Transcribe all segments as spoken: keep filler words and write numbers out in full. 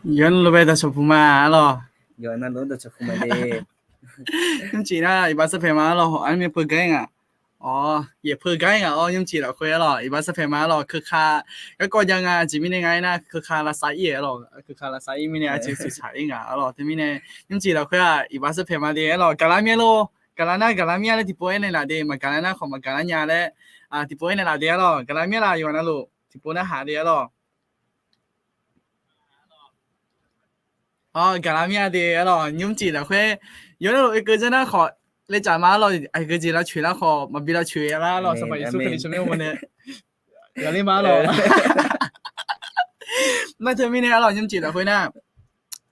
Yawqnan lof-aer dawqcawq puq ma arlawq. Nymrcif nar iqbax sarpaeq ma arlawq, hawq armyav peugar-ir ngaq. Awq, yaeq peugar-ir ngaq-awr nymrcif lafkhoer arlawq, iqbax sarpaeq ma arlawq, keuka garkawv jav nga jeq mirnae nga aernar, keuka lavsav-ir-aer arlawq, keuka lavsav-ir mirnae aqjeq tsuif tsaq-ir ngaq arlawq. Teumirnae nymrcif lafkhoer-aq iqbax sarpaeq ma de arlawq, gaqlar mir-a lor. Gaqlar nar gaqlar mir-a laer tiqpov aernaeq laf de, maqgaqlar nar khawf maqgaqlar nya laer tiqpov aernaeq laf de arlawq. Gaqlar mir-a laf yawqha navluf tiqpov narhaq de arlawq. Gaqlar mir-a de arlawq, nymrcif lafkhoer yawqha navluf oekeuv janr nar khawf laejav ma arlawq, aqgeujeq lavcoeq nar khawf maqbi lavcoeq-a lar arlawq, Sanqpaq Yeqsur Kali tsawrmyanr nae ghaqler ma arlawq. Nar teumirnae arlawq nymrcif lafkhoer nar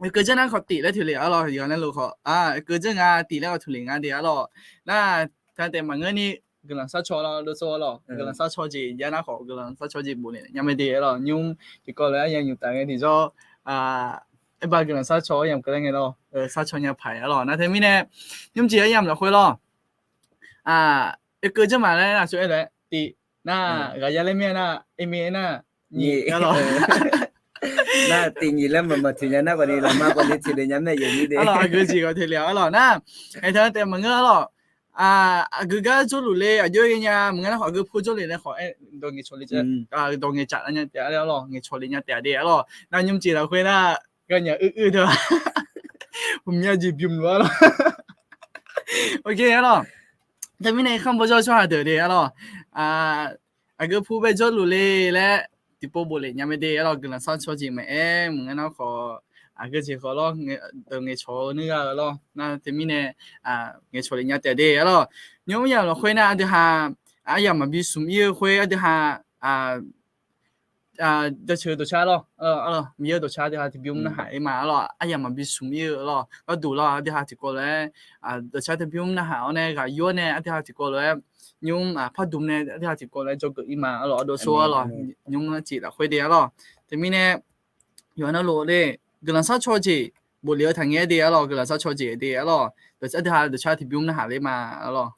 oekeuv janr nar khawf tif laer toeq lef arlawq, yawqha navluf khawf oekeuv janr nga tif laer khawf toeq lef nga de arlawq. Nar taq taef maqngeur ni guiqlanq sharcaw lar dov tsov arlawq, guiqlanq sharcaw jeq jav nar khawf guiqlanq sharcaw jeq bofle nya mae de arlawq. Nymr tiqkawv lof-aer aqyawf nymq taf ngae tiqjawr aerbav guiqlanq sharcaw aryamq keuvlar ngae lawr, sharcaw nya paq-aer arlawq. Nar teumirnae nymrcif aryamq lafkhoer lawr, oekeuv janr ma laer nar tsov-aer lof-aer tif nar ghaq ya laer mir-a nar, aer mir-aer nar, nyiq arlawq. Nar tiq nyiq laer maqmaq toeq nya nar khawf ni lafma khawf ni toeq lef nya mae yawq nyir de arlawq, aqgeujeq khawf toeq lef arlawq nar. Aertaq-anr taef maqngeur arlawq. Aqgeu gar jawrluf le aqjox-aer ghaenya maqngeur nar khawf aqgeu pur jawrlef nae khawf-aer dawq ngaeqcawq le dawq ngaeqcawq nya taef-a arlawq, ngaeqcawq le nya taef-a de arlawq. Nar nymrcif lafkhoer nar gharnya uir uir deuq-a, hmqmya jeq bymq luf arlawq. Arlawq, teumirnae kharmq bawjawr tsawrhaq deuq de arlawq, aqgeu pur bae jawrluf le laer tiqpov boflef nya mae de arlawq. Guiqlanq sharcaw jeq maqaer maqngeur nar khawf aqgeujeq khawf lawr, dawq ngaeqcawq-eu nuigha-eu lawr. Nar teumirnae ngaeqcawq lef nya taef de arlawq. Nymr aryamq lafkhoer nar aqdui ha aryamq maqbi smq ir-eu khoer aqdui ha jaceuq dawqcar lawr, Miqyaer-eu dawqcar aqdui ha tiqbymr narhaq ir ma arlawq. Aryamq maqbi smq ir-eu lawr, gharduq lawr aqdui ha tiqkawv lof-aer dawqcar tiqbymr narhaq-awr nae ghaq yur-awr nae aqdui ha tiqkawv lof-aer nymr pardmq nae aqdui ha tiqkawv lof-aer dzawgeuf ir ma arlawq. Ardov sor arlawq, nymr arcif lafkhoer de arlawq. Teumirnae yawqha navluf de guiqlanq sharcaw jeq boflef-eu taqngae de arlawq, guiqlanq sharcaw jeq de arlawq. Aqdui ha dawqcar tiqbymr narhaq ler ma arlawq.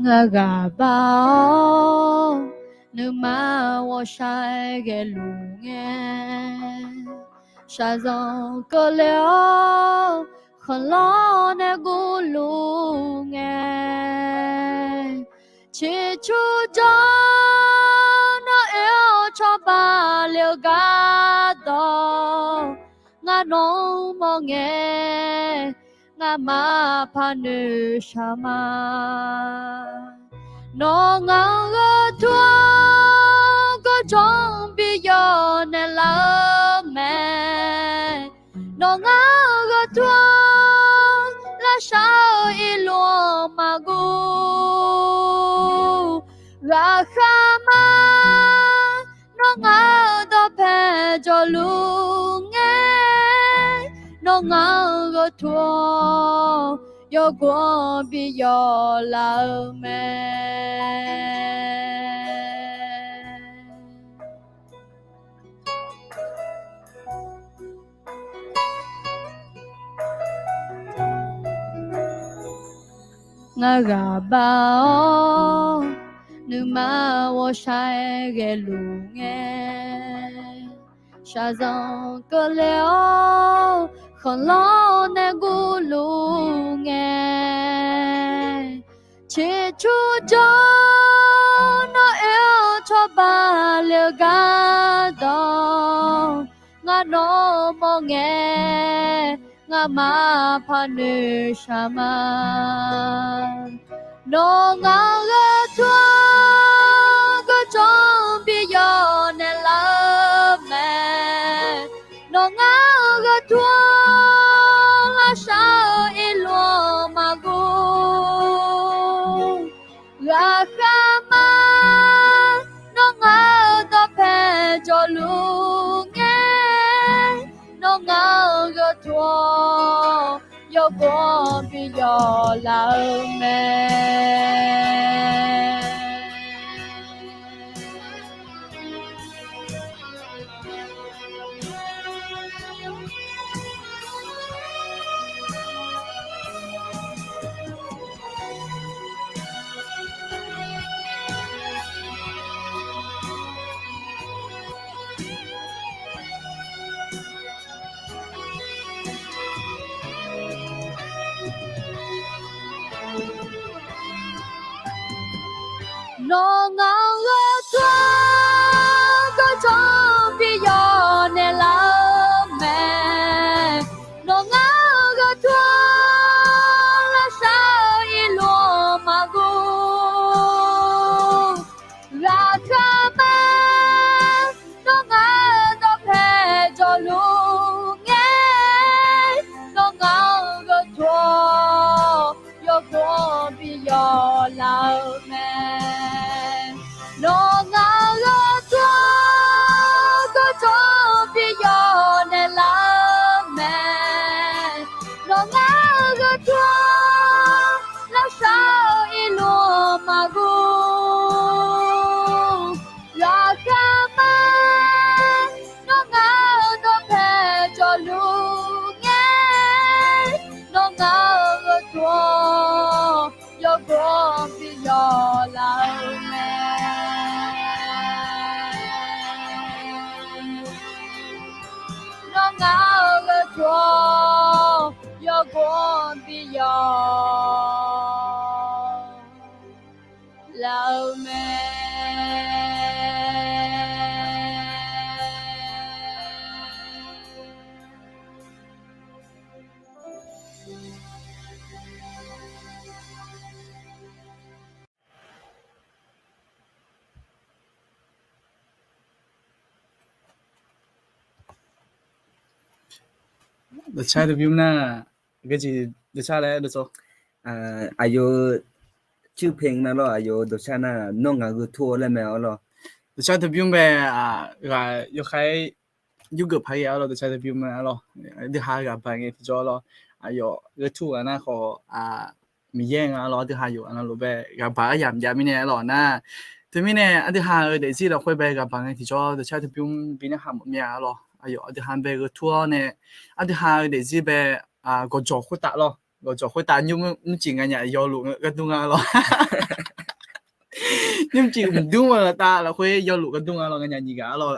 Ngar ghaq bar-awr nuima ghawqshaq ghaeluf ngae, shaqzanq keuvle-awr khanqlanr nae gurluf ngae, ciqcurjawr nawr oe-awr cawba le-eu gardawq, ngar nawq-anr mawr ngae, ngamaf paq noeqshaq ma. Nawr ngaq-euq gheurtur-anr gawrjawr bi yawnaeq laf-eu mae. Nawr ngaq-euq gheurtur-anr lavshar-eu irluf-anr maqguv. Ghaqkhaer ma, nawr ngaq-euq dawqpae jawrluf ngae, nawr ngaq-euq gheurtur-anr yawgov-anr bi yawlaf-eu mae. Ngar ghaq bar-awr nuima ghawqshaq ghaeluf ngae, shaqzanq keuvle-awr khanqlanr nae gurluf ngae, ciqcurjawr nawr oe-awr cawba le-eu gardawq, ngar nawq-anr mawr ngae, ngamaf paq noeqshaq ma. Nawr ngaq-euq gheurtur-anr gawrjawr bi yawnaeq laf-eu mae. Nawr ngaq-euq gheurtur-anr lavshar-eu irluf-anr maqguv. Ghaqkhaer ma, nawr ngaq-euq dawqpae jawrluf ngae, nawr ngaq-euq gheurtur-anr yawgov-anr bi yawlaf-eu mae. Nawq ngaq-euq gheu tur-anr gawrjanr bi yawf naeqlaf-eu mae. Nawq ngaq-euq gheu tur-anr lavshar-eu irluf-anr maqguv. Ghaqkhaer ma, nawr ngaq-euq dawqpae jawrluf ngae, nawr ngaq-euq gheu tur-anr yawgor bi yawf laf-eu mae. Nawq ngaq-euq gheu tur-anr gawrjanr bi yawf naeqlaf-eu mae. Nawq ngaq-euq gheu tur-anr lavshar-eu irluf-anr maqguv. Ghaqkhaer ma, nawr ngaq-euq dawqpae jawrluf ngae, nawr ngaq-euq gheu tur-anr yawgor bi yawf laf-eu mae. Nawr ngaq-euq gheu tur-anr yawgor bi yawf laf-eu mae. Dawqcar dawqbymr nar, dawqcar laer dawqcar. Aqyawf-eu cuirpae nar lawr, aqyawf-eu dawqcar nar nawr ngaq gheu tur-awr laer mae arlawr. Dawqcar dawqbymr bae, ghaq yawkhav-aer yurgeuf paq-aer arlawr, dawqcar dawqbymr arlawr. Aqdui ha ghaq baq ngae tiqjawr arlawr. Aqyawf gheu tur ghaq nar khawf, Miqyaer nga arlawr, aqdui ha yawqghaq navluf bae ghaq baq-aer yamq jav mirnae arlawr nar. Teumirnae aqdui ha-euq daefzir lafkhoer bae ghaq baq ngae tiqjawr dawqcar dawqbymr bi narhaq mawf mir-a arlawr. Aqyawf aqdui ha bae gheu tur-awr nae, aqdui ha-euq daefzir bae gawqjawq khoertav lawr, gawqjawq khoertav nymrcif nganyaf yawluf ghardur nga arlawr. Nymrcif mqdmr-eu laftav lafkhoer yawluf ghardur nga arlawr, nganyaf nyiq ghaq arlawr.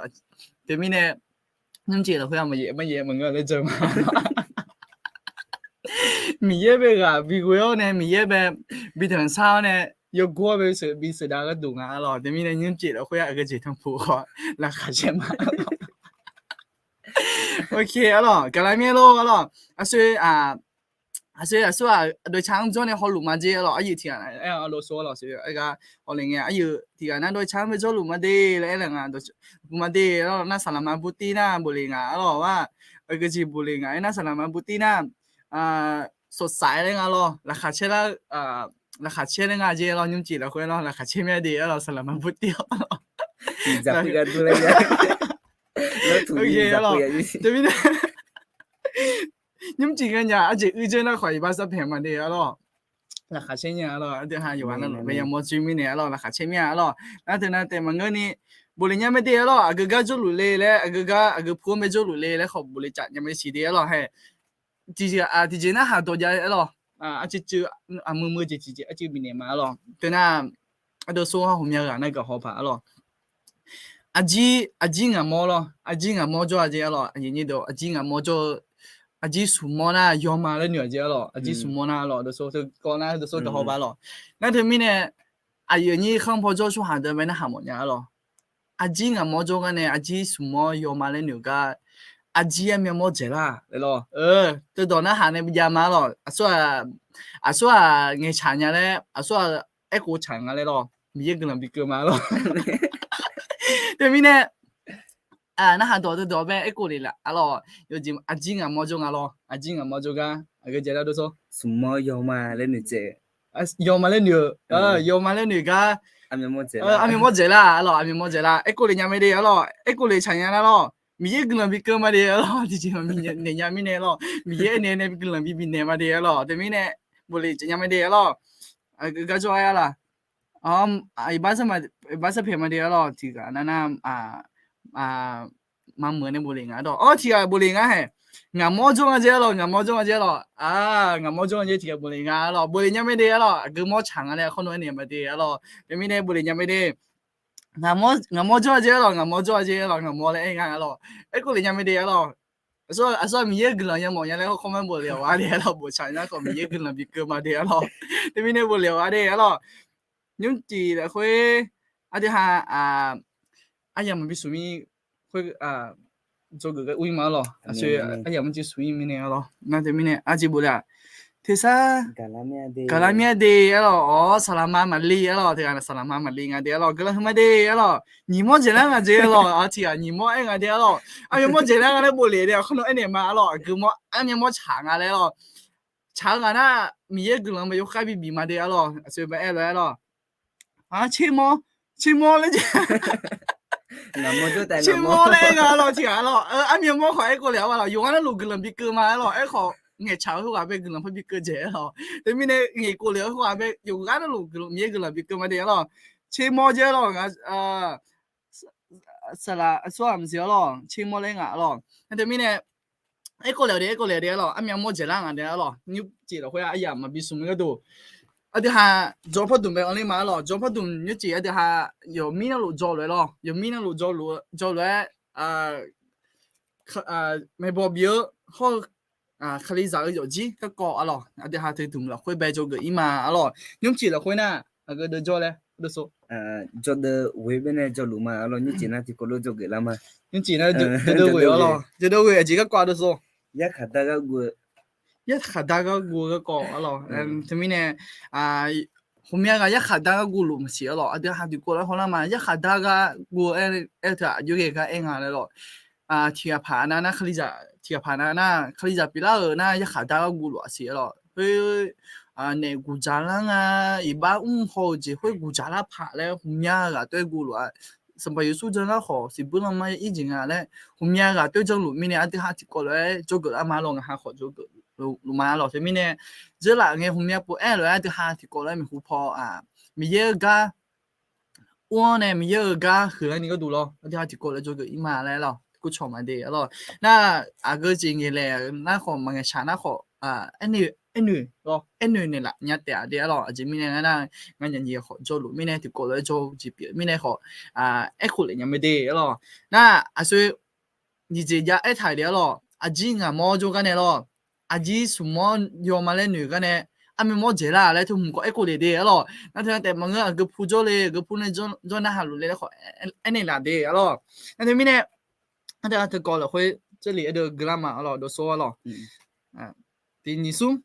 Teumirnae nymrcif lafkhoer-aq maqyaef maqyaef maqngeur laer jan ma. Miqyaer bae ghaq bighoe-awr nae, Miqyaer bae bi danqsar-awr nae, yawgor-awr bae bi sheuqdav gharduq nga arlawr. Teumirnae nymrcif lafkhoer-aq aqgeujeq tanqpuq khawf laqkhaq caer ma. Ok arlawr, gaqlaq mir-aer lor arlawr. Aqshoe aqshoe aqsur-aq dawqcar-anr jawr nae hawluf ma jer arlawr. Aryuif tiqghaq aer-awr lawr sor arlawr, aqgeu hawle ngae aryuif tiqghaq nar dawqcar-anr bae jawrluf ma de laer aer-a nga, bu ma de arlawr nar saqlaq ma butir nar bofle nga arlawr-a. Aqgeujeq bofle nga aer nar saqlaq ma butir nar, sawqsaf-aer laer nga lawr, laqkhaq caer lar, laqkhaq caer laer nga jer arlawr, nymrcif lafkhoer lawr, laqkhaq caer mir-a de arlawr, saqlaq ma butir arlawr. Teumirnae nymrcif nganyaf aqjeq uir dzeur nar khawf iqbax sar paeq ma de arlawr. Laqkhaq caer nya arlawr, aqdui ha yawqghaq navluf bae yamawr dzoer mirnae arlawr, laqkhaq caer mir-a arlawr. Nar teu nar taef maqngeur ni bofle nya mae de arlawr, aqgeu gar jawrluf le laer, aqgeu gar aqgeu pu-anr bae jawrluf le laer khawf bofle caf nya mae siq de arlawr. Hae, tiqjeq, tiqjeq narhaq dawq jav arlawr. Arcuiv cuiv, aqmui mui jeq tiqjeq arcuiv bifnaeq ma arlawr. Teu nar, ardov sor-anr ghawqmya ghaq nar gaq haw paq arlawr. Aqjir, aqjir ngaq mawr lawr, aqjir ngaq mawr jawr-a jeq arlawr, aqjir ngaq mawr jawr-eu, aqjir smq mawr nar yawma laer noeq-a jeq arlawr, aqjir smq mawr nar arlawr, dov sor teu kawv nar dov sor gaq haw paq arlawr. Nar teumirnae aqyuif aqnyir khanr paw jawr tsawrhaq deuq bae narhaq mawf nya arlawr. Aqjir ngaq mawr jawr gar nae aqjir smq mawr yawma laer noeq gar, aqjir armyan mawr dzaeq lar laer lawr. Teudawq narhaq nae bijav ma arlawr. Aqsur-aq, aqsur-aq ngaeqcaq nya laer, aqsur-aq aerkhof tsaq nga laer lawr. Miqyaer guiqlanq bikeuv ma arlawr. Teumirnae narhaq dawq teudawq bae aerkhof le laf arlawr. Yawjeq aqjir ngaq mawr jawr nga lawr, aqjir ngaq mawr jawr gar aqgeu jeq lar dov sor smq mawr yawma laer noeq dzaeq, yawma laer noeq-eu, yawma laer noeq gar armyan mawr dzaeq lar arlawr, armyan mawr dzaeq lar. Aerkhof le nya mae de arlawr, aerkhof le tsaq nya lar lawr. Miqyaer guiqlanq bikeuv ma de arlawr, tiqjeq maqbi naeq nya mirnae arlawr, Miqyaer aernaeq nae guiqlanq bi bifnaeq ma de arlawr. Teumirnae bofle caf nya mae de arlawr. Aqgeu gar jawr-aer arlawr. Iqbax sar paeq ma de arlawr, tiqghaq nar nar, maqmuiq nae bofle nga dawq. Awr, tiqghaq bofle nga hae. Ngaq mawr jawr nga jeq arlawr, ngaq mawr jawr nga jeq arlawr. Ngaq mawr jawr nga jeq tiqghaq bofle nga arlawr, bofle nya mae de arlawr. Aqgeu mawr tsaq nga laer khawr naw aernaeq ma de arlawr. Teumirnae bofle nya mae de. Ngaq mawr jawr-a jeq arlawr, ngaq mawr jawr-a jeq arlawr, ngaq mawr laer aer nga arlawr. Aerkhof le nya mae de arlawr. Aqsur-aq Miqyaer guiqlanq yamawf nya laer khawr khawr ma bofle-awq-a de arlawr, bof tsaq nar khawf Miqyaer guiqlanq bikeuv ma de arlawr. Teumirnae bofle-awq-a de arlawr. nymrcif lafkhoer aqdui ha, aryamq maqbi smq mir khoer dzawgeuf ghae ur-ir ma arlawq. Aqsur aryamq maqbi smq mir mirnae arlawq. Nar teumirnae arjeq bof le-aq, tersar gaqlar mir-a de arlawq. Awq, saqlaqma maqli arlawq. Teughaq saqlaqma maqli nga de arlawq. Guiqlanq huiqma de arlawq. Nyiq mawr dzaeqlar nga jeq arlawq. Aq, tiqghaq nyiq mawr aer nga de arlawq. Armyav mawr dzaeqlar nga laer bof lef de, aqkar nawr aernaeq ma arlawq. Aqgeu mawr armyav mawr tsaq nga laer arlawq. Tsaq-eu ghaq nar, Miqyaer guiqlanq mae yawkhav bibif ma de arlawq. Aqsur ba aer lof-aer arlawq. Tser mawr, tser mawr laer jeq, tser mawr laer aer nga arlawq. Tiqghaq arlawq, armyav mawr khawf aerkhof lef-awr arlawq, yawqghaq navluf guiqlanq bi keuv ma arlawq. Aerkhawf ngaeqtsaq-eu khoerghaq bae guiqlanq par bi keuv dzaeq arlawq. Teumirnae ngaeqkhof lef-eu khoerghaq bae yawqghaq navluf Miqyaer guiqlanq bi keuv ma de arlawq. Tser mawr jeq arlawq. Saqlaq aqsur-aq maqsiq arlawq, tser mawr laer nga arlawq. Nar teumirnae aerkhof lef-eu de, aerkhof lef-eu de arlawq. Armyav mawr dzaeqlar nga de arlawq. Nymrcif lafkhoer aryamq maqbi smq mir gharduq, aqdui ha jawr pardmq bae anr ler ma arlawq. Jawr pardmq nymrcif aqdui ha yawqmir navluf jawr lof-aer lawr, yawqmir navluf jawr lof-aer, maeqbawq bif-eu hawr-eu Kalizaq-eu yawqjir garkawv arlawq, aqdui ha teudmq lafkhoer bae jawrgeuf-ir ma arlawq. Nymrcif lafkhoer nar aqgeu deuv jawr laer deuv so, jawrdeuv ghoe baenae jawrluf ma arlawq. Nymrcif nar tiqkawv lof jawrgeuf lar ma. Nymrcif nar jawrdeuv ghoe arlawq. Jawrdeuv ghoe aqjeq garkawv deuv so, yarkhaq dar gharguv-eu, yarkhaq dar gharguv-eu garkawv arlawq. Teumirnae ghawqmya ghaq yarkhaq dar gharguv luf maqsiq arlawq. Aqdui ha tiqkawv lof-aer hawlar ma. Yarkhaq dar gharguv-eu aer-eu teu-aq, aqjox ghae gar aer nga laer lawq. Tiqghaq paq nav nar Kalizaq, tiqghaq paq nav nar Kalizaq pyeuflar-euq nar yarkhaq dar gharguv luf-aq siq arlawq. Khoer naef guqdzaq lar nga, iqbax mr haw-eu jeq khoer guqdzaq lar paq laer ghawqmya ghaq taef-aer guv luf-a. Sanqpaq Yeqsur jan lar khawf siqbuir lanma ir jeq nga laer ghawqmya ghaq taef-aer janluf mirnae aqdui ha tiqkawv lof-aer jawrgeuf lar ma lawq. Ngaq ha khawf jawrgeuf luf ma lawq. Teumirnae dzeurlaf ngae ghawqmya pov-aer lof-aer aqdui ha tiqkawv lof-aer maeqhu paw, Miqyaer-eu gar ur-anr nae Miqyaer-eu gar huiqlar ni gharduq lawr, aqdui ha tiqkawv lof-aer jawrgeuf-ir ma laer lawq. Kurcawq ma de arlawq. Nar aqgeu jeq ngaeqlaeq nar khawf, maqngaeq shaq nar khawf, aernoeq, aernoeq lawr, aernoeq naeqlaf nya taef-a de arlawq. Aqjeq mirnae ngar nar, ngar nyaf nyiq khawf jawrluf mirnae tiqkawv lof-aer jawr-eu jeq pyeuf mirnae khawf, aerkhof lef nya mae de arlawq. Nar aqsur nyiq jeq jav aertaq-euq de arlawq. Aqjir ngaq mawr jawr gar nae lawr, aqjir smq mawr yaw ma laer noeq gar nae, armyav mawr dzaeqlar laer teu hmq khawf aerkhof lef de arlawq. Nar teu taef maqngeur, aqgeu pu jawr le, aqgeu pu nae jawr narhaq luf le laer khawf aernaeq laf de arlawq. Nar teumirnae nar teu kawv lafkhoer Jarlif aqdui gui lar ma arlawq, dawqsawr arlawq. Tiq nyiq smr,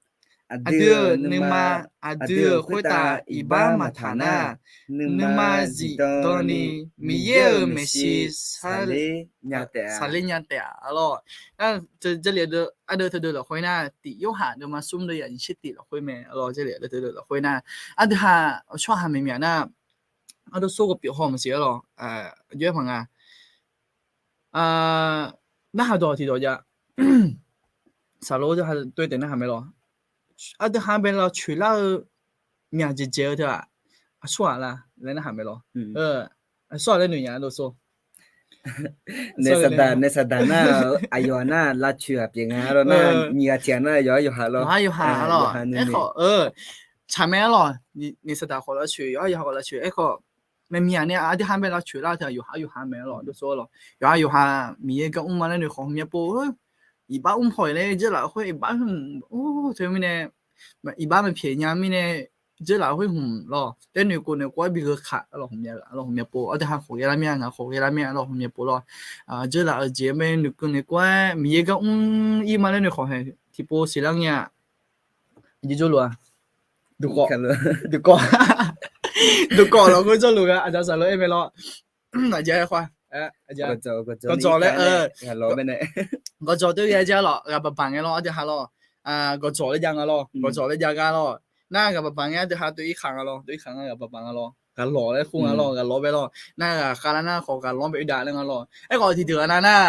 aqdui-euq nuima, aqdui-euq khoertav iqbax maqtaq nar, nuima zifdan ni Miqyaer-euq maeqshi saqler nya taef-a arlawq. Jarlif aqdui teudeuq lafkhoer nar, tiq Yorhaq deuvma smr deuv yaf nyiq tser tiq lafkhoer mae arlawq. Jarlif aqdui teudeuq lafkhoer nar, aqdui ha tsawrhaq maeqmyaq nar, aqdui sawr ghawqpyeuf haw maqsiq arlawq. Aqjox-aer paq nga, narhaq dawq tiqdawq jav, saqlo ha toer taef narhaq mae lawq. Aqdui ha bae lavcoeq lar-eu myaq dzaeqdzaeq-eu teu-aq, aqsur-aq la laer narhaq mae lawq. Aqsur-aq laer noeq nya dawqsawr. Naef saqdaq, naef saqdaq nar, aqyawf-aq nar lavcoeq-aq pyeuf nga arlawq. Nar nyiq ghaq tiq ghaq nar yawqha yawqha lawr. Yawqha yawqha arlawq. Aerkhawf, tsaq mae arlawq. Naef saqdaq khawf lavcoeq, yawqha yawqha khawf lavcoeq. Aerkhawf, maeqmyaq nae aqdui ha bae lavcoeq lar-eu teu-aq, yawqha yawqha mae arlawq, dawqsawr arlawq. Yawqha yawqha Miqyaer gar mr ma laer noeq khawf ghawqmya pov, iqbax mr haw-iq laer dzeurlaf khoer iqbax hmq, teumirnae iqbax maqpyaeq nya mirnae dzeurlaf khoer hmq lawr, taer noeqkhof noeqkhof-aer bi gheu kaq arlawq, ghawqmya pov. Aqdui ha khawf ghae lar mir-a, ngaq khawf ghae lar mir-a arlawq, ghawqmya pov lawr. Dzeurlaf-euq jeq mae noeqkeuv noeqkhof-aer Miqyaer gar mr-ir ma laer noeq khawf hae tiqpov siqlar ngae-aq, aqjeq jawrluf-a, duqkawv, duqkawv, duqkawv lafkhoer jawrluf gha, aqda saqlo aer mae lawr. Aqjeq-aer khoer, gawqdzawq laer, gawqdzawq teu ghae jar lawq, ghaq baqbaq ngae lawr, aqdui ha lawr. Gawqdzawq laer jav nga lawr, gawqdzawq laer jav gar lawr. Nar ghaq baqbaq ngae aqdui ha tov-ir khaq nga lawr, tov-ir khaq nga, ghaq baqbaq nga lawr. Ghaq lawq laer kur nga lawr, ghaq lawr bae lawr. Nar ghaq khav lar nar khawf ghaq lawr bae oe dav laer nga lawr. Aerkhawf tiqdeuq-aq nar nar,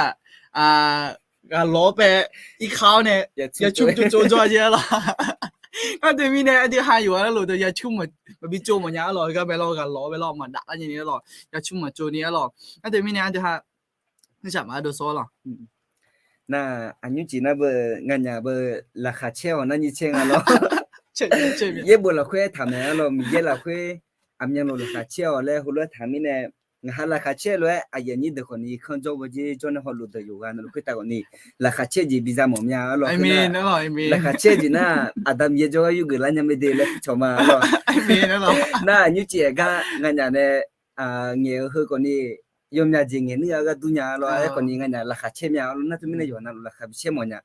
ghaq lawq-awr bae irkar-awr nae yacur tsov tsov jawr-a jeq arlawq. Nar teumirnae aqdui ha yawqha nar lof-eu yacur maqbi tsov mawfnya arlawq, heugar bae lawr, ghaq lawq-awr bae lawr, maqdaf lar nyani arlawq, yacur maqtsov ni arlawq. Nar teumirnae aqdui ha, nar aqnymr cif nar beu, nganyaf beu, laqkhaq caer-awq nar nyiq caer nga lawr. Yaerbof lafkhoer aertaq mae arlawq, Miqyaer lafkhoer aqmyanluf laqkhaq caer-awq laer heulof-aer taq mirnae, Ngaq ha laqkhaq caer lof-aer aqyuif aqnyir deuq khawf ni kanr jawr baw jir jawr nae hawluf deuq yawqghaq navluf khoertav khawf ni laqkhaq caer jeq biza mawf mya arlawr. Laqkhaq caer jeq nar, Aqda Miqyaer jawrgar yurgeuf lar nya mae de laer pi cawq ma arlawr. Nar aqnymr cif-aer gar nganyaf nae ngaeq-eu heu khawf ni yawmyaq jeq ngaeq nuir-a ghardur nya arlawr. Aerkhawf ni nganyaf laqkhaq caer mya arlawr. Nar teumirnae yawqha navluf laqkhaq bi caer mawf nya.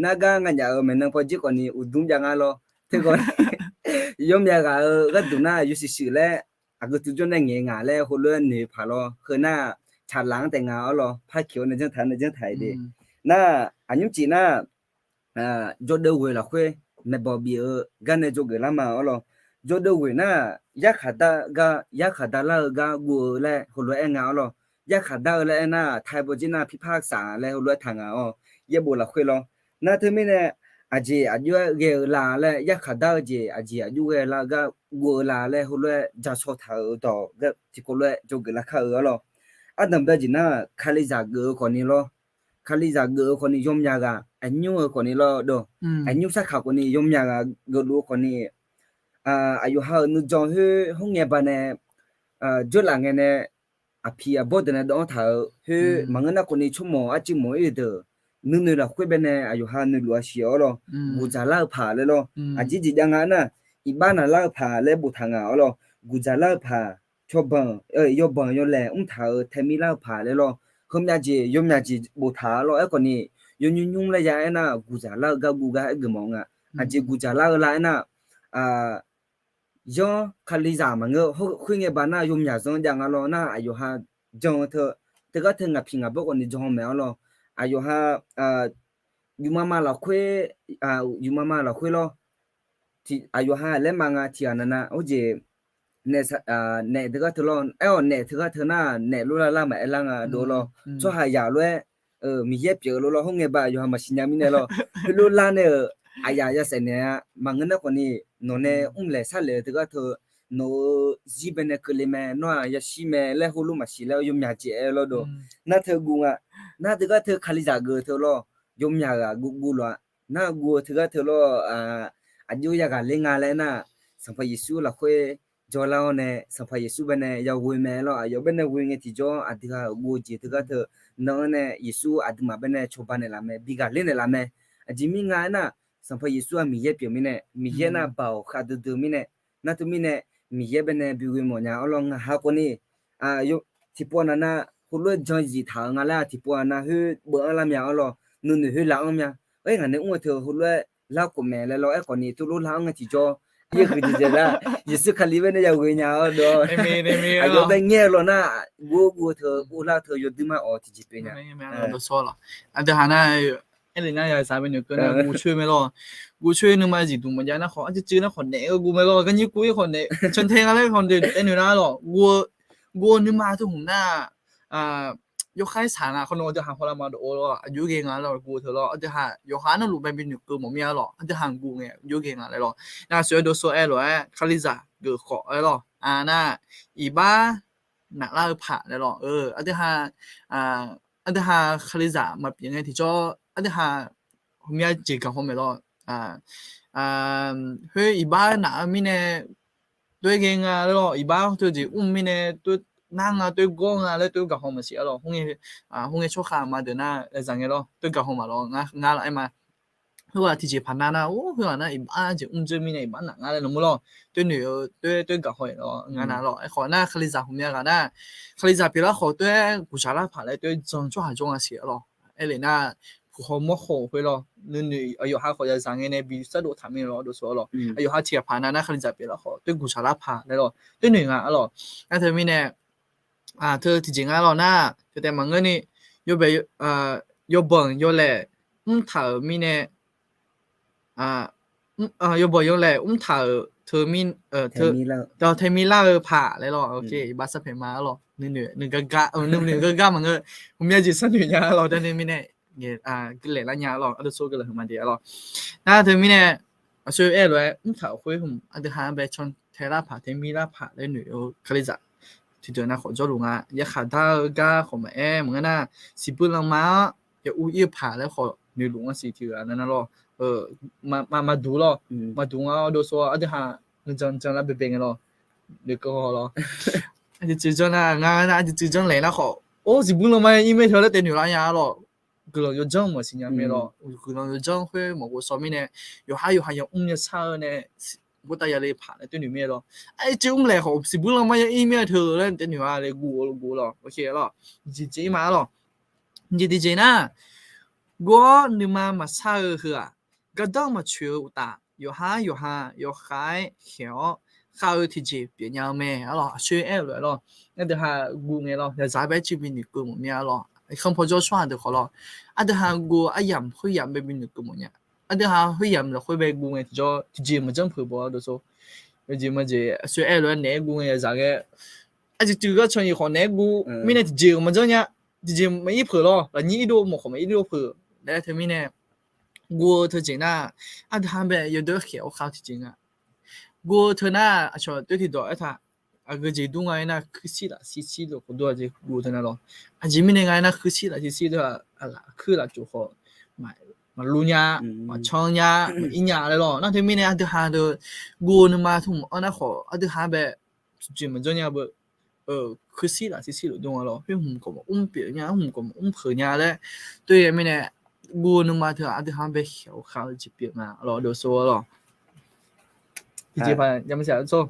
Nar gar nganyaf-euq maeqnan pawjir khawf ni uqdmr jav nga lawr. Teukhawf ni yawmyaq ghaq-eu gharduq nar yawshuif shuif laer aqgeu tuvjawr nae ngaeq ngaq laer heulof-aer noeq paq lawr. Heu nar, tsaqlaq-anr taef nga arlawr. Par keq-awr nae janr taq nae janr taq-iq de. Nar, aqnymr cif nar, jawrdeuv ghoeq lafkhoer maeqbawq bif-eu gar nae dzawgeuf lar ma arlawr. Jawrdeuv ghoeq nar, yarkhaq dar gar yarkhaq dar lar-eu gar guv-eu laer heulof-aer aer nga arlawr. Yarkhaq dar-eu laer aernar, taibaw jir nar pirpar saq laer heulof-aer taq ngaq-awr, yaerbof lafkhoer lawr. Nar teumirnae, aqjeq aqjox-aer ghae-eu la laer yarkhaq dar-eu jeq aqjeq aqjox ghae lar-eu gar guv-eu la laer heulof-aer ja shaw taq-euq dawq gar tiqkawv lof-aer dzawgeuf lar kar-eu arlawr. Ardanq bae jeq nar, Kalizaq geuf-eu khawf ni lawr. Kalizaq geuf-eu khawf ni yawmyaq ghaq aqnymr-eu khawf ni lawr dawq. Aqnymr sarkaq khawf ni yawmyaq ghaq geufluf-eu khawf ni, aqyawf ha-euq nuijan khoer khoerngae baqdanae, dzeurlaf ngae nae aqpiq aqbawr deuq nae dawv-anr taq-euq khoer maqngeur nar khawf ni tsawrmawq arcuiv mawq-ir-eu deuq nuinoeq lafkhoer baenae aqyawf ha noeqluf-a siq arlawr. Guqdzaq lar-eu paq laer lawr. Aqjeq jeq jav nga nar, iqbax naqlar-eu paq laer boftaq ngaq arlawr. Guqdzaq lar-eu paq, cawbanq, yawbanq yawlaeq mrtaq-euq taemir lar-eu paq laer lawr. Heumyav jeq yawmyaq jeq boftaq arlawr. Aerkhawf ni yawnymr nymr laer ya aernar, guqdzaq lar-eu gar guv gar aergeuf mawf nga. Aqjeq guqdzaq lar-eu la aernar, yanr Kalizaq maqngeur khoerngae baqnar yawmyaq zanr jav nga lawr. Nar aqyawf ha jan-eu teu, teugar teu ngaq piq ngaq bawr khawf ni jan-eu mae arlawr. Aqyawf ha yufmama lafkhoer, yufmama lafkhoer lawr. Aqyawf ha laer ma nga tiqghaq navnav hawr jeq naef teugar teu lawr. Aer-awq naef teugar teu nar naef lof lar lar maqaer lar nga dov lawr. Tsawrhaq yaq lof-aer Miqyaer pyeuf-eu lof lawr. Khoerngae baq yawqha maqsiq nya mirnae lawr. Heulof lar nae-euq aqyaf ya saef naeq-a. Maqngeur nar khawf ni nawq nae mrlaeq sharlaeq-eu teugar teu nawq-euq zir baenae keuvle mae, nawr-aq yashir mae laer heulof maqsiq laer yawmyaq jeq aer lawr dov. Nar teu guv nga. Nar teugar teu Kalizaq geuf teu lawr. Yawmyaq ghaq guv guv lof-a. Nar guv-eu teugar teu lawr, aqjox yaghaq ler nga laer nar, Sanqpaq Yeqsur lafkhoer jawrlar-awr nae Sanqpaq Yeqsur baenae yaghoe mae lawr. Aqyawf baenae ghoe ngae tiqjawr aqdui ha-euq guv-eu jeq teugar teu nan-anr nae Yeqsur aqduimaf baenae cawba naeqlaf mae, bi ghaqler naeqlaf mae. Aqjeq mirnga aernar, Sanqpaq Yeqsur-aq Miqyaer pyeuf mirnae, Miqyaer nar baoq khavdui dui mirnae, nar teumirnae Miqyaer baenae bi ghoe mawf nya arlawr. Ngaq ha khawf ni tiqpov navnav heulof-aer jan zif taq-euq nga laer tiqpov navnav khoer beuv-anr lar mya arlawr. Nuinoeq khoer laf-anr mya. Aer, ngaq nae mr-eu teu heulof-aer larkhof mae laer lawr. Aerkhawf ni teulof lar-anr ngae tiqjawr yaerghuiq jeq jaeq lar, Yeqsur Kali baenae yaghoe nya-awr dov. Aqyawf bae ngaer-eu lawr nar, guv-eu guv-eu teu uvlar-eu teu yawduir mar-awq tiqjeq pyeuf nya. Aqdui ha nar, aerlef nar yawzaq bae noeqkeuv nar guv coer mae lawr. Guv coer nuima zifduq maqjav nar khawf, arcuiv cuiv nar khawf naeq-eu guv mae lawr. Garnyir kuv-ir khawf naeq cantae nga laer khawf naeq-aer noeq nar lawr. Guv-eu nuima teu hmq nar, yawkhaer saq nga khawf nawr aqdui ha hawlar ma dov-or lawr. Aqjox ghae nga lawr guv-eu teu lawr. Aqdui ha yawqha navluf bae bi noeqkeuv mawf mir-a lawr. Aqdui ha guv ngae aqjox ghae nga laer lawr. Nar sawr-aer dov sawr-aer lof-aer Kalizaq geuf khawf-aer lawr. Nar iqbax naflar-eu paq laer lawr. Aqdui ha, aqdui ha Kalizaq maqpyeuf ngae tiqjawr aqdui ha hmq mya jeq gaq haw maeq lawr. Khoer iqbax naf-eu mirnae toer ghae nga laer lawr. Iqbax teu jeq mr mirnae toer nar nga, toer gawr nga laer toer gaq haw maqsiq-a lawr. Khoerngae tsawrkhav ma deuq nar laezaq ngae lawr, toer gaq haw maqlawr. Ngar laf-aer ma. Khoerghaq tiqjeq paq nar nar, or, khoerghaq nar iqbax jeq mr dzeur mirnae iqbax naf nga laer nawq mur lawr. Toer noeq-eu toer toer gaq haw-aer lawr. Ngar nar lawr. Aerkhawf nar Kalizaq hmq mya ghaq nar, Kalizaq pyeuflar khawf toer guqzaq lar paq laer toer jan tsawrhaq jawr nga siq-a lawr. Aerlef nar, puq haw mawr haw khoer lawr. Nuinoeq aqyawf ha khawf yawzaq ngae nae bi sardov taq mir lawr dov sawr lawr. Aqyawf ha tiqghaq paq nar nar Kalizaq pyeuflar khawf toer guqzaq lar paq laer lawr. Toer noeq nga-a lawr. Nar teumirnae teu tiqjeq nga lawr nar, teu taef maqngeur ni, yawbanq yawlaeq mrtaq-euq mirnae, yawbanq yawlaeq mrtaq-euq teu, taemir lar-eu paq laer lawr. Iqbax sarpaeq ma-a lawr. Nuinoeq gar gar maqngeur, hmq mya jeq sharnoeq nya-a lawr. Darnae mirnae guilaef lar nya-a lawr. Ardov sawr guilaef hmq ma de-a lawr. Nar teumirnae aqsur aer-eu lof-aer mrtaq-euq khoer hmq aqdui ha-anr bae cantae lar paq taemir lar paq laer noeq-eu Kalizaq tiqdeuq nav khawf jawrluf nga. Yarkhaq dar-eu gar khawf maqaer maqngeur nar, siqbuir lanma-anr yaquv ir-eu paq laer khawf noeqluf nga siq tiqghaq nar nar lawr. Maqduq lawr. Maqduq nga-awr dov sawr-awr aqdui ha nuijan jan lar baebae ngae lawr. Noeqkeuv haw lawr. Aqjeq tsuif janr nar, ngar nar aqjeq tsuif janr laeq nar khawf, or, siqbuir lanma-ir mae teu laer taef noeq lar nya lawr. Guiqlanq yawdzanr maqsiq nya mae lawr. Guiqlanq yawdzanr khoer maqghov sawr mirnae, yawqhar yawqha yamr yashar-eu nae, khoertav yale paq nae taef noeq mae lawr. Aqjeq tsuif mr laeq khawf siqbuir lanma-ir mae teu laer taef noeq-a le guv-eu guv lawr. Oke lawr. Jeq jeq-ir ma lawr. Jeq tiqjeq nar, guv-awr nuima maqsar-eu heu-aq, gardanr maqtsoeq-eu uqtaf, yawqhar yawqha yawkhav-aer khaeq-awr khav-eu tiqjeq pyeufnya-eu mae. Arlawr, aqshoe aer-eu lof-aer lawr, aqdui ha guv ngae lawr, yaqzaq bae cuiv binoeq keuv mawf mya lawr. Irkanr paw jawr tsawrhaq deuq khawf lawr, aqdui ha guv aryamq khoeryamq bae binoeq keuv mawf nya. Aqdui ha khoeryamq lafkhoer bae guv ngae tiqjawr tiqjeq maqjanr peuq baw-awr dawqsor. Yawjeq majeq aqshoe aer-eu lof-aer naeq-aer guv ngae yaqzaq ngae, aqjeq tsuif gar caw nyiq khawf naeq-aer guv mirnae tiqjeq-euq maqjanr nya. Tiqjeq maqir peuq lawr, lafnyir irdov mawf khawf maqir dov peuq laer teumirnae, guv-eu teujeq nar, aqdui ha bae yawdoer khaeq-awr khav-eu tiqjeq nga. Guv-eu teu nar, aqcawq toer tiqdawq aertaq, aqgeu jeq dur nga aernar, kuirshir lafshir shir luf khawf dur-a jeq guv-eu teu nar lawr. Aqjeq mirnae nga aernar, kuirshir lafshir shir dur-a, aqlaf kuir lafcof khawf maqluv nya, maqcan nya, maqir nya laer lawr. Nar teumirnae aqdui ha deuq guv-eu nuima tmq-anr nar khawf aqdui ha bae tiqjeq maqjanr nya beu. Kuirshir lafshir shir luf dur nga lawr. Khoer hmq khawf maqmr pyeuf nya, hmq khawf maqmr peuq nya laer, toer-aer mirnae, guv-eu nuima teu-aq aqdui ha bae khaeq-awr khav-eu jeq pyeuf nga lawr dawqsor lawr. Tiqjeq paq yamq siq-a tsawr.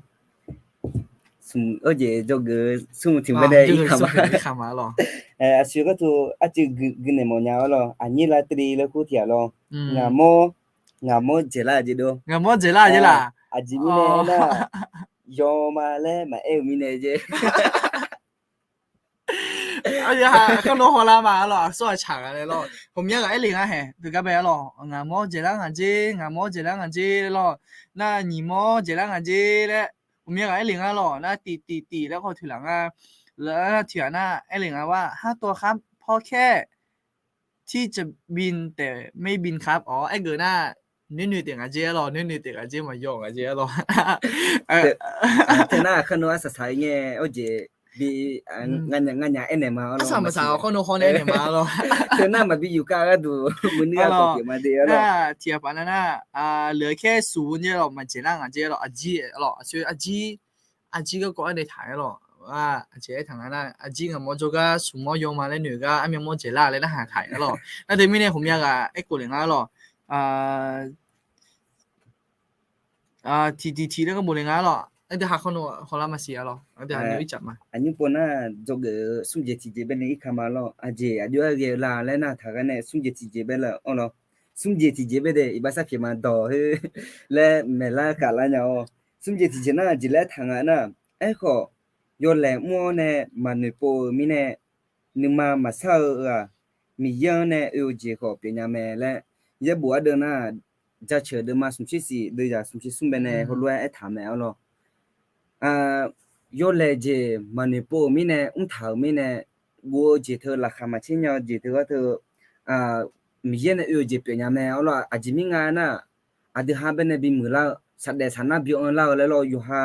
Smq oejeq jawrgeuf smr tiq bae nae irkaq ma lawr. Aqsur gharduq arcuiv gui naeq mawf nya-awr lawr, aqnyir lavtri laer kur tiq-aq lawr. Ngaqmawr, ngaqmawr dzaeqlar-eu jeq dov. Ngaqmawr dzaeqlar-eu jeq laf. Aqjeq mirnae nar, yawma laer maqaer-eu mirnae jeq. Aqyawf ha kharnawv hawlar ma lawr, aqsur aqcaq nga laer lawr. Ghawqmya ghaq aer le nga haeq, teugar bae-a lawr. Ngaqmawr dzaeqlar ngaq jer, ngaqmawr dzaeqlar ngaq jer laer lawr. Nar nyiq mawr dzaeqlar ngaq jer laer, ghawqmya ghaq aer le nga lawr. Nar tiq tiq tiq laer khawf toeqlaf nga. Lar tiq ghaq nar aer le nga war, har tawv khar pawrkaer ที่จะบินแต่ไม่บินครับ awr, aergeuf nar, noeqnoeq taef ngaq jer lawr, noeqnoeq taef ngaq jer, maqyaw ngaq jer lawr. Teunar kharnawv arsaq saq-ir ngae, arjeq bi nganyaf aernaeq ma lawr. Arsaq maqsaq kharnawv hawr nae aernaeq ma lawr. Teunar maqbi yufkav gharduq meuq nuir-a kawq pyeuf ma de-a lawr. Tiq ghaq paq nar nar, leuq khaer suq-eu nae lawr, maqdzaeqlar ngaq jer lawr, aqjir lawr, aqsur aqjir, aqjir garkawv aernaeq taq-aer lawr. Aqjeq aertaq nga nar, aqjir ngaqmawr jawrgar smq mawr yawma laer noeq gar armyav mawr dzaeqlar laer narhaq taq-aer lawr. Nar teumirnae ghawqmya ghaq aerkhof le nga lawr. Tiq tiq tiq laer garbof le nga lawr. Aqdui ha kharnawv hawlar maqsiq-a lawr. Aqdui ha ircaf ma. Aqnyir pov nar, jawrgeuf-eu smr jeq tiqjeq bae nae irkaq ma lawr. Aqjeq aqjox-aer ghae-eu la laer narhaq taq gar nae smr jeq tiqjeq bae la-awr lawr. Smr jeq tiqjeq bae dae iqbax sarpyaeq ma dawq heu laer maeqlar khavlar nya-awr. Smr jeq tiqjeq nar jeq laer taq nga nar, aerkhawf yawlaeq mr-awr nae maqnoeq pov-eu mirnae, nuima maqsar-eu-aq, Miqyaer-anr nae oe-eu jeq khawf pyeufnya mae laer, yaerbof ardeuv nar, jaceuq deuvma smq tser shif deuvzaq smq tser smr bae nae heulof-aer aertaq mae-awr lawr. Yawlaeq jeq maqnoeq pov-euq mirnae, mrtaq-euq mirnae, guv-eu jeq teu laqkhaq maqtser nya-eu jeq teu gar teu, Miqyaer nae oe-eu jeq pyeufnya mae-awr lawr. Aqjeq mirnga nar, aqdui ha bae nae bimuiq lar-eu, saqdaef saqnar bi anr lar-eu laer lawr, yawqha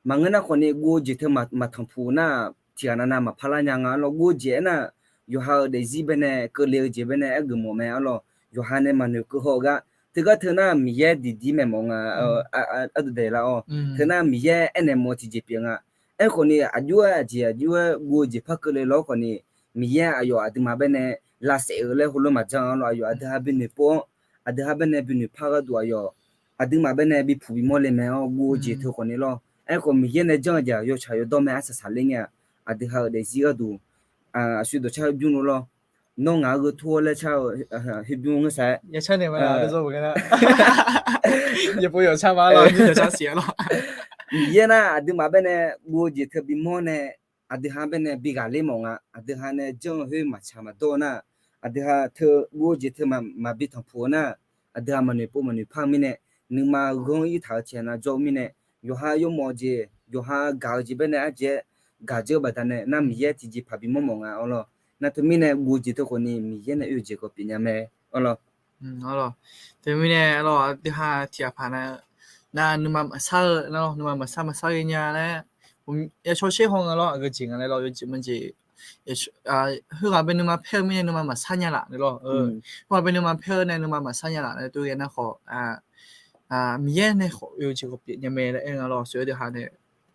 maqngeur nar khawfni guv-eu jeq teu maqtanqpuq nar, tiqghaq navnav maqpar lar nya nga-awr lawr. Guv-eu jeq aernar, yawqha-euq daefzir bae nae keuvle-eu jeq bae nae aergeuf mawf mae-awr lawr. Yawqha nae maqnoeq keuv haw-eu gar, teugar teu nar Miqyaer diqdir maeq mawf nga, ardui daeq lar-awr. Teu nar Miqyaer aernaeq mawf-eu tiqjeq pyeuf nga. Aerkhawfni aqjox-aer aqjeq aqjox-aer guv-eu jeq par keuvle lawr khawfni, Miqyaer aqyawf aqduimaf bae nae lavsaef-euq laer heulof maqjan-a lawr. Aqyawf aqdui ha binoeq pov-anr, aqdui ha bae nae binoeq par gharduq aqyawf aqduimaf bae nae biphuq bimawr le mae-awr guv-eu jeq teu khawfni lawr. Aerkhawf Miqyaer nae janr-eu jeq-aq yawtsaq yawdawr mae, arsaq saqler ngae-aq, aqdui ha-euq daefzir gharduq aqsur dawqcar heubymr luf lawr. Nawr ngaq-anr gheu tur-awr laer car-eu heubymr ngeur saq-aer. Miqyaer nar aqduimaf bae nae guv-eu jeq teu bimawr nae, aqdui ha bae nae bi ghaqler mawf nga. Aqdui ha nae janr-eu khoer maqtsaq maqdawr nar, aqdui ha teu guv-eu jeq teu maqbi tanqpuq-eu nar, aqdui ha maqnoeq pov maqnoeq par-eu mirnae, nuima ghanr ir taq-eu tiqghaq nav jawr-eu mirnae, yawqha yawmawf-eu jeq, yawqha gaq-eu jeq bae nae arjeq-aer gaq dzeur-eu baqdanae nar Miqyaer tiqjeqpaq bimawr mawf nga-awr lawr. Nar teumirnae guv-eu jeq teu khawfni Miqyaer nae oe-eu jeq khawf pyeufnya mae-awr lawr. Teumirnae lawr, aqdui ha tiqghaq paq nav, nav nuima maqsar-eu nar lawr, nuima maqsar maqsar ghaenya laer, yacaw sher haw nga lawr, aqgeu jeq nga laer lawr, yawjeq maqjeq, khoerghaq bae nuima paer-eu mirnae nuima maqsar nya laf nae lawr. Khoerghaq bae nuima paer-eu nae nuima maqsar nya laf nae tov ghae nar khawf, Miqyaer nae khawf oe-eu jeq khawf pyeufnya mae laer aer nga lawr. Sawr-eu deuq ha nae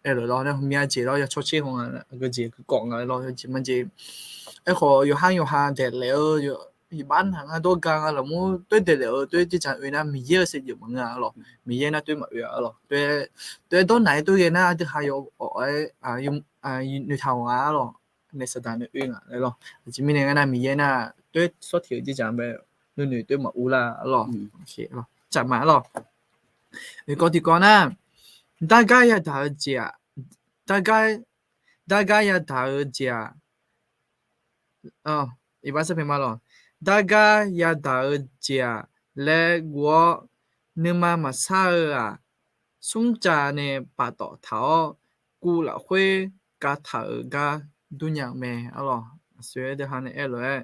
aerlaf lawr, nar heumya jeq lawr, ya tsawrtser haw nga, aqgeujeq kawv nga lawr, yawjeq majeq. Aerkhawf yawqhar yawqha daeqlaef-eu, iqbax naq nga dawrga nga lafmur toer daeqlaef-eu toer dzerdzaq oe nar Miqyaer-euq saevdzeuf maqngeur-a lawr, Miqyaer nar toer maqoe-a lawr, toer dawrnaq-aer toer ghae nar aqdui ha yaw awq-aer noeqtaq-awq nga lawr, naef Saqdaq nae oe nga laer lawr. Aqjeq mirnae ngar nar Miqyaer nar toer sawr tiq-eu dzerdzaq bae nuinoeq toer maqur lar lawr. Tsaqmaf lawr. Oekawv tiqkawv nar, dargar yadaq-eu jeq-aq, dargar, dargar yadaq-eu jeq-aq, iqbax sarpaeq ma lawr, dargar yadaq-eu jeq-aq laer guv-awr, nuima maqsar-eu-aq, smrcav nae paftawf taq-awr, guv lafkhoer kavtaq-euq gar durnya-eu mae. Arlawq, aqsur-aer deuq ha nae aerlof-aer,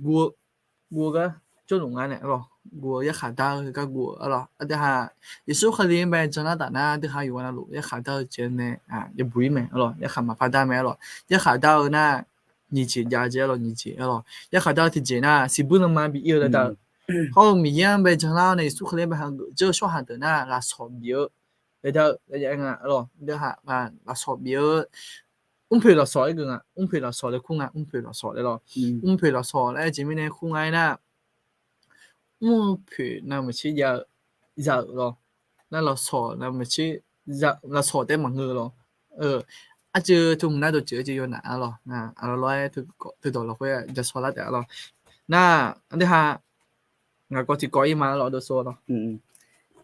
guv-eu, guv-eu gar jawrluf nga nae arlawq, guv-eu yarkhaq dar-eu gar guv-eu arlawq. Aqdui ha Yeqsur Kali-anr bae janlar taf nar, aqdui ha yawqghaq navluf yarkhaq dar-eu jeq nae yabuq-ir mae arlawq, yarkhaq maqpar dar mae arlawq. Yarkhaq dar-eu nar, nyiq jeq jav jeq arlawq, nyiq jeq arlawq. Yarkhaq dar-eu tiqjeq nar, siqbuir lanma bi ir-eu laer dar-eu. Hawr-eu Miqyaer-anr bae janlar-awr nae Yeqsur Kali-anr bae hageuf dzeur-eu tsawrhaq deuq nar, lafsawq bif-eu laer dar-eu, lafsawq bif-eu, mrpoeq lafsawq aer geu nga, mrpoeq lafsawq laer kur nga, mrpoeq lafsawq laer lawr. Mrpoeq lafsawq laer aer jeq mirnae kur nga aernar, mr-eu poeq navmaqtser jav-eu, za-euq lawr. Nar lafsawq navmaqtser, lafsawq taef maqngeur lawr. Arcuiv teu hmq nar dawqtsuif-eu jeq yawnaf arlawq. Aqlawq lawr-aer teudawq lafkhoer ja shawrlar taef arlawq. Nar, aqdui ha ngaq kawv tiqkawv ir ma arlawq, dawqsawr lawr.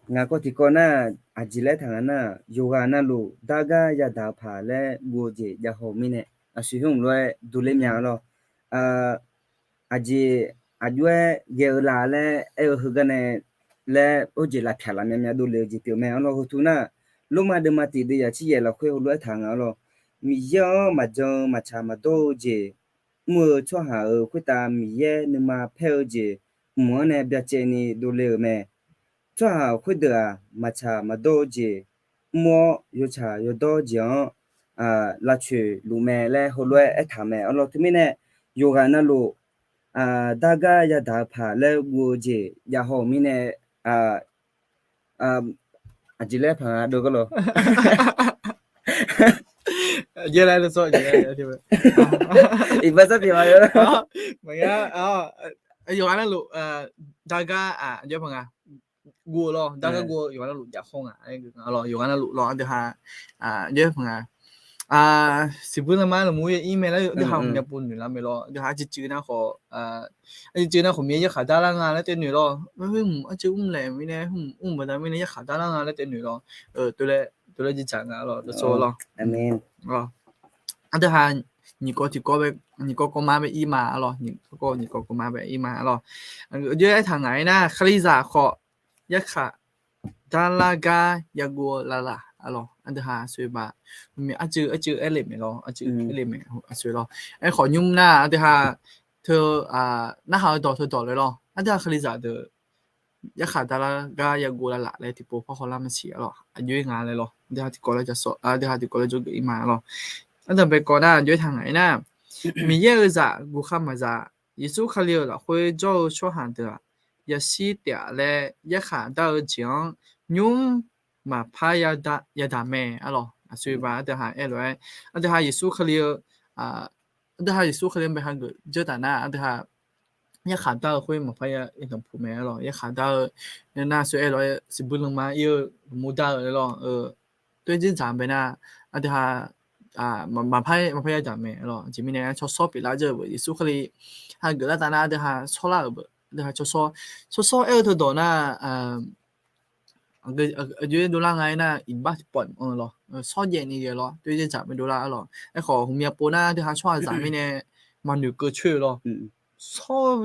Ngaq kawv tiqkawv nar, aqjeq laer taq nga nar, yawqghaq navluf dargar yadaq-eu paq laer guv-eu jeq jav haw-eu mirnae, aqsur hmq lof-aer durler mya arlawq. Aqjeq aqjox-aer ghae-eu la laer aer-eu heugar nae laer, or jeq lafpyaq laf myavmyav dovle-eu jeq pyeuf mae arlawq. Heu tu nar, Lormav deuvma tiq deuvyaq tsir yaef lafkhoer heulof-aer taq nga arlawq. Miqyaer-anr maqjan-eu maqtsaq maqdawr-eu jeq mr-eu tsawrhaq-euq khoertav Miqyaer nuima paer-eu jeq mq-anr nae byacaevni dovle-euq mae. Tsawrhaq khoerdeuq-aq, maqtsaq maqdawr-eu jeq mr-awr, yawtsaq yawdawr jeq-anr lavcoeq luf mae laer heulof-aer aertaq mae arlawq. Teumirnae, yawqghaq navluf dargar yadaq-eu paq laer guv-eu jeq jav haw-euq mirnae, aqjeq laer paq nga dov gar lawq. Iqbax sar pyeuf ma. Yawqghaq navluf dargar, aqjox paq nga, guv-eu lawr, dargar guv-eu yawqghaq navluf jav haw nga, yawqghaq navluf lawr, aqdui ha, aqjox paq nga. Siqbuir lanma lafmur yaer ir mae laer deuq ha myav pov noeq lar mae lawr, deuq ha arcuiv cuiv nar khawf, arcuiv cuiv nar khawf Miqyaer yarkhaq dar lar nga laer taev noeq lawr. Hmq arcuiv mrlaeq mirnae, hmq mr baqda mirnae yarkhaq dar lar nga laer taev noeq lawr. Tov laer jir dzaq nga lawr, dawqsawr lawr. Aqdui ha nyiq kawv tiqkawv, nyiq kawv kawv ma bae ir ma lawr, nyiq kawv kawv ma bae ir ma lawr. Aqjox aertaq ngaq-aer nar, Kalizaq khawf yarkhaq dar lar gar yaguv-eu lavlaf arlawq. Aqdui ha aqsur baq, arcuiv arcuiv aer le mae lawr, arcuiv aer le mae aqsur lawr. Aerkhawf nymr nar aqdui ha teu, narhaq-eu dawq teu dawq le lawr, aqdui ha Kalizaq deuq yarkhaq dar lar gar yaguv lavlaf laer tiqpov parhaw lar maqsiq arlawq. Aqjox-aer nga laer lawr, aqdui ha tiqkawv laer ja sawr, aqdui ha tiqkawv laer jawrgeuf ir ma lawr. Aqdui ha bae kawv nar, aqjox-aer taq ngaq-aer nar, Miqyaer-euq zaq guqkhav maqzaq, Yeqsur Kali-euq lafkhoer jawr-eu tsawrhaq deuq-aq, yashir taef-a laer yarkhaq dar-eu jeq-anr nymr maqpar yadaq mae arlawq. Aqsur baq aqdui ha aer lof-aer, aqdui ha Yeqsur Kali-eu, aqdui ha Yeqsur Kali-anr bae hageuf dzeur taf nar, aqdui ha yarkhaq dar-eu khoer maqpar ya danqpuq mae arlawq. Yarkhaq dar-eu, nar aqsur aer lof-aer siqbuir lanma ir-eu lmqmr dar-eu laer lawr, toer dzerdzaq bae nar, aqdui ha maqpar, maqpar yadaq mae arlawq. Aqjeq mirnae tsawrshawr pyeuflar dzeur-euq beu, Yeqsur Kali hageuf lar taf nar aqdui ha shawrlar-euq beu, aqdui ha tsawrshawr, tsawrshawr aer-eu teu dawq nar, aqjox-aer dovlar nga-aer nar, iqbax tiqpawf maqanr lawr, shawr jaev ni ghae lawr, toer dzerdzaq mae dovlar arlawq. Aerkhawf hmq myav pov nar aqdui ha tsawrhaqzaq mirnae maqnoeq keuv coer-eu lawr. Shawr,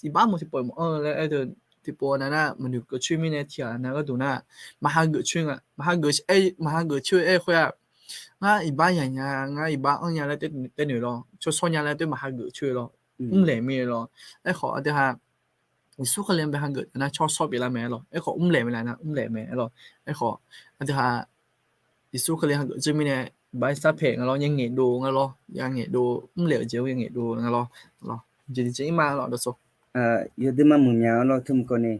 iqbax mawf tiqpawf maqanr laer aer-eu tiqpov nav nar maqnoeq keuv coer mirnae tiqghaq nav gharduq nar, maqhageuf coer nga, maqhageuf, maqhageuf coer aer-eu khoer-aq, ngar iqbax yaq nya, ngar iqbax anr nya laer taev noeq lawr, tsawrshawr nya laer taev maqhageuf coer lawr, mrlaeq mir lawr. Aerkhawf aqdui ha Yeqsur Kali-anr bae hageuf nar tsawrshawr pyeuflar mae arlawq. Aerkhawf mrlaeq mae laf nar mrlaeq mae arlawq. Aerkhawf aqdui ha Yeqsur Kali hageuf dzeur mirnae, iqbax sharpaeq nga lawr, yangaeq dov nga lawr, yangaeq dov, mrlaeq-euq jeq-anr yangaeq dov nga lawr. Jeq tiqjeq ir ma lawr dawqsawr. Yawdui ma muiq mya arlawq, teu mq kawv ni.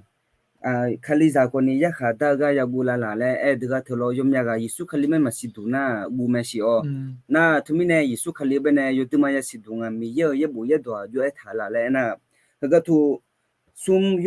Kalizaq khawfni yarkhaq dar-eu gar yaguv lavlaq laer aer-eu deuq gharteu lawr, yawmyav ghaq Yeqsur Kali maer maqsiq duq nar guv mae siq-awr. Nar teumirnae Yeqsur Kali-eu baenae yawdui ma yasiq duq nga, Miqyaer-euq yaerbof yaerdawq-aq jov-aer taq laf laer aernar, heugar tu smr,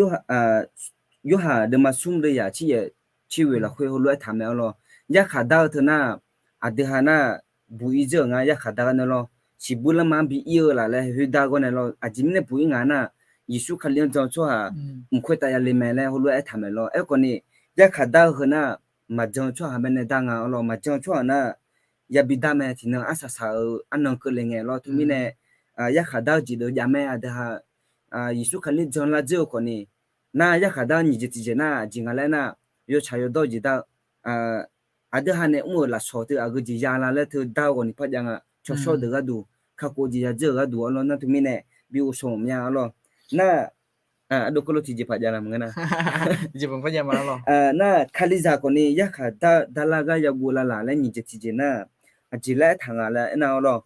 Yorhaq deuvma smr deuv yaq tser yaef tser ghoeq lafkhoer heulof-aer taq mae-awr lawr. Yarkhaq dar-eu teu nar, aqdui ha nar, buq-ir dzeur-euq nga yarkhaq dar-eu nar lawr. Siqbuir lanma-anr bi ir-eu laf laer khoer dar-eu gawr nae lawr. Aqjeq mirnae buq-ir ngaq nar, Yeqsur Kali-anr jan-eu tsawrhaq mq khoertav yale mae laer heulof-aer aertaq mae lawr. Aerkhawfni, yarkhaq dar-eu heu nar, maqjan-eu tsawrhaq baenae dar nga-awr lawr. Maqjan-eu tsawrhaq nar, yabi dar mae tiqnan arsaq saq-eu arnan keuvle ngae lawr. Teumirnae, yarkhaq dar-eu jeq deuq jav mae aqdui ha, Yeqsur Kali jan lar dzeur-eu khawfni, nar yarkhaq dar-eu nyiq jeq tiqjeq nar aqjeq nga laer nar, yawtsaq yawdawr-eu jeq dar-eu, aqdui ha nae mr-euq lafsawq teu aqgeu jeq ya la laer teu dar-eu ghawqni par jav nga. Cawqshawr deuq gharduq, kakhof jeq ya dzeur-euq gharduq-awr lawr nar teumirnae, bi ghovshaw mya-awr lawr. Nar, aqdui keuv lawr tiqjeq paq jav la maqngeur nar, tiqjeq paq jav ma lawr. Nar Kalizaq khawfni yarkhaq dar, darlar gar yaguv lavlaq laer nyiq jeq tiqjeq nar, aqjeq laer aertaq nga laer aernar-awr lawr.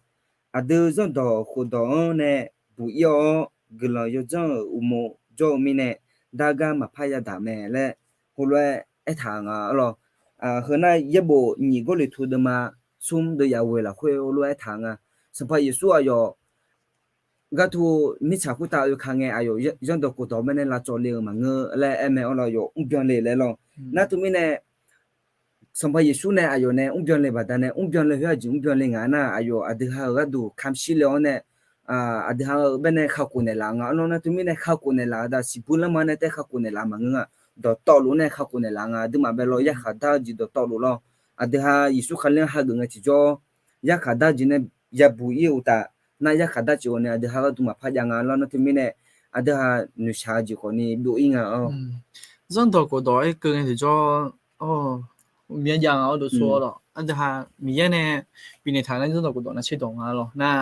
Aqdui zanrdawq khofdawq-anr nae buq-ir-awr guiqlanq yawdzanr-euq uqmov jawr-eu mirnae, dargar maqpar yadaq mae laer heulof-aer aertaq nga-awr lawr. Heu nar yaerbof nyiq Gawrliqtu deuvma smr deuv yaf ghoeq lafkhoer heulof-aer aertaq nga. Sanqpaq Yeqsur aqyawf ghartu mirtsaq khoertav oeka ngae aqyawf zanrdawq khofdawq baenae lavcawv le-euq maqngeur laer aer mae-awr lawr, aqyawf mrbyan le laer lawr. Nar teumirnae, Sanqpaq Yeqsur nae aqyawf nae mrbyan le baqdanae, mrbyan le khoer aqjeq mrbyan le ngaq nar, aqyawf aqdui ha-euq gharduq kamq shir le-awr nae, aqdui ha-euq baenae kakhof naeqlaf nga-awr lawr. Nar teumirnae kakhof naeqlaf-eu da siqbuir lanma nae taef kakhof naeqlaf maqngeur nga. Dawqtawvluf nae kakhof naeqlaf nga. Aqduimaf bae lawr yarkhaq dar-eu jeq dawqtawvluf lawr. Aqdui ha Yeqsur Kali-anr hageuf ngae tiqjawr, yarkhaq dar-eu jeq nae yabuq-ir-eu uqtaf, nar yarkhaq dar jeq khawfni aqdui ha gharduq maqpar jav nga lawr. Nar teumirnae, aqdui ha noeqshaq-eu jeq khawfni byov-ir nga-awr. Zanrdawq khofdawq-aer keuv ngae tiqjawr, myav jav nga-awr dovsor-awr lawr. Aqdui ha Miqyaer nae bifnaeq taq nar zanrdawq khofdawq nar tserdawq nga lawr. Nar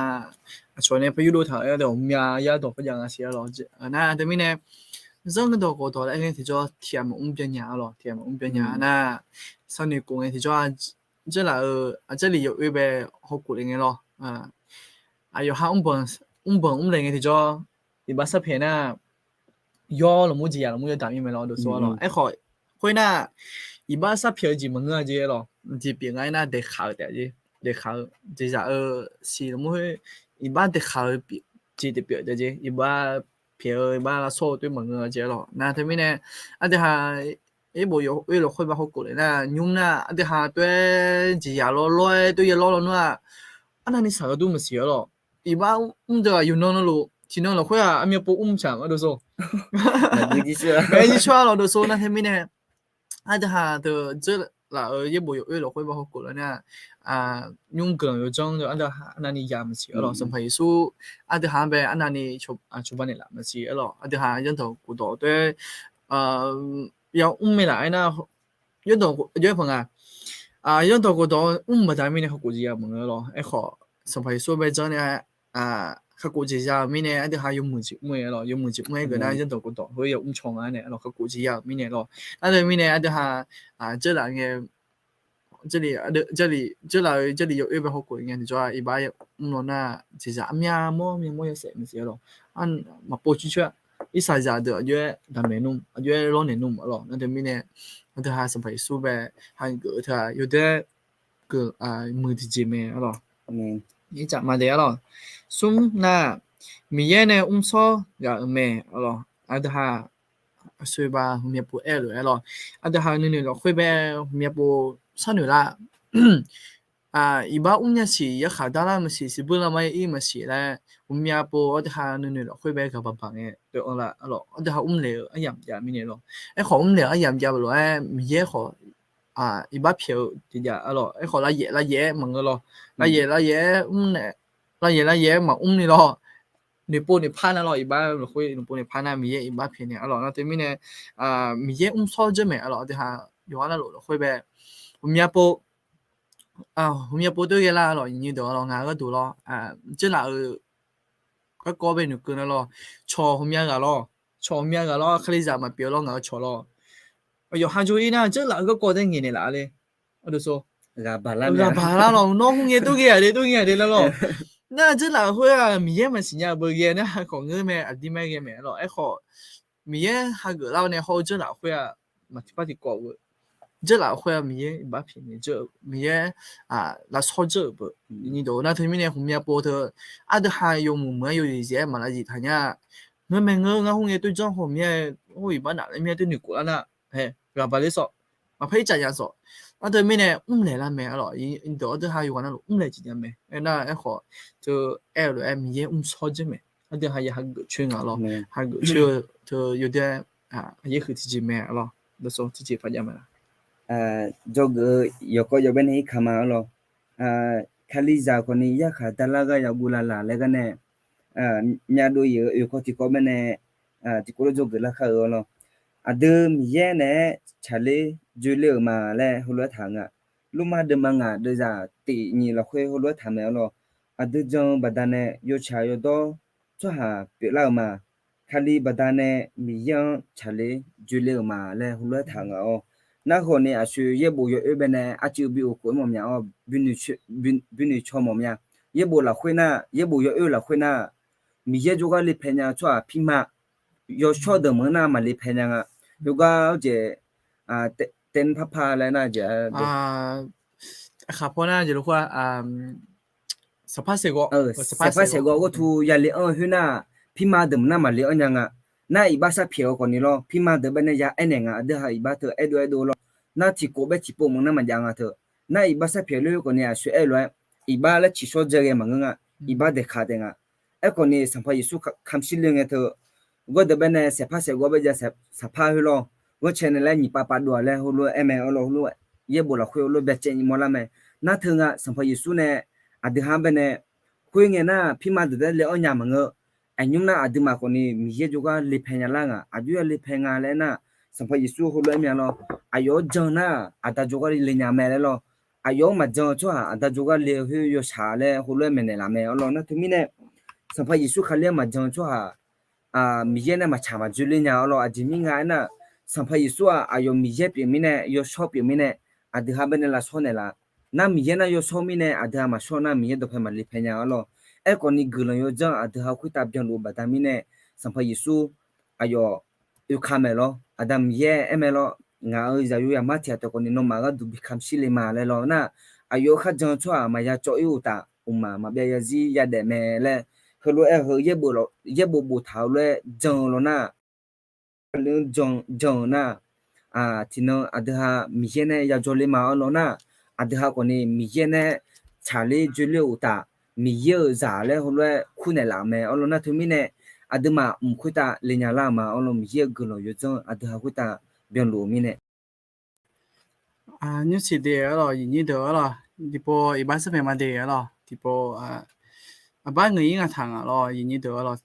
aqcawq nae par yurdov taq-aer dawq myav yar dawq par jav nga siq-awr lawr. Nar teumirnae, zanrdawq khofdawq laer aer ngae tiqjawr tiq ghaq maqmr byan nya-awr lawr. Tiq ghaq maqmr byan nya nar, sharnoeq khof ngae tiqjawr-a, Jarlif-eu, Jarlif yawoer bae hawkhof le ngae lawr. Aqyawf ha mrbanq mrle ngae tiqjawr, iqbax sarpaeq nar, yawr lmqmr jeqzaq lmqmr yawdaq mir mae lawr dovsor-awr lawr. Aerkhawf, khoernar, iqbax sarpaeq-eu jeq maqngeur-a jeq-aer lawr. Jeq pyeuf nga aernar daeqkhaq-eu taef jeq, daeqkhaq-eu jeqzaq-eu siq lmqmr khoer, iqbax daeqkhaq-eu jeq daeqpyeuf taef jeq, iqbax pyaeq-eu iqbax lavsawr-eu toer maqngeur-a jeq-aer lawr. Nar teumirnae, aqdui ha yaerbof yawoer lafkhoer bae hawkhof le nar nymr nar aqdui ha toer jeqzaq lawr lawr-aer toer ya lawr lawnmr-aq, arnavni shaq-eu dur maqsiq-awr lawr. Iqbax mr deuq-aq yawqnan navluf tiqnan lafkhoer-aq aqmyan pov mr maqtsaq ma dovsor. Maqgui jircoer-a lawr dovsor nar teumirnae, aqdui ha deuq dzeurlaf-euq yaerbof yawoer lafkhoer bae hawkhof le nar, nymr guiqlanq yawdzanr deuq aqdui ha arnavni ya maqsiq-awr lawr. Sanqpaq Yeqsur aqdui ha-anr bae arnavni cawba naeqlaf maqsiq-awr lawr. Aqdui ha zanrdawq khofdawq toer ya mr mae laf aernar, zanrdawq jawr-aer paq nga. Zanrdawq khofdawq mr baqda mirnae kakhof jeq ya maqngeur lawr. Aerkhawf, Sanqpaq Yeqsur bae janr nae kakhof jeq ya-euq mirnae aqdui ha yawmuiq jeq mr-aer lawr. Yawmuiq jeq mr-aer geuf nar zanrdawq khofdawq heu ya mr caw nga nae lawr. Kakhof jeq ya-euq mirnae lawr. Nar teumirnae aqdui ha dzeurlaf ngae, Jarlif, Jarlif, Jarlif-eu Jarlif yawoer bae hawkhof ngae tiqjawr-a iqbax mr law nar jeqzaq armya mawr mya mawr yawshaef maqsiq-awr lawr. Maqpov circoer-a, irsaqzaq deuq aqjox-aer daqmaeq nmr, aqjox-aer lawrnaeq nmr-awr lawr. Nar teumirnae, aqdui ha Sanqpaq Yeqsur bae hageuf-eu teu-aq yawdaer muiq tiqjeq mae-awr lawr. Ircaf maqdaef-awr lawr. Smr nar, Miqyaer nae mrshawr ghaq-euq mae-awr lawr. Aqdui ha aqsoeq ba hmqmya pov aer-eu lof-aer lawr. Aqdui ha nuinoeq lafkhoer bae hmqmya pov sharnoeq lar. Iqbax mrnya siq, yarkhaq darlar maqsiq, siqbuir lanma-aer ir maqsiq laer hmqmya pov aqdui ha nuinoeq lafkhoer bae ghaq baq baq ngae, aqdui ha mrlaeq-eu aryamq jav mirnae lawr. Aerkhawf mrlaeq-eu aryamq jav-eu lof-aer Miqyaer khawf iqbax pyaeq-eu tiqjav-a lawr. Aerkhawf lavyaef lavyaef-aer maqngeur lawr. Lavyaef lavyaef-aer mrnaeq, lavyaef lavyaef-aer maqmr ni lawr. Noeqpov noeqpar nar lawr, iqbax lafkhoer noeqpov noeqpar nar Miqyaer iqbax pyaeq naeq-a lawr. Nar teumirnae, Miqyaer mrshawr dzeur maeq-a lawr. Aqdui ha yawqha nar lof lafkhoer bae hmqmya pov hmqmya pov toer ghae lar-a lawr, nyiq nyi deuq-a lawr, ngaq-euq gharduq lawr, dzeurlaf-euq garkawv bae noeqkeuv nar lawr, cawq hmqmya ghaq lawr, cawq hmqmya ghaq lawr, Kalizaq maqpyeuf lawr, ngaq-euq cawq lawr. Yawqha jawr-ir nar dzeurlaf-euq garkawv taer ngaeqnaeq laf-a le. Aqdui sor, ghaq baq lar lawr, nawr hmr ngae dur ghae-a de, dur ghae-a de lar lawr. Nar dzeurlaf-euq khoer-aq Miqyaer maqsiq nya-eu beu ghae nar khawf ngeur mae, aqdir mae ghae mae-a lawr. Aerkhawf Miqyaer hageuf lar-awr nae hawr-eu jeurlaf khoer-aq, maq tiqpar tiqkawv-eu jeurlaf khoer-aq, Miqyaer iqbax pyaeqnaeq dzeur-eu, Miqyaer lafsawr dzeur-euq beu. Nyiq dawq nar teumirnae ghawqmya pov teu, aqdui ha yawmuiq muiq-aer yawzif zif-aer maq lavzif taq nya. Ngeurmae ngeur ngar khoer ngae toer janr haw mir-aer, hawr iqbax naf laer mir-aer toer noeqkhof lar nar, ghaq baq ler sawq, maqpar ir caf nya sawq. Nar teumirnae mrlaeq lar mae arlawq. Dawq aqdui ha yawqghaq navluf mrlaeq jeq nya mae. Aernar aerkhawf, teu aer-eu lof-aer Miqyaer mrshawr dzeur mae. Aqdui ha ya hageuf coer nga lawr. Hageuf coer-eu teu yawdaer aqyaer huiq tiqjeq mae arlawq. Dawqsawq tiqjeq paq jav ma. Dzawgeuf-eu yawqkawv yawbae nae irkaq ma arlawq. Kalizaq khawfni yarkhaq darlar gar yaguv lavlaq laer gar nae, myavdov iq-eu oeq kawv tiqkawv bae nae tiqkawv lof dzawgeuf lar kar-eu arlawq. Aqdui Miqyaer naeq-aer tsaqler dzoerler-euq ma laer heulof-aer taq nga. Lormav deuvma ngaq deuvzaq tiq nyiq lafkhoer heulof-aer taq mae arlawq. Aqdui jan-eu baqdanae yawtsaq yawdawr tsawrhaq pyeuflar-euq ma. Kali baqdanae Miqyaer-anr tsaqler dzoerler-euq ma laer heulof-aer taq nga-awr, narkhawf ni aqshoe yaerbof yawoer bae nae arcuiv bi of khof-aer mawf mya-awr, binoeq caw mawf mya. Yaerbof lafkhoer nar, yaerbof yawoer lafkhoer nar, Miqyaer jawrgar le pae nya tsawrhaq pirma yawshawr deuq meuq-anr nar maqle pae nya nga. Yawgar-awr jeq, taev parpar laer nar jeq, aqkhaq paw nar jeq lof khoer-a, saqpar saeqghawv, saqpar saeqghawv ghartu yale anr-eu khoer nar, pirma deuq meuq nar maqle anr nya nga. Nar iqbax sharpyaeq-eu khawfni lawr, pirma deuq bae nae ya aernaeq nga. Aqdui ha iqbax teu aerdov aerdov lawr. Nar tiqkawv bae tiqpov meuq nar maqjav nga teu. Nar iqbax sharpyaeq lof-aer khawfni aqshoe aer lof-aer, iqbax laer ciqshawr dzae ghae maqngeur nga. Iqbax daeqkaq taef nga. Aerkhawfni Sanqpaq Yeqsur kamq shir le ngae teu, gawrdeuq bae nae saeqpar saeqghawv bae jav saqpar khoer lawr, ghanrcae nae laer nyiq pav pav dov-aq laer heulof-aer aer mae arlawq. Heulof-aer yaerbof lafkhoer heulof-aer byacaev nyiq mawr lar mae. Nar teu nga Sanqpaq Yeqsur nae aqdui ha bae nae khoerngae nar pirma deuq taef-aer le anr nya maqngeur. Aqnymr nar aqduimaf khawfni Miqyaer jawrgar le pae nya lar ngaq, aqjox ya le pae nga laer nar, Sanqpaq Yeqsur heulof-aer mya lawr, aqyawf-anr jan nar aqda jawrgar le nya mae laer lawr. Aqyawf-anr maqjan-eu tsawrhaq aqda jawrgar le-eu khoer yawshaq laer heulof-aer maeqnaeq laf mae arlawq. Nar teumirnae Sanqpaq Yeqsur Kali-anr maqjan-eu tsawrhaq Miqyaer nae maqtsaq maqdzoerler nya arlawq. Aqjeq mir nga aernar, Sanqpaq Yeqsur-aq aqyawf Miqyaer pyeuf mirnae, yawshawr pyeuf mirnae, aqdui ha bae nae lavshawr naeqlaf. Nar Miqyaer nar yawshawr mirnae aqdui ha maqshawr nar Miqyaer dawqpae maqle pae nya arlawq. Aerkhawfni guiqlanq yawdzanr aqdui ha khoertav byanluf-eu baqda mirnae, Sanqpaq Yeqsur aqyawf oeka maeq lawr. Aqda Miqyaer aer mae lawr, ngaq-euq zaqyo zaqmar tiq ghaq taef khawfni nawmaf gharduq bi kamq shir le ma laer lawr nar, aqyawf-euq kharjan-eu tsawrhaq maqya cawv-ir uqtaf, mqmaq maqbyav yazir yadaef mae laer, heulof-aer heu yaerbof boftaq-eu lof-aer jan-eu lawr nar, jan-eu nar, tiqnan aqdui ha Miqyaer nae yajawr le ma arlawq nar, aqdui ha khawfni Miqyaer nae tsaqler dzoerler-eu uqtaf, Miqyaer-euq zaq laer heulof-aer kurnaeq laf mae arlawq. Nar teumirnae aqduimaf mq khoertav le nya lar-euq ma arlawq. Miqyaer-euq guiqlanq yawdzanr aqdui ha khoertav byanluf-eu mirnae. Nymrsiq de arlawq, iqnyir deuq arlawq, tiqpov iqbax sharpaeq ma de arlawq, tiqpov aqbax ngeuq ir ngaq taq ngaq lawr, iqnyir deuq arlawq.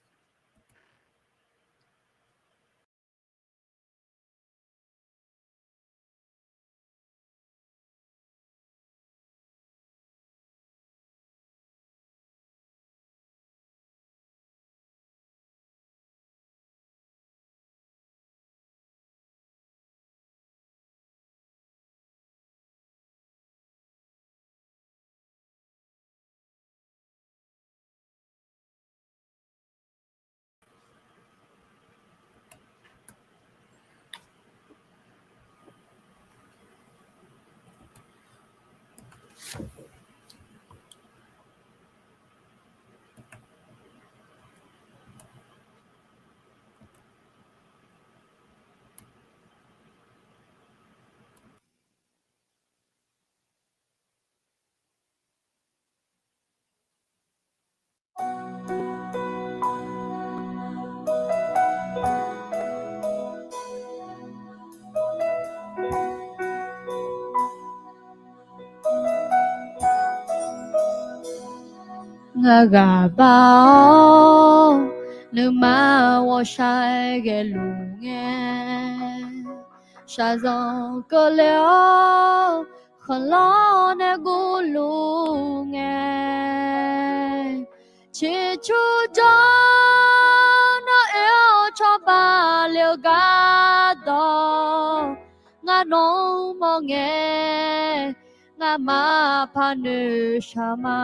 Ngar ghaq bar-awr nuima ghawqshaq ghaeluf ngae, shaqzanq keuvle-awr khanqlanr nae guvluf ngae, ciqcurjawr nar oe-awr cawba le-eu gardawq, ngar nawq-anr mawr ngae, ngamaf paq noeqshaq ma.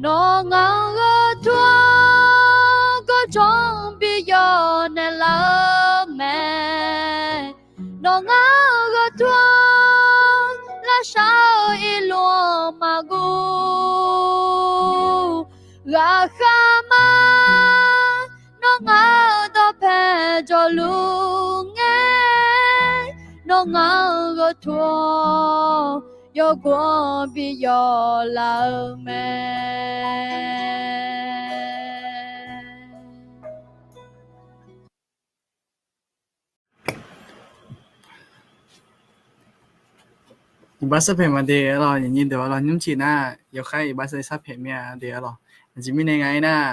Nawr ngaq-anr gharduq-anr gawr jawr bi yawf naeqlaf-eu mae. Nawq ngar-eu ghawqtuar lavshar-eu irluf-anr maqguv. Ghaqkhav ma, nawr ngar-eu dawqpae jawrluf ngae. Nawr ngar-eu ghawqtuar yawgor bi yawf laf-eu mae. Iqbax sarpaeq maqde arlawq, aqnyir deuq arlawq, nymr tiq nar yawkhaer iqbax sarpaeq mir-a de arlawq. Aqjeq mirnae nga aernar,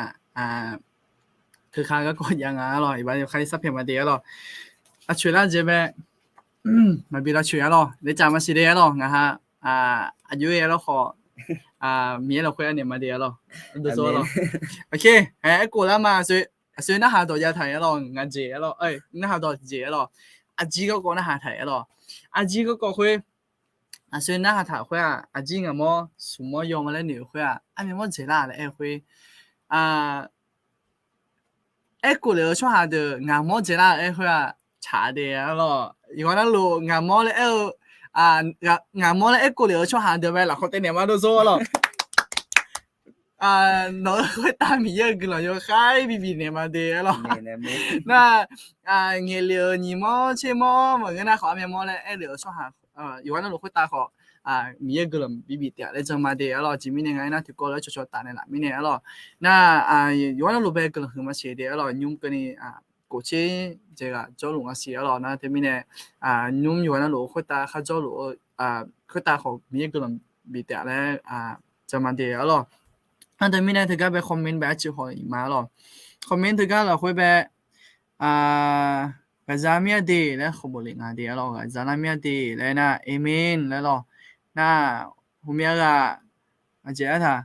teukhaq garkawv jav nga arlawq, iqbax yawkhaer sarpaeq maqde arlawq. Aqcoeq lar jeq bae, maqbi lavcoeq arlawq, daefcaf maqsiq de arlawq, ngaqha aqjox-aer arlawq khawf, Miqyaer lafkhoer anaeq maqde arlawq. Dov sawr arlawq. Aerkhof lar ma, aqsoe narhaq dawq jav taq-euq arlawq, ngaq jeq arlawq, narhaq dawq jeq arlawq. Aqjir garkawv narhaq taq-euq arlawq. Aqjir garkawv khoer, aqsoe narhaq taq khoer-aq, aqjir ngaqmawr smq mawr yaw ma laer noeq-eu khoer-aq, armyav mawr dzaeqlar laer aer-eu khoer, aerkhof lef-eu tsawrhaq deuq ngaqmawr dzaeqlar-eu aer khoer-aq, tsaq de arlawq. Yawqghaq navluf ngaqmawr laer aer-eu, ngaqmawr laer aerkhof lef-eu tsawrhaq deuq bae lafkhawf taev naeq ma dov sawr arlawq. Nawq-eu khoertav Miqyaer-euq guiqlanq yawkhaer bibif naeq ma de arlawq. Nar, ngaeqlef-euq nyiq mawr tser mawr maqngeur nar khawf, armyav mawr laer aerlef-euq tsawrhaq, yawqghaq navluf khoertav khawf, Miqyaer-euq guiqlanq bibif taef laer jan ma de arlawq. Aqjeq mirnae nga aernar, tiqkawv lof-aer cawqcawq taf naeqlaf mirnae arlawq. Nar, yawqghaq navluf bae guiqlanq huiq maqsiq de arlawq, nymr keuvni khof tser dzaeq ghaq jawrluf maqsiq arlawq. Nar teumirnae, nymr yawqghaq navluf khoertav khar jawrluf-eu, khoertav khawf Miqyaer guiqlanq bif taef laer jan ma de arlawq. Nar teumirnae teugar bae comment bae arcuiv haw-iq ma arlawq. Comment teugar lafkhoer bae, ghaqza mir-a de laer khawf bof lef nga de arlawq. Ghaqza nar mir-a de laer nar, amen laer lawq. Nar, hmqmyav ghaq, aqjeq artaq,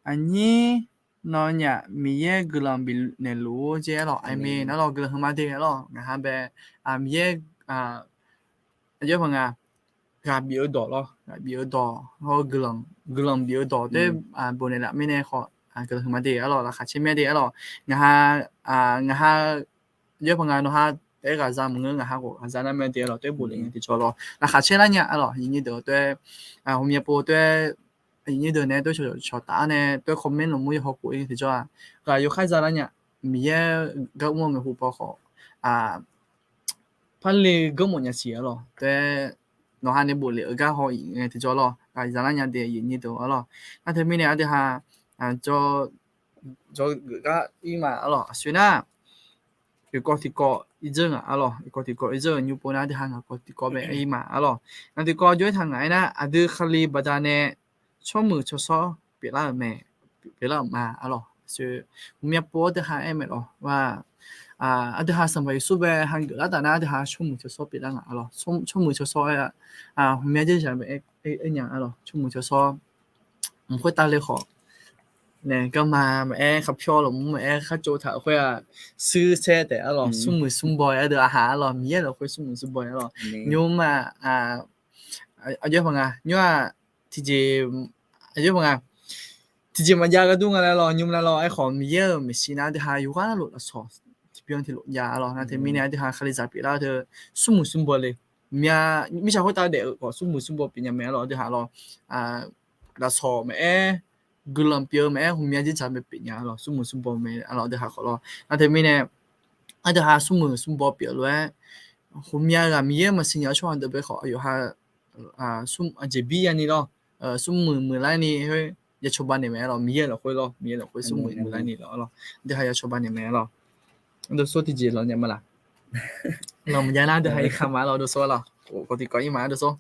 aqnyir nawnyaf Miqyaer guiqlanq bifnaeq luf-or jeq arlawq. Amen arlawq, guiqlanq huiqma de arlawq. Ngaqha bae, Miqyaer, aqjox-aer paq nga, ghaq bif-eu dawq lawr, ghaq bif-eu dawq hawr-eu guiqlanq bif-eu dawq taef-aer bofnaeq laf mirnae khawf, guiqlanq huiqma de arlawq. Laqkhaq caer mir-a de arlawq. Ngaqha, ngaqha, aqjox-aer paq nga nawqha taef-aer ghaqza maqngeur, ngaqha khawf ghaqza nar mir-a de arlawq, taef-aer boflef ngae tiqjawr lawr. Laqkhaq caer lar nya arlawq, aqnyir deuq taef-aer, hmqmyav pov taef-aer, aqnyir deuq nae taef-aer cawqcawq taf-awr nae taef-aer comment lafmur yawhaw khof-ir ngae tiqjawr-aq, ghaq yawkhaer za lar nya. Miqyaer gar mr-eu maeqhu paw khawf, parle geurmof nya siq arlawq. Taef-aer nawqha nae boflef-eu gar haw-iq ngae tiqjawr lawr, ghaq za lar nya de aqnyir deuq arlawq. Nar teumirnae aqdui ha, jawr geuf gar ir ma arlawq. Aqsoe nar, yawqkawv tiqkawv irdzeur ngaq arlawq. Yawqkawv tiqkawv irdzeur-euq nymr pov nar aqdui ha ngaq kawv tiqkawv bae ir ma arlawq. Ngaq tiqkawv jawr-aer taq ngaq-aer nar, aqdui Kali baqdanae tsawrmuiq tsawrshawr pyeuflar-euq mae, pyeuflar-euq ma arlawq. Aqsoe, hmqmyav pov-awr aqdui ha aer mae lawq. Aqdui ha Sanqpaq Yeqsur bae hageuf lar taf nar aqdui ha tsawrmuiq tsawrshawr pyeuflar ngaq arlawq. Tsawrmuiq tsawrshawr aer-a, hmqmyav dzerdzaq bae aer nya arlawq. Tsawrmuiq tsawrshawr mq khoertav le khawf nae garma maqaer, kharpyawr lafmur maqaer, khartsov taq-euq khoer-aq, suir saer taef arlawq. Smrmuiq smrbaw-aer aqdui aqha arlawq, Miqyaer lafkhoer smrmuiq smrbaw-aer arlawq. Nymr-aq, aqjox-aer paq nga nymr-aq, tiqjeq, aqjox-aer paq nga tiqjeq maqjav gharduq nga laer lawq, nymr lar lawq. Aerkhawf Miqyaer-euq maeqshi nar aqdui ha yawqghaq navluf lafsawq tiqbyan tiqlof jav arlawq. Nar teumirnae aqdui ha Kalizaq pyeuflar teu smrmuiq smrbaw le. Myav mirtsaq khoertav daef-eu khawf smrmuiq smrbaw pyeuf nya mae arlawq. Aqdui ha lawq, lafsawq maqaer, guiqlanq pyeuf-eu maqaer, hmqmyav dzerdzaq bae pyeuf nya arlawq. Smrmuiq smrbaw mae arlawq aqdui ha khawf lawr. Nar teumirnae aqdui ha smrmuiq smrbaw pyeuf lof-aer, hmqmyav ghaq Miqyaer maqsiq nya-eu tsawrhaq deuq bae khawf aqyawf ha aqjeq bir yani lawr, smrmuiq muiqlar ni khoer ya cawba naeq mae arlawq. Miqyaer lafkhoer lawr, Miqyaer lafkhoer smrmuiq muiqlar ni lawr arlawq. Aqdui ha ya cawba naeq mae arlawq. Aqdui sawr tiqjeq lanq nya ma laq? Lanq maqjav nar aqdui ha irkaq ma arlawq, aqdui sawr lawq. Khof kawv tiqkawv ir ma aqdui sawr.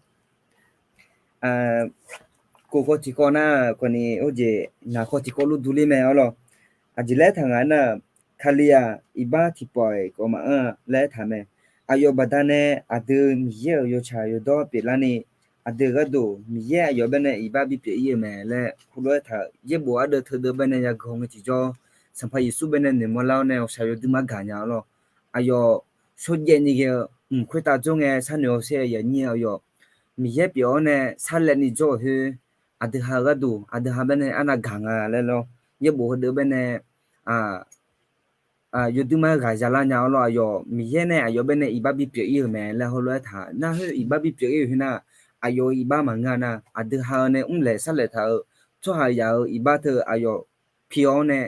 Khof kawv tiqkawv nar khawf ni, oejeq naq kawv tiqkawv luf durler mae arlawq. Aqjeq laer taq ngaq nar, Kali-aq iqbax tiqpawf-iq kawv maqanr laer taq mae. Aqyawf baqdanae aqdui Miqyaer-euq yawtsaq yawdawr pyeuflarni, aqdui gharduq Miqyaer aqyawf baenae iqbax bipyeuf ir-euq mae laer heulof-aer taq-euq yaerbof ardeuv teudeuv baenae yaguiq haw ngae tiqjawr, Sanqpaq Yeqsur baenae noeqmawr lar-awr nae ghawqshaq yawdui mar gaq nya arlawq. Aqyawf shawrjaev ni ghae-eu mq khoertav jawr ngae sharnoeq hawsher-eu yaqnyir aqyawf Miqyaer pyeuf-awr nae sarlaevni jawr-euq khoer, aqdui ha-eu gharduq aqdui ha baenae arnav gaq nga laer lawr. Yaerbof heudeuv baenae yawduima-aer ghaq zalar nya-awr lawr, aqyawf Miqyaer nae aqyawf baenae iqbax bipyeuf ir-euq mae laer heulof-aer taq nar, iqbax bipyeuf ir-euq khoer nar, aqyawf-euq iqbax maqngeur-a nar, aqdui ha-eu nae mrlaeq sarlaeq taq-eu tsawrhaq yaq-euq iqbax teu aqyawf pi-awr nae,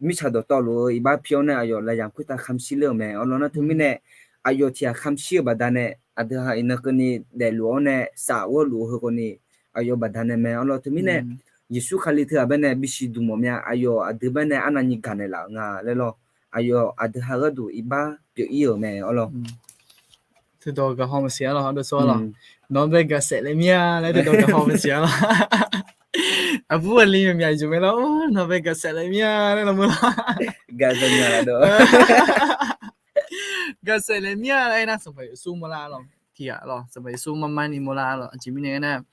mirtsaq dawqtawvluf-eu iqbax pi-awr nae aqyawf lafyaq khoertav kamq shir ler-euq mae. Awr lawr nar teumirnae, aqyawf tiq ghaq kamq shir-eu baqdanae, aqdui ha iqnan keuvni daefluf-awr nae saf ghawrluf-eu heu khawfni, aqyawf baqdanae mae. Awr lawr teumirnae, Yeqsur Kali teughaq baenae bisiq duq mawf mya, aqyawf aqdui baenae arnavni gaqnaeq laf-euq nga laer lawr, aqyawf aqdui ha gharduq iqbax pyeuf ir-euq mae. Awr lawr, teudawq gaqhaw maqsiq-a lawr, ardov sawr-a lawr, nawq-anr bae gaqsaef laer mir-a laer teudawq gaqhaw maqsiq-a lawr. Aqbur aqli myaqmyaq jeq mae lawr, nawq-anr bae gaqsaef laer mir-a laer lawr, gaqsaef laer mir-a laer aernar, Sanqpaq Yeqsur mawrlar-a lawr, tiq ghaq lawr, Sanqpaq Yeqsur marmarni mawrlar-a lawr. Aqjeq mirnae aernar,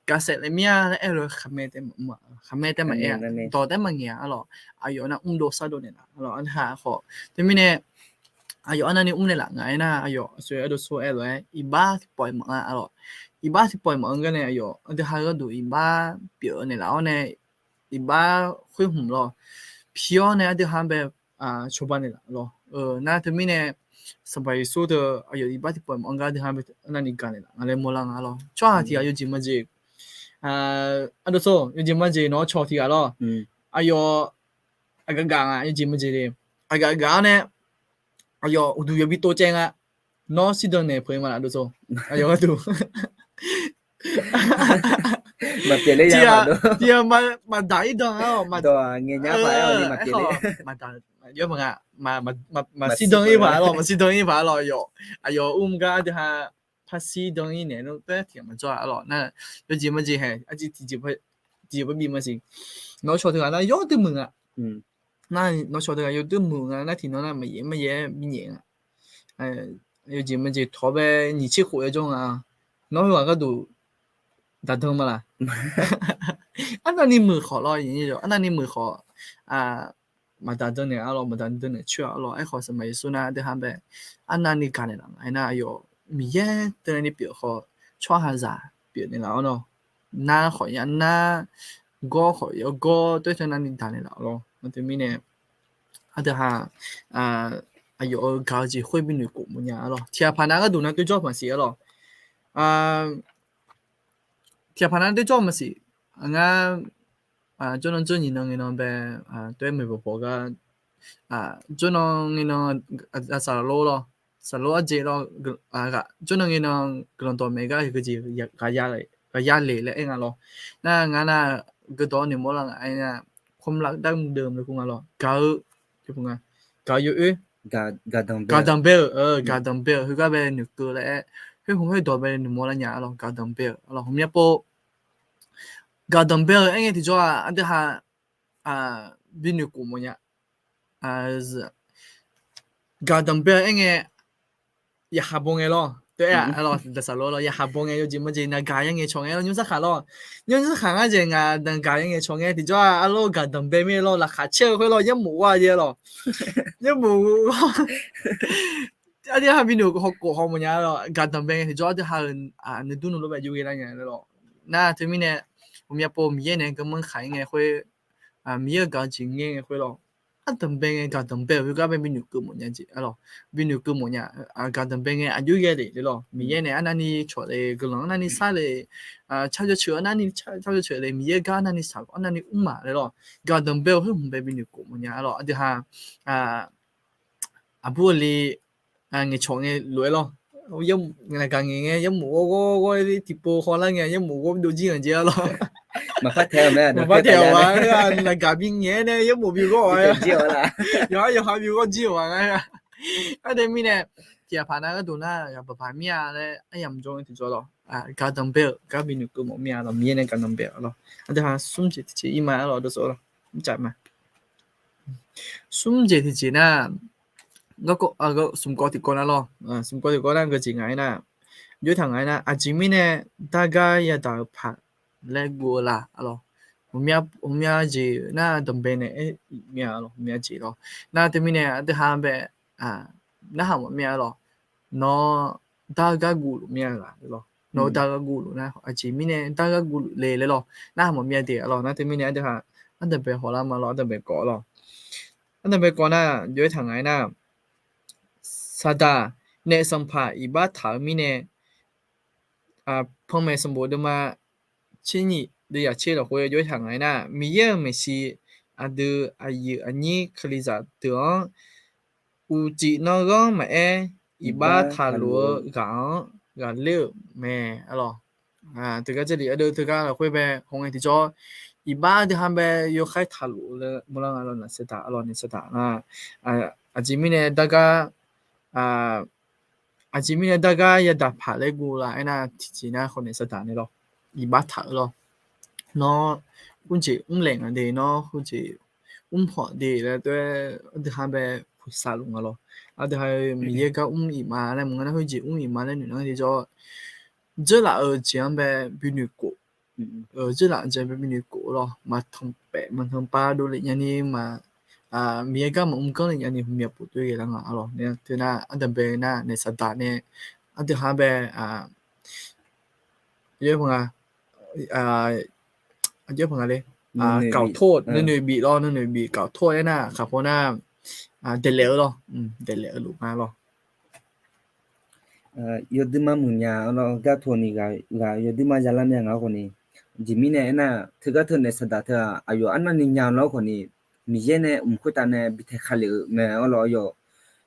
gaqsaef laer mir-a laer aer-eu khaqmae tae maqaer-a, dawq tae maqngaeq-a lawr. Aqyawf nar mrdov sardov naeqlaf-a lawr, aqdui ha khawf teumirnae, aqyawf arnavni mrnaeq laf nga aernar, aqyawf aqsur ardov sawr-aer lof-aer iqbax tiqpawf-iq maqanr-a lawr. Iqbax tiqpawf-iq maqanr gar nae aqyawf aqdui ha gharduq iqbax pyeufnaeq laf-awr nae, iqbax khoer hmq lawr, pi-awr nae ardui ha-anr bae cawba naeq laf lawr. Nar teumirnae, Sanqpaq Yeqsur teu aqyawf iqbax tiqpawf-iq maqanr gar aqdui ha bae arnavni gaqnaeq laf nga laer mawrlar nga lawr. Tsawrhaq tiq ghaq yawjeq majeq, ardov sawr, yawjeq majeq nawq-anr cawq tiq ghaq lawr. Aqyawf aqgaf gaf nga, yawjeq majeq le, aqgaf gaf-awr nae aqyawf uqduq yawbi tov caev nga. Nawr shirdan naeq peuq-eu ma laf, ardov sawr, aqyawf gharduq maqpyeuf ler ya. Tiq ghaq maqdaq ir dan-a lawr, maqdaq, ngaeq nya paq-aer ni maqpyeuf ler. Maqshirdan ir paq-a lawr, maqshirdan ir paq-a lawr, aqyawf, aqyawf mr gar aqdui ha par shirdan ir naeq nar, paer tiq ghaq maqjawr-a lawr. Nar yawjeq majeq hae, aqjeq tiqjeq, tiqjeq par bi maqsiq. Nawr cawq teughaq nar yawdui muiq nga. Nar nawr cawq teughaq yawdui muiq nga nar, tiqnan nar maqyaef maqyaef-aer bi nyaef nga. Yawjeq majeq tawq bae nyiq tser khof yajawr nga. Nawr heughaq gharduq daqdan ma laq? Arnavni muiq khawf lawr, arnavni muiq khawf, maqdaq dan naeq-a lawr, maqdaq dan naeq coer-a lawr. Aerkhawf Sanqpaq Yeqsur nar aqdui ha bae arnavni gaqnaeq laf nga aernar, aqyawf Miqyaer teunae ni pyeuf khawf, tsawrhaqzaq pyeufnaeq laf-awr nawr, nar khawf ya nar, gawr khawf ya gawr, toer teu navni daqnaeq laf lawr. Nar teumirnae aqdui ha aqyawf-euq gaq-eu jeq khoer binoeq khof mawf nya-a lawr. Tiq ghaq paq nav gharduq nar toer jawr maqsiq-a lawr. Tiq ghaq paq nav toer jawr maqsiq. Ngar jawrnan jawr nyiq nan ngae nan bae toer maeq bawq bawq gar, jawrnan ngae nan, saqlor lawr, saqlor arjeq lawr, jawrnan ngae nan guiqlanq dawqmaeq gar heujeq ghaq ya lef laer aer nga lawr. Nar ngar nar, guiqdawq-anr noeqmawr lar nga aernar, ความรักดั้งเดิม laer kur nga lawr. Gaq-eu, gaq-eu yawoer, gaqdanq bae-euq, gaqdanq bae-euq heugar bae noeqkeuv laer aer, khoer hmq khoer dawq bae noeqmawr lar nya-a lawr. Gaqdanq bae-euq lawr, hmq myav pov. Gaqdanq bae-euq aer ngae tiqjawr-aq aqdui ha binoeq khof mawf nya. Gaqdanq bae-eu aer ngae, yaqkhaq baw ngae lawr, teu aer-a lawr, daqsaqlor lawr, yaqkhaq baw ngae yawjeq majeq naqgaq ya ngae cawq ngae lawr, nymr sarkhaq lawr. Nymr sarkhaq ngar jeq ngaq naqgaq ya ngae cawq ngae tiqjawr-aq, arlawr gaqdanq bae mir lawr, laqkhaq caer-eu khoer lawr, yarmof gawr-a jeq lawr. Yarmof gawr. Aqdui ha binoeq khof haw mawf nya lawr, gaqdanq bae ngae tiqjawr aqdui ha-euq nuidur nuilof bae jov ghae lar nya lawr. Nar teumirnae, hmq myav pov Miqyaer nae garmanr khaq-ir ngae khoer, Miqyaer-euq gaq-eu jeq ngae ngae khoer lawr, ardanq bae ngae gaqdanq bae-euq heugar bae binoeq keuv mawf nya jeq-a lawr. Binoeq keuv mawf nya, gaqdanq bae ngae aqjox ghae lef le lawr. Miqyaer nae arnavni cawq le, guiqlanq arnavni sar le, car jawr ceuq arnavni car jawr ceuq le, Miqyaer gar arnavni shaq arnavni mr maq le lawr. Gaqdanq bae-euq khoer hmq bae binoeq khof mawf nya-a lawr. Aqdui ha aqbur aqli ngaeqcawq ngae lof-aer lawr, naqgaq ngaeq ngae yarmof gawr gawr gawr-ir tiqpov hawlar ngae yarmof gawr dov jir-anr jeq-a lawr. Maqpar taeq-a, naqgaq bi ngaeq-aer nae yarmof bi gawr-a, yawqha yawqha bi gawr jir-euq-a ngar. Aqdui mirnae tiqghaq paq nav gharduq nar ghaq baq baq mir-a laer aryamq jawr-aer tiqjawr lawr. Gaqdanq bae-euq gar binoeq keuv mawf mir-a lawr, Miqyaer nae gaqdanq bae-euq lawr. Aqdui ha smr jeq tiqjeq ir ma-a lawr, dawr sawr lawr. Mrcaf ma. Smr jeq tiqjeq nar, smq kawv tiqkawv nar lawr, smq kawv tiqkawv nar geujeq ngaq-aer nar, jov taq ngaq-aer nar, aqjeq mirnae dargar yadaq-eu paq laer guv-eu la-a lawr. Hmq myav jeq nar danqbae nae aer mir-a lawr, hmq myav jeq lawr. Nar teumirnae aqdui ha bae narhaq mawf mir-a lawr. Nawr dargar guvluf mir-a lawr. Nawr dargar guvluf nar aqjeq mirnae dargar guvluf le laer lawr. Narhaq mawf mir-a de-a lawr. Nar teumirnae aqdui ha ardanqbae hawlar ma lawr, ardanqbae kawv lawr. Ardanqbae kawv nar jov-aer taq ngaq-aer nar, Saqdaq naef sanqpaq iqbax taq-eu mirnae, panmaeq sanqbof deuvma tser nyif deuv yaf tser lafkhoer jov-aer taq ngaq-aer nar, Miqyaer-euq maeqshi aqdui aqyuif aqnyir kalizaq deuq-anr uqcif nanrghanr maqaer, iqbax taqlof-eu ghaq-anr ghaqler-euq mae. Arlawq, teugar Jarlif ardeuv teugar lafkhoer bae hawngae tiqjawr, iqbax ardeuv ha bae yawkhaer taqlof-eu maqlar nga lawq, naef Saqdaq arlawq, naef Saqdaq nar, aqjeq mirnae dargar aqjeq mirnae dargar yadaq paq laer guv la aernar, tiqjeq nar khawf naef Saqdaq nae lawq, iqbax taq-eu lawq. Nawr khoerjeq mrlaeq nga de, nawr khoerjeq mrpawq de laer tov-aer ardeuv ha bae puq saqluf nga lawq. Ardeuv ha Miqyaer gar mr iq ma laer maqngeur nar, khoerjeq mr iq ma laer noeq nar tiqjawr, dzeurlaf-eu jeq-anr bae bi noeqkof, dzeurlaf-eu jeq-anr bae bi noeqkof lawq. Maqtanq paef maqtanq pav dovlef nyani ma, Miqyaer gar maqmr ganr lef nyani hmqmyav pov tov ghae lar nga arlawq. Teunar ardanqbae nar naef Saqdaq nae ardeuv ha bae, a, aqjeq nga le, kawq tor, nuinoeq bif lawr, nuinoeq bif kawq tor aernar, khaqpaw nar daeqlaef-eu lawr, daeqlaef-eu luf nga lawr. Yawduima muiqnya lawr, gar tawq ni ghaq yawduima yalar mya nga khawf ni, jeq mirnae aernar, teugar teu naef Saqdaq teu-aq, aqyawf arnavni nya lawr khawf ni, Miqyaer nae mq khoertav nae bi taeqkaq lef-euq mae arlawq. Aqyawf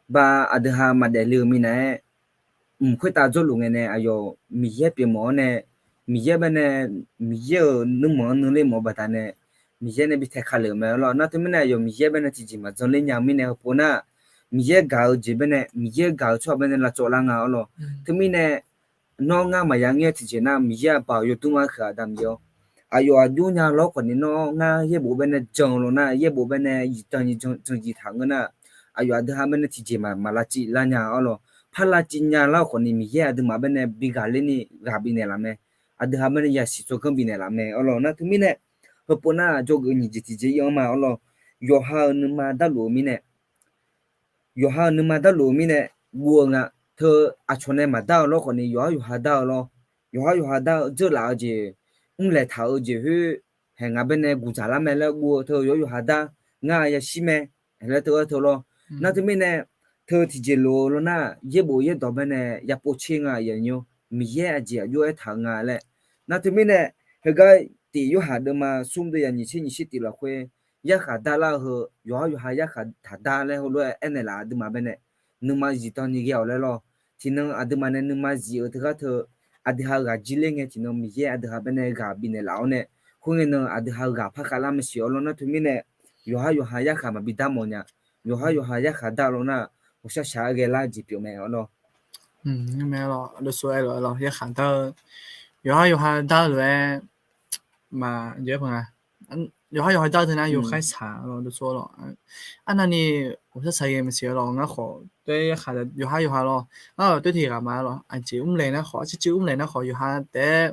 ba aqdui ha maqdaef le-euq minav-aer, mq khoertav jawrluf ngae nae aqyawf Miqyaer pyeufmawf-awr nae, Miqyaer bae nae, Miqyaer-euq nuirmanq-anr nuiler mawf-eu baqdanae, Miqyaer nae bi taeqkaq lef-euq mae arlawq. Nar teumirnae aqyawf Miqyaer bae nae tiqjeq maqjan ler nya-eu mirnae, heupov nar, Miqyaer gaq-eu jeq bae nae, Miqyaer gaq-eu tsawrhaq bae nae lavcawv lar nga arlawq. Teumirnae nawr ngar maqya ngeur tiqjeq nar, Miqyaer aqbaoq yawdmr-anr keuq-aq damq jeq-awr, aqyawf aqjox nya lawr khawf ni nawr ngar yaerbof bae nae jan-eu lawq nar, yaerbof bae nae zifdan ni jan, jan zif taq ngeur nar, aqyawf aqdui ha bae nae tiqjeq maq, maq lavciv lar nya arlawq. Par lavciv nya lar-eu khawf ni Miqyaer aqduimaf bae nae bi ghaqler ni ghaq bifnaeq laf mae. Aqdui ha bae nae yasiq tsawrganr bifnaeq laf mae arlawq. Nar teumirnae, heupov nar jawrgeuf nyiq jeq tiqjeq ir-anr ma arlawq. Yawqha-euq nuima darluf-eu mirnae, yawqha-euq nuima darluf-eu mirnae guv-eu nga. Teu aqcawq nae maqdar-eu lawr khawf ni yawqhar yawqha dar-eu lawr. Yawqhar yawqha dar-eu dzeurlaf-eu jeq, mrlaeq taq-eu jeq khoer, haeq ngaq bae nae guqdzaq lar mae laer guv-eu teu yawqhar yawqha dar, ngar yashir mae laer teu ghae teu lawr. Nar teumirnae, teu tiqjeq lof-eu lawr nar, yaerbof yaerdawq bae nae yapov tser nga aqyawf nymr, Miqyaer aqjeq aqjox-aer taq-eu nga laer. Nar teumirnae, heugar tiq Yorhaq deuvma smr deuv yaf nyiq tser nyiq tser tiq lafkhoer, yarkhaq dar lar-eu heu yawqhar yawqha yarkhaq taq dar laer heulof-aer aernaeq laf aqduimaf bae nae, nuima zifdan ni ghae-awq laer lawr. Tiqnan aqduimaf nae nuima zif-eu teugar teu, aqdui ha ghaq jir ler ngae tiqnan Miqyaer aqdui ha bae nae ghaq bifnaeq laf-awr nae, khoerngae nan aqdui ha ghaq par khavlar maqsiq-awr lawr. Nar teumirnae, yawqhar yawqha yarkhaq maqbi dar mawf nya. Yawqhar yawqha yarkhaq dar lawr nar, ghawqshaq shaq-aer ghae lar-eu jeq pyeuf mae arlawq. Aerlawq, yarkhaq dar-eu, yawqhar yawqha dar-eu lof-aer, ma, yawqhar yawqha dar-eu teu nar yawkhaer saq lawr, dovsor lawr. Arnavni ghawqshaq shaq ghae maqsiq arlawq, ngar khawf toer yarkhaq yawqhar yawqha lawr, ngar khawf toer tiq ghaq ma lawr. Aqjeq mrlaeq nar khawf, arciv civ mrlaeq nar khawf yawqha taef-aer,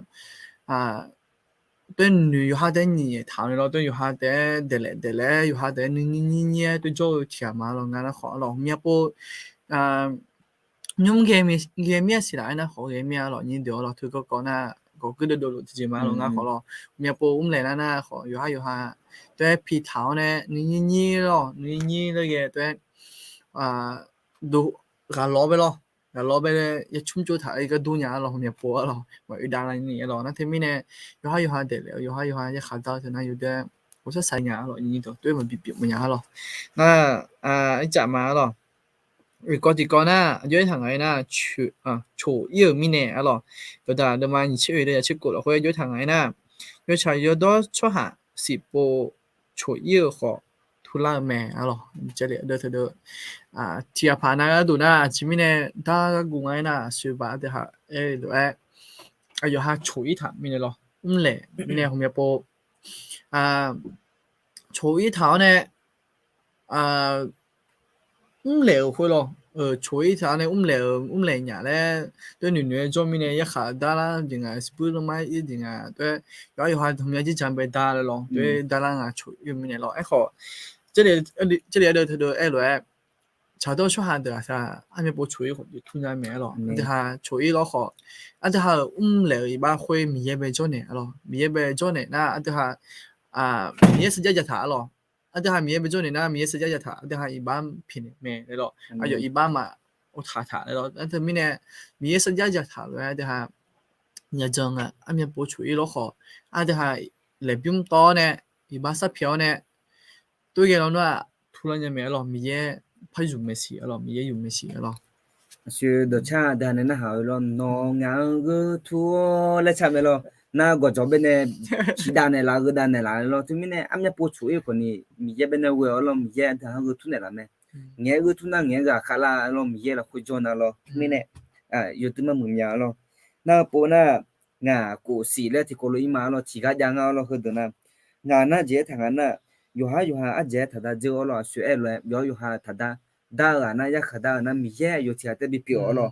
toer noeq yawqha taef-aer nyiq taq-eu ni lawr, toer yawqha taef-aer daeqlaef daeqlaef-aer yawqha taef-aer nuinyir nyir nyir-aer toer jawr-eu tiq ghaq ma lawr, ngar nar khawf arlawq, myavpov nymr ghae mir-a siq laf-aer nar khawf ghae mir-a lawq, nyir deuq arlawq, teu kawv kawv nar gawq geur dovdov luf tiqjeq ma lawr, ngar khawf lawr, myavpov mrlaeq nar nar khawf yawqhar yawqha taef-aer pi taq-awr nae nuinyir nyir lawr, nuinyir nyir laer ghae taef-aer ghaq lawq bae lawr, ghaq lawq bae yacmr tsov taq-aer gar dur nya arlawq, myavpov arlawq, maqoe dav lar ni arlawq. Nar teumirnae, yawqhar yawqha daeqlaef-eu yawqhar yawqha yarkhaq dar-eu teu nar yawdaef ghawqshaq shaq nya arlawq, nyir deuq toer maqbi pyeuf mawf nya arlawq. Nar, ircaf ma arlawq. Oeqkawv tiqkawv nar aqjox-aer taq ngaq-aer nar, coq ir-euq mirnae arlawq. Yawqdaq deuvma nyiq tser oeq deuv yaf tser kof lafkhoer aqjox-aer taq ngaq-aer nar, yawtsaq yawdawr tsawrhaq siqpov coq ir-eu khawf turlar-eu mae arlawq. Jarlif ardeuv teudeuv tiq ghaq paq nar gharduq nar, aqjeq mirnae dar gharguv nga-aer nar, aqsoeq baf ardeuv ha aer-eu lof-aer, aqyawf ha coq ir taq mirnae lawr, mrlaeq mirnae hmq myavpov coq ir taq-awr nae, mrlaeq-euq khoer lawr, coq ir taq-awr nae mrlaeq-euq mrlaeq nyaf laer, toer noeq noeq-aer jawr mirnae yarkhaq darlar jeq nga, siqbuir lanma ir jeq nga, toer yawqhar yawqha hmq myav jir ja bae dar laer lawr, toer darlar nga coq ir-eu mirnae lawr. Aerkhawf, Jarlif ardeuv teudeuv aer lof-aer, tsaqdawr tsawrhaq deuq-aq, armyav pov coq ir khawf jeq tur nya mae arlawq. Aqdui ha coq ir lawr khawf, aqdui ha-euq mrlaeq-euq iqbax khoer Miqyaer bae jawrnaeq arlawq. Miqyaer bae jawrnaeq nar aqdui ha Miqyaer sarjax jataq arlawq. aqdui haq Miqyaer bi jawr naeq nar, Miqyaer sarjax jataq, aqdui haq iqbax piqnaeq mae laer lawr. Aqyawf iqbax maqov taq taq laer lawr. Nar teumirnae, Miqyaer sarjax jataq lof-aer aqdui haq yaqjan nga, armyan pov coq-ir lawr khawf, aqdui haq laeqbymr tawv-awr nae, iqbax sarpyaeq-awr nae, toer ghae lawnmr-aq, turlar nya mae arlawr. Miqyaer par yuf mae siq arlawr, Miqyaer yuf mae siq arlawr. Aqshoe dawqcar aqdui haq nae narhaq-eu lawr, nawq ngaq-anr gheu tur-awr laer car mae lawr. Nar gawqjawq baenae ciqdav naeqlaf-eu, gheu dav naeqlaf-eu lawr. Teumirnae armyan pov coq-ir khawfni Miqyaer baenae ghoe-awr lawr, Miqyaer aqdui haq-anr gheu tur naeqlaf mae. Ngaeq-aer gheu tur nar ngaeq-aer ghaq khavlar lawr, Miqyaer lafkhoer jawr nar lawr. Mirnae yawduir mar muiq mya lawr. Nar-eu pov nar, ngaq kof siq laer tiqkawv lof-ir ma arlawr, tiqgar jav ngar arlawr. Heudeuq nar, ngaq nar jeq-aer taq nga nar, yawqhar yawqha ardzaeq-aer taqdar dzeur arlawr. Aqshoe aer lof-aer, yawqhar yawqha taqdar dar-eu ghaq nar, yarkhaq dar-eu nar, Miqyaer aqyawf tiq ghaq tae bipyeuf arlawr.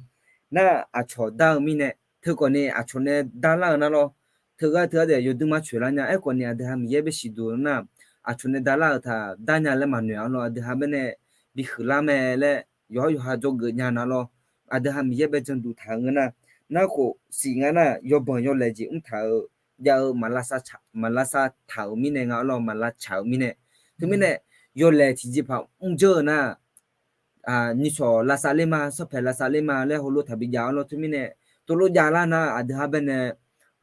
Nar aqcawq dar-eu mirnae, teukhawfni aqcawq nae darlar-eu nar lawr. Teughaq teughaq taef yawduir mar coeqlar nya. Aerkhawfni aqdui haq Miqyaer bae siqduq nar, aqcawq nae darlar-euq taq dar nya laer maqnoeq arlawr. Aqdui haq baenae bihuiqlar mae laer yawqhar yawqha dzawgeuf nya nar lawr. Aqdui haq Miqyaer bae janduq taq-eu ngeur nar, nar khof siq nga nar, yawbanq yawlaeq jeq mr taq-eu jav-eu maqlavsav taq-euq mirnae nga arlawr, maqlavcaq-euq mirnae. Teumirnae yawlaeq tiqjeqpaq mr dzeur-eu nar, nishawq lavsav ler ma, sarpaeq lavsav ler ma laer heulof taqbi jav arlawr. Teumirnae teulof javlar nar, aqdui haq baenae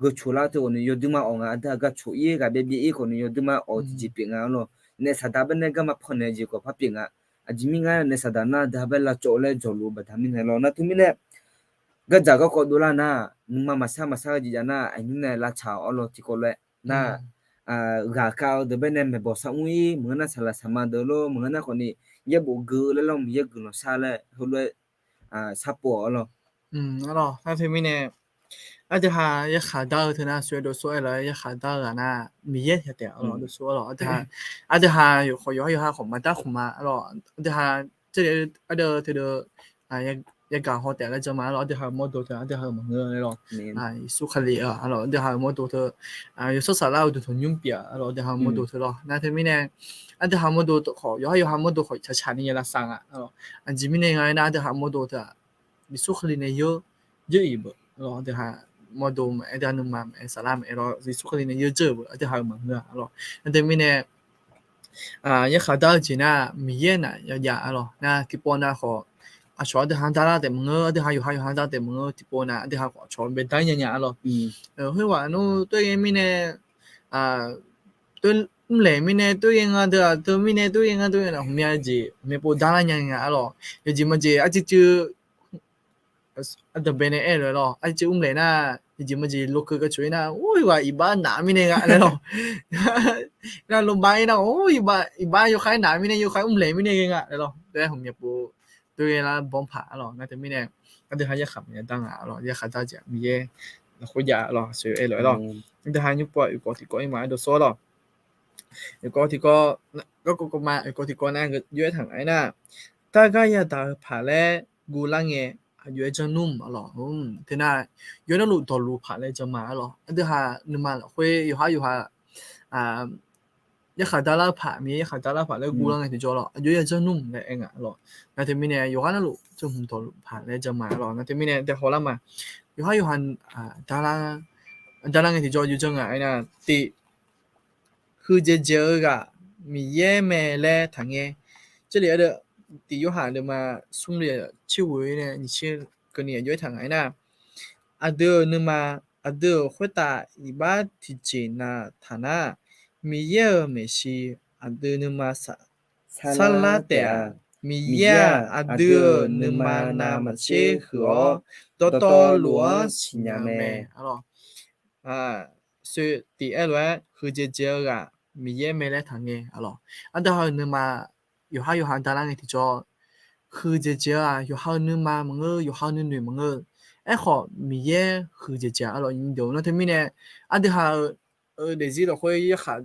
gheu coq lar teu khawfni yawduir mar awq nga. Aqdui haq gar coq-ir ghaq byaev byaev-ir khawfni yawduir mar awq tiqjeq pyeuf nga arlawr. Naef saqdaq baenae garma pannaeq-eu jeq khawf par pyeuf nga. Aqjeq mirnae ngar naef saqdaq nar aqdui haq bae lavcawv laer jawqluf-eu baqda mirnae lawr. Nar teumirnae gardzaq garkawv dovlar nar, nuima maqsar maqsar-eu jeq jav nar, aqnyir nae lavcaq-awq arlawr. Tiqkawv lof-aer nar, ghaqkhav-eu deuq baenae maeqbawq sar mr-ir, maqngeur nar saqlaq saqma deuq lor, maqngeur nar khawfni yaerbof geu laer lawr, Miqyaer guiqlanq shar laer heulof-aer sharpov-awq arlawr. Arlawr, nar teumirnae aqdui haq yarkhaq dar-eu teu nar, sawr-aer dovsor-aer lof-aer yarkhaq dar-eu ghaq nar, Miqyaer yataef arlawr. Dovsor arlawr, aqdui haq yawqkhawf yawqhar yawqha khawf maqdar khmq ma arlawr. Aqdui haq jarlif ardeuv teudeuv yagaq haw taef laer jan ma arlawr. Aqdui haq-euq mawrdo teu aqdui haq-euq maqngeur laer lawr. Yeqsur Kali arlawr, aqdui haq-euq mawrdo teu yawshawr saflar-eu duqtanq nymr pyeuf arlawr. Aqdui haq-euq mawrdo teu lawr. Nar teumirnae aqdui haq-euq mawrdo khawf yawqhar yawqha mawrdo khawf tsaqtsaq ni ya lavsav nga arlawr. Aqjeq mirnae nga aernar, aqdui haq-euq mawrdo teu-aq, Yeqsur Kali nae yawr dzeur-iq beu arlawr. Aqdui haq mawrdo maqaer, aqdui haq nuima maqaer, saflar maqaer lawr, Yeqsur Kali nae yawr dzeur-euq beu aqdui haq-euq maqngeur arlawr. Nar teumirnae yarkhaq dar-eu jeq nar, Miqyaer naf yajav arlawr. Nar tiqpov nav khawf aqcawq aqdui haq darlar taef maqngeur, aqdui haq yawqha yawqha dar taef maqngeur, tiqpov nav aqdui haq khawf aqcawq baedar nya nya arlawr. Khoerghaq nmr toer ghae mirnae, toer mrlaeq mirnae toer ghae nga deuq-aq, teu mirnae toer ghae nga deuq-aq, ghawqmya jeq ghawqmya pov darlar nya nga arlawr. Yawjeq majeq arcuiv cuiv aqdanqbae nae aer-eu lof-aer lawr, arcuiv mrlaeq nar, yawjeq majeq lokeuv gaceuq-ir nar, or, yawqghaq iqbax naf mirnae nga laer lawr. Nar lobav-ir nar, or, iqbax yawkhav-aer naf mirnae, yawkhav mrlaeq mirnae ghae nga laer lawr. Teu-aer ghawqmya pov toer ghae lar banr paq arlawr. Nar teumirnae aqdui haq yarkhaq maqya dar nga arlawr. Yarkhaq dar jeq Miqyaer lafkhoer jav arlawr. Aqsur aer lof-aer lawr, aqdui haq nymr pov-aq, oeqkawv tiqkawv-ir ma aer dovsor lawr. Oeqkawv tiqkawv, garkawv kawv ma, oeqkawv tiqkawv nar yawr-aer taq nga aernar, dargar yadaq-eu paq laer guvlar ngae, aqjox-aer janr nmr arlawr. Teunar, yawr narluf dawqluf paq laer jan ma arlawr. Aqdui haq nuima lafkhoer yawqhar yawqha yarkhaq darlar-eu paq, Miqyaer yarkhaq darlar-eu paq laer guvlar ngae tiqjawr lawr, aqjox-aer ya janr nmr laer aer nga arlawr. Nar teumirnae yawqhar narluf janrhmq dawqluf paq laer jan ma arlawr. Nar teumirnae dae hawlar ma, yawqhar yawqha darlar ngae tiqjawr yawr janr nga aernar, tiq, huiqdzaeq dzaeq-eu ghaq Miqyaer mae laer taqngae. Jarlif ardeuv tiq Yorhaq deuvma smr le tser ghoe nae nyiq tser keuvni aqjox-aer taq nga aernar, aqdui-euq nuima, aqdui-euq khoertav iqbax tiqjeq navtaq nar, Miqyaer-euq maeqshi aqdui nuima sarlar taef-a. Miqyaer-aq, aqdui-euq nuima navmaqtser huiq-awr, dawqtawvluf-anr siqnya mae. Sher tiq aer lof-aer, huiqdzaeq dzaeq-eu ghaq Miqyaer mae laer taqngae arlawr. Aqdui haq-euq nuima yawqhar yawqha darlar ngae tiqjawr, huiqdzaeq dzaeq-eu-aq, yawqha-eu nuima maqngeur, yawqha-eu nuinoeq maqngeur. Aerkhawf, Miqyaer huiqdzaeq dzaeq arlawr. Nyiq deuq-eu nar teumirnae, aqdui haq-euq daefzir lafkhoer yarkhaq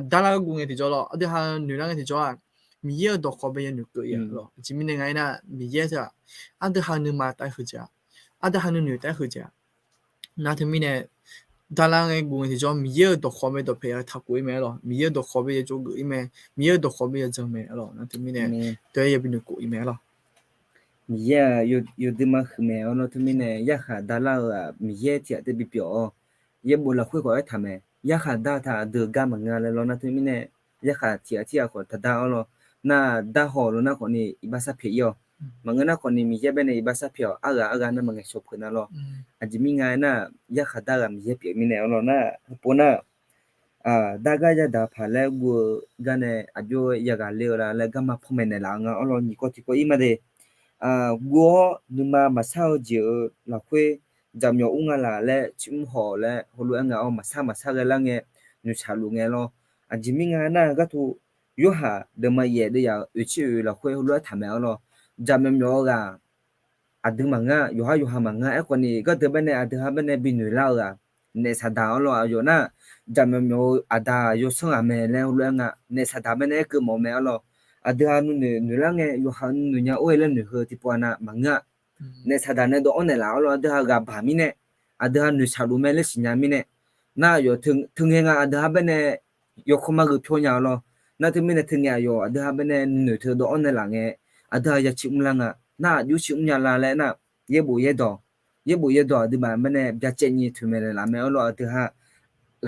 darlar guv ngae tiqjawr lawr, aqdui haq-eu noeqlar ngae tiqjawr-aq, Miqyaer-euq dawqkhawq bae yanuiq keuv-ir-a lawr. Aqjeq mirnae nga aernar, Miqyaer teu-aq, aqdui haq nuima taef huiqdzaeq-a, aqdui haq nuinoeq taef huiqdzaeq-a. Nar teumirnae, darlar ngae guv ngae tiqjawr Miqyaer-euq dawqkhawq bae dawqpaeq ya taqkhof-ir mae arlawr. Miqyaer-euq dawqkhawq bae ya jawrgeuf-ir mae. Miqyaer-euq dawqkhawq bae ya jan mae arlawr. Nar teumirnae, teu-aer yabi noeqkhof-ir mae arlawr. Miqyaer-aq, yawduima huiq mae arlawr. Teumirnae yarkhaq darlar-eu-aq, Miqyaer tiq ghaq tae bipyeuf-awr, yaerbof lafkhoer khawf aertaq mae. Yarkhaq dar-eu taq aqdui-euq gar maqngeur laer lawr. Nar teumirnae, yarkhaq tiq ghaq tirghaq khawf taqdar-awr lawr. Nar darhaw lof nar khawfni iqbax sarpyaeq ir-awq. Maqngeur nar khawfni Miqyaer baenae iqbax sarpyaeq-awq. Arghaq arghaq nar maqngaeq shawq peuq nar lawr. Aqjeq mirnga nar, yarkhaq dar ghaq Miqyaer pyeuf mirnae-awr lawr nar, heupov nar, dar gar yadaq paq laer guv-eu gar nae aqjox-aer yaghaq le-eu la laer garma panmaeq naeqlaf-eu nga-awr lawr. Nyiq kawv tiq kawv ir ma de. Guv-awr nuima maqsar-eu jeq-euq lafkhoer jaqmyawf ur nga laq laer ciqmr haw laer heulof-aer nga-awr, maqsar maqsar ghae lar ngae noeqshaq luf ngae lawr. Aqjeq mirnga nar, gharduq Yorhaq deuvma yaef deuvyaq oeq tser oeq lafkhoer heulof-aer taqmaeq-awr lawr, jaqmyawf myawf-eu ghaq aqdui maqngeur, yawqhar yawqha maqngeur. Aerkhawfni gharduq baenae aqdui ha baenae bi noeq lar-eu ghaq naef Saqdaq-awr lawr. Aqyawf nar, jaqmyawf myawf-eu aqda yawsanr ghaq mae laer heulof-aer nga. Naef Saqdaq baenae aerkeuv mawf-eu mae-awr lawr. Aqdui ha nuinoeq noeq lar ngae, yawqha nuinoeq nya or-e laer noeq heu tiqpov-a nav maqngeur-a. Naef Saqdaq nae dawv-anr naeqlaf-awr lawr, aqdui ha ghaq baq mirnae, aqdui ha noeqshaq luf mae laer siqnya mirnae, nar aqyawf teu ngae nga aqdui ha baenae yawkawr mar gheu pyawr nya-awr lawr. Nar teumirnae teu ngae aqyawf aqdui ha baenae noeq teu dawv-anr naeqlaf ngae, aqdui ha ya ciqmr lar nga. Nar aqjox ciqmr nya la laer nar, yaerbof yaerdawq, yaerbof yaerdawq aqduimaf baenae byacaevni toeqmaeq naeqlaf mae-awr lawr. Aqdui ha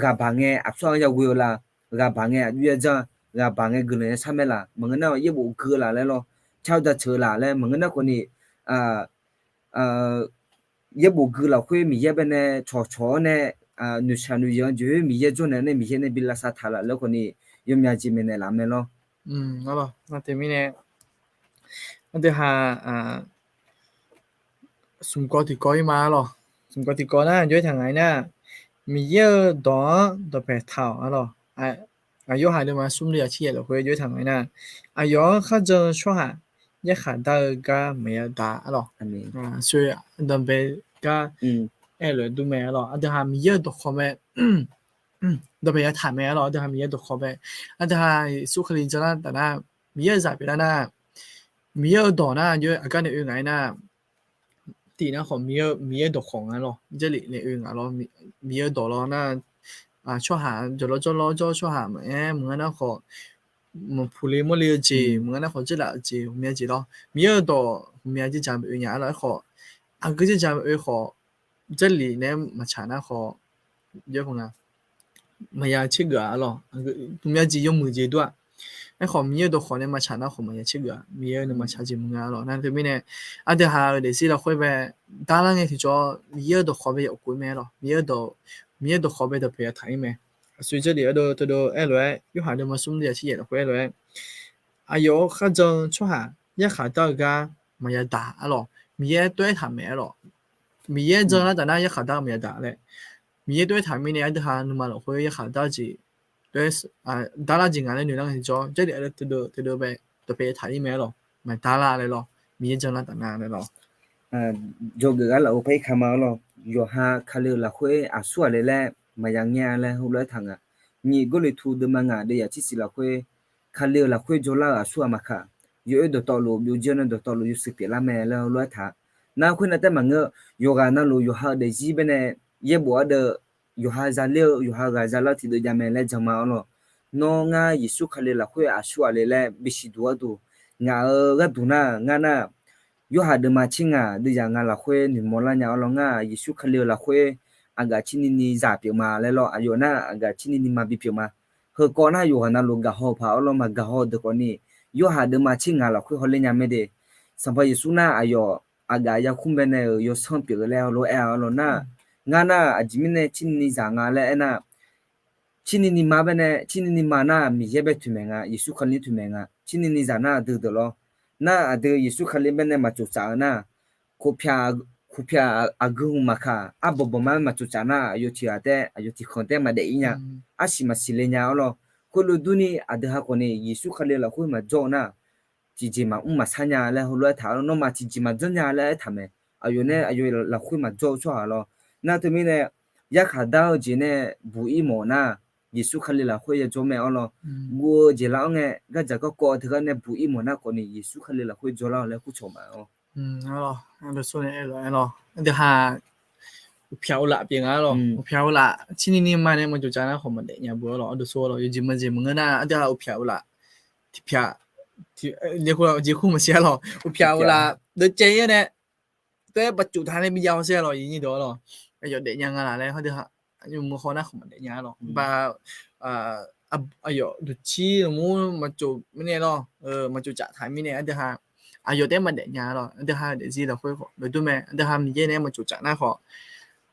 ghaq baq ngae aqsur-anr yaghoe-eu la, ghaq baq ngae aqjox yajanr, ghaq baq ngae guiqlanq yashar mae laf, maqngeur nar yaerbof gui-eu laf laer lawr, car-eu jaceuq-eu laf laer maqngeur nar khawfni, yaerbof gui lafkhoer Miqyaer baenae cawqcawq-awr nae, noeqshaq noeqzanq-anr jeq khoer Miqyaer jawrnaeq-awr nae Miqyaer nae bi lavsav taq laf laer khawfni, yawmya jeq maeqnaeq laf mae lawr. Nar teumirnae aqdui ha smq kawv tiqkawv ir ma lawr. Smq kawv tiqkawv nar jawr-aer taq ngaq-ir nar, Miqyaer-euq dawq-anr dawqpaeq taq-awq-a lawr. Yorhaq deuvma smr deuvyaq tser yaef lafkhoer jawr-aer taq ngaq-ir nar, aqyawf-anr kharjan-eu tsawrhaq yarkhaq dar-eu gar maqya daq-a lawr. Danqbae gar aerlof-aer dur mae-a lawr. Aqdui ha Miqyaer-euq dawqkawq mae, dawqpaeq yataq mae-a lawr. Aqdui ha Miqyaer dawqkawq mae. Aqdui ha Yeqsur Kali janlar taf nar, Miqyaer-euq zaq pyeuflar nar, Miqyaer-euq dawq nar jawr-aer aqgar nae oe ngaq-ir nar, tiq nar khawf Miqyaer, Miqyaer dawqkawq nga lawr. Jarlif nae oe ngaq lawr. Miqyaer-euq dawq lawr nar, tsawrhaq jawrlawr jawrlawr jawr tsawrhaq maqaer maqngar nar khawf, maqpuq le mawrle-eu jeq maqngar nar khawf, jarlif-eu jeq ghawqmya jeq lawr. Miqyaer-euq dawq ghawqmya jarja oe nya-a lawr. Aerkhawf, aqgeu jarja oe khawf, jarlif nae maqtsaq nar khawf, maqya tsergeuf-a lawr. Ghawqmya jeq yawmuiq jeq dur-aq. Aerkhawf Miqyaer-euq dawqkawq nae maqtsaq nar khawf maqya tsergeuf-a. Miqyaer nae maqtsaq jeq maqngeur-a lawr. Nar teumirnae aqdui ha-euq daefzir lafkhoer bae darlar ngae tiqjawr Miqyaer-euq dawqkawq bae yawf kov-ir mae lawr. Miqyaer dawq, Miqyaer dawqkawq bae dawqpaeq yataq-ir mae. Aqsur jarlif ardov teudov aerlof-aer Yorhaq deuvma smr deuvyaq tser yaef lafkhoer aerlof-aer, aqyawf-anr kharjan-eu tsawrhaq yarkhaq dar-eu gar maqya daq-a lawr. Miqyaer tov-aer taq mae-a lawr. Miqyaer janlar taf nar yarkhaq dar-eu maqya daq laer. Miqyaer tov-aer taq mirnae aqdui ha nuima lafkhoer yarkhaq dar-eu jeq, darlar jeq ngaq laer noeqlar ngae tiqjawr jarlif ardov teudov bae dawqpaeq yataq-ir mae-a lawr. Maqdarlar laer lawr. Miqyaer janlar taf nar laer lawr. Jawrgeuf gar laf-eu paer ir ka ma-a lawr. Yawqha Kali-euq lafkhoer aqsur ghaq le laer maqya ngaer-a laer heulof-aer taq nga. Nyiq Gawrliqtu deuvma ngaq deuvyaq tser siq lafkhoer, Kali-euq lafkhoer jawrlar-euq aqsur ghaq maqkaq, yawoer dawqtawvluf byovjir-awr nae dawqtawvluf yawshuif pyeuflar mae laer heulof-aer taq. Nar khoernav taef maqngeur, yawqghaq navluf yawqha-euq daefzir baenae yaerbof ardeuv, yawqha zaler-eu yawqha ghaq zalar-eu tiqdeuv jav mae laer jan ma-a lawr. Nawr ngar Yeqsur Kali lafkhoer aqsur ghaq le laer bisiq duq gharduq, ngaq-euq gharduq nar ngar nar, Yorhaq deuvma tser ngaq deuvyaq ngaq lafkhoer noeqmawr lar nya-a lawr. Ngar Yeqsur Kali-euq lafkhoer aqgaf tser nini zaq pyeuf ma laer lawr. Aqyawf nar aqgaf tser nini ma bipyeuf ma. Heukawv nar yawqghaq navluf gaqhaw-eu paq-awr lawr, maqgaqhaw-eu deuq khawfni, Yorhaq deuvma tser ngaq lafkhoer hawler nya mae de. Sanqpaq Yeqsur nar aqyawf aqgaf yarkmr baenae-euq yawsanr pyeuf-eu laer heulof-aer aer-a lawr nar, ngar nar aqjeq mirnae tser nini zaq nga laer aernar, tser nini ma baenae, tser nini ma nar Miqyaer bae toeqmaeq nga, Yeqsur Kali toeqmaeq nga. Tser nini zaq nar aqdui deuq lawr. Nar aqdui Yeqsur Kali baenae maqtsoftsaf-eu nar, khof pyaq, khof pyaq aqgeu hmq maqkaq, arbawq bawqma-aer maqtsoftsaf nar, aqyawf tiq ghaq taef, aqyawf tiq khanq taef maqdaef-ir nya. Arsiq maqsiq le nya-a lawr. Khoerlof durni aqdui ha khawfni Yeqsur Kali lafkhoer maqjawr-eu nar, tiqjeq maqmr maqsar nya laer heulof-aer taq-a lawr. Nawmaf tiqjeq maqjanr nya laer aertaq mae. Aqyawf nae aqyawf lafkhoer maqjawr-eu tsawrhaq lawr. Nar teumirnae yarkhaq dar-eu jeq nae buq-ir mawf nar, Yeqsur Kali lafkhoer yajawr mae-awr lawr. Guv-eu jeq lar-awr ngae, gardzaq garkawv teughaq nae buq-ir mawf nar khawfni Yeqsur Kali lafkhoer jawrlar-awq laer kurcawq ma-awr. Aqdui ha uqpyaq uqlaf pyeuf nga-a lawr. Uqpyaq uqlaf tser nini ma nae maqtsoftsaf nar khawf maqdaef nya beu-awr lawr. Aqdui sawr-awr lawr, yawjeq maqjeq maqngeur nar aqdui ha uqpyaq uqlaf tiqpyaq, jeq kur maqsiq-a lawr. Uqpyaq uqlaf deuq caev-ir nae, taef-aer baqcuf taq nae bi jav-awr saer-a lawr, yawnyir deuq-awr lawr. Aqyawf daefnya nga laf laer aqdui ha yawmuiq haw nar khawf maqdaef nya lawr. Baq, aqyawf duqcir lmqmr maqtsof mirnae lawr, maqtsof caf taq mirnae aqdui ha, aqyawf taef-aer maqdaef nya lawr. Aqdui ha daefzir lafkhoer khawf noeqdov mae, aqdui ha Miqyaer nae maqtsof caf nar khawf,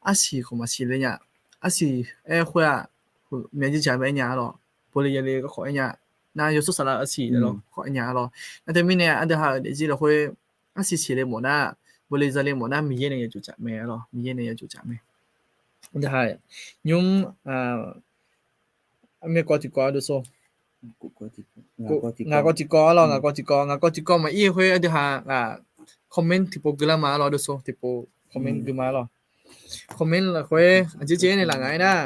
arsiq khawf maqsiq le nya, arsiq aer khoer-aq, myavjir jaq bae aer nya lawr, bole yale garkawv aer nya, nar yawshawr saqlaq arsiq lawr khawf aer nya lawr. Nar teumirnae aqdui ha-euq daefzir lafkhoer arsiq siqle mawf nar, bole zale mawf nar Miqyaer nae yawtsof caf mae lawr, Miqyaer nae yawtsof caf mae. Aqdui ha nymr, armyav kawv tiqkawv-a dovsor. Ngaq kawv tiqkawv-a lawr, ngaq kawv tiqkawv, ngaq kawv tiqkawv maqir khoer aqdui ha comment tiqpov guilar ma lawr dovsor, tiqpov comment gui ma lawr. Comment lafkhoer aqjeq jeq-aer naeqlaf nga-aer nar,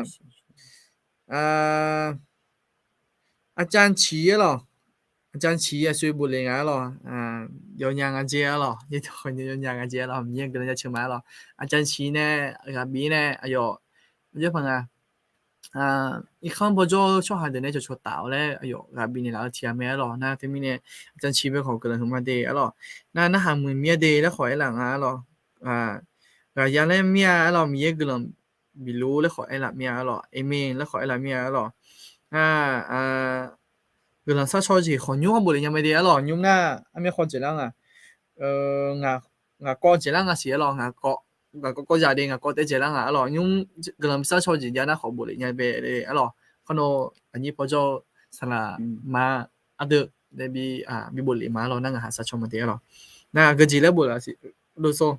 อาจารย์ Ciq-a lawr, อาจารย์ Ciq aqsur bofle nga-a lawr, yawnya nga jeq-a lawr, yawnya nga jeq-a lawr, Miqyaer guiqlanq jaceuq ma-a lawr. อาจารย์ Ciq nae ghaq bif nae aqyawf, aqjox paq nga, irkanr bawjawr-eu tsawrhaq deuq nae cawqcawq taf-awr laer aqyawf ghaq bif naeqlaf-eu tiq ghaq mae-a lawr. Nar teumirnae อาจารย์ Ciq bae khawf guiqlanq huiqma de-a lawr. Nar narhaq muiq mir-a de laer khawf aerlaf nga-a lawr. Ghaqya laer mir-a-a lawr, Miqyaer guiqlanq bifluf laer khawf aerlaf mir-a-a lawr, amen laer khawf aerlaf mir-a-a lawr. Guiqlanq sharcaw jeq khawf nymr-anr bofle nya mae de-a lawr. Nymr nar armyav kawv dzaeqlar nga, ngaq kawv dzaeqlar nga siq-a lawr, ngaq kawv kawv zaq de, ngaq kawv taef dzaeqlar nga-a lawr. Nymr guiqlanq sharcaw jeq jav nar khawf bofle nya bae-a lawr. Khawr nawr aqnyir pawjawr-eu saqlaq ma ardeuv nae bi bofle ma-a lawr, nar ngaq ha sharcaw ma de-a lawr. Nar geujeq laer boflaf siq dovsor.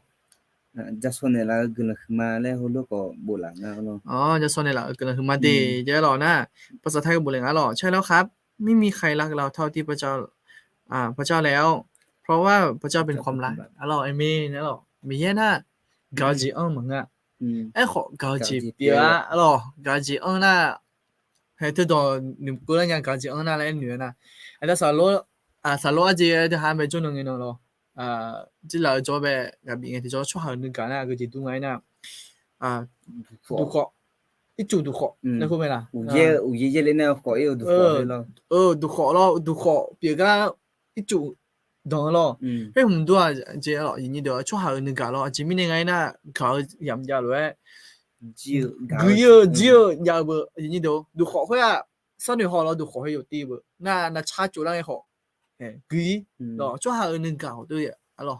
Jashawr naeqlaf-eu guiqlanq huiqma laer heulof khawf boflaf nga-a lawr. Jashawr naeqlaf-eu guiqlanq huiqma de jae-a lawr nar, ภาษาไทย khawf bofle nga-a lawr. ใช่แล้วครับ ไม่มีใครรักเราเท่าที่พระเจ้า พระเจ้าแล้ว เพราะว่าพระเจ้าเป็นความรัก a lawr, amen-a lawr. Miqyaer nar gaq-eu jeq anr maqngeur-a. Aerkhawf gaq-eu jeq pyeuf-a lawr, gaq-eu jeq anr nar, hae teudawq noeqkeuv lar nya gaq-eu jeq anr nar laer aer noeq-a nar, aqda saqlor, saqlor arjeq aqdui ha bae jawrnan ngae nan lawr, jirlaf-eu jawr bae ghaq bif ngae tiqjawr tsawrhaq-euq nuigaq nar gaq-eu jeq dur nga-aer nar, duqkhawf, ircuf duqkhawf laer khoer mae laq, duqkhawf lawr, duqkhawf pyeuf gar ircuf danq-eu lawr. Khoer hmq dur-aq jeq-a lawr, tsawrhaq-euq nuigaq lawr. Aqjeq mirnae nga-aer nar gaq-eu yamq jav lof-aer gui-eu jir-eu jav-eu beu, duqkhawf khoer-aq, sarnoeq haw lawr duqkhawf khoer yawqtiv beu nar navcar tsov lar ngae khawf gui-ir lawr, tsawrhaq-euq nuigaq khawf dur-a lawr.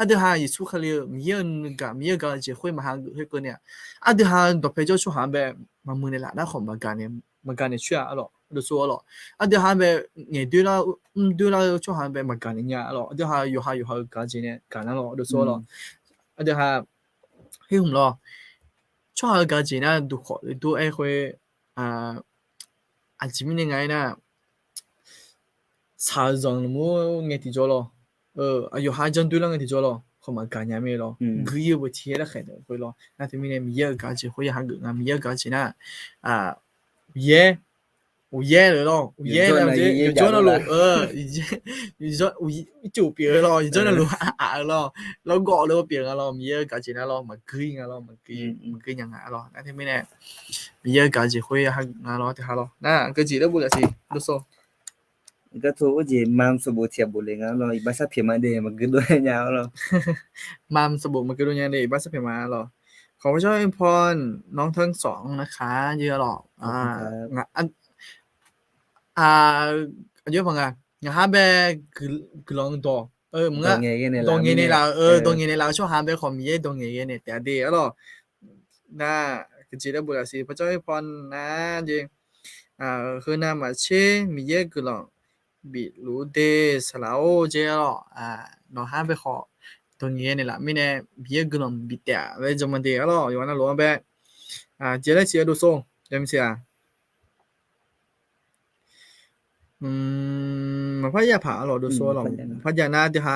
Aqdui ha Yeqsur Kali-eu Miqyaer-euq nuigaq, Miqyaer-euq gaq-eu jeq khoer maqha geuf khoerkeuvni-aq, aqdui ha dawqpae jawr tsawrhaq-anr bae maqmuiq naeqlaf nar khawf maqgaq naeq, maqgaq naeq coer-a lawr, dovsor-a lawr. Aqdui ha bae ngaeq doer lar, mr doer lar-eu tsawrhaq-anr bae maqgaq naeq nya-a lawr. Aqdui ha yawqha yawqha-euq gaq-eu jeq nae gaq nar lawr, dovsor-a lawr. Aqdui ha khoer hmq lawr, tsawrhaq-euq gaq-eu jeq nar duqkhawf le dur-aer khoer, aqjeq mirnae nga-aer nar, saq-eu zanq lmqmr ngae tiqjawr lawr, aqyawf ha janr doer lar ngae tiqjawr lawr khawf maqgaq nya mae lawr. Gui-ir-eu beu tiq yaer larkhaeq deuq khoer lawr. Nar teumirnae Miqyaer-euq gaq-eu jeq khoer ya hageuf nga, Miqyaer-euq gaq-eu jeq nar, Miqyaer, uqyaer lef lawr, uqyaer yawjawr navluf, ircuf pyeuf-eu lawr, yawjawr navluf aq-eu lawr, lawrgawv lef-eu pyeuf nga lawr, Miqyaer-euq gaq-eu jeq nar lawr maqgui nga lawr, maqgui, maqgui nya nga lawr. Nar teumirnae Miqyaer-euq gaq-eu jeq khoer ya hageuf nga lawr, teuha lawr. Nar geujeq laer boflaf siq dovsor. Garto or jeq mam sanqbof tiq ghaq bofle nga lawr, iqbax sharpyaeq ma de, maqgui dov nya lawr. Mam sanqbof maqgui dov nya de, iqbax sharpyaeq ma lawr. ขอพระเจ้าอวยพรน้องทั้งสองนะคะ jeq-a lawr. Aqjox paq nga, ngaq ha bae guiqlanq dawq, dawq ngaeq naeqlaf-eu, dawq ngaeq naeqlaf-eu tsawrhaq bae khawf Miqyaer dawq ngaeq ghae naeq taef-a de-a lawr. Nar geujeq laer boflaf siq, พระเจ้าอวยพรนะ jeq. Heunav maqtser Miqyaer guiqlanq bifluf de saqlaq-or jeq-a lawr. Nawq ha bae khawf dawq ngaeq ghae naeqlaf mirnae Miqyaer guiqlanq bif taef-a laer jan ma de-a lawr. Yawqha navluf-anr bae jeq laer siq-a dovsor, jami siq-aq. Maqpar jav paq-a lawr dovsor-a lawr. Maqpar jav nar deuq ha,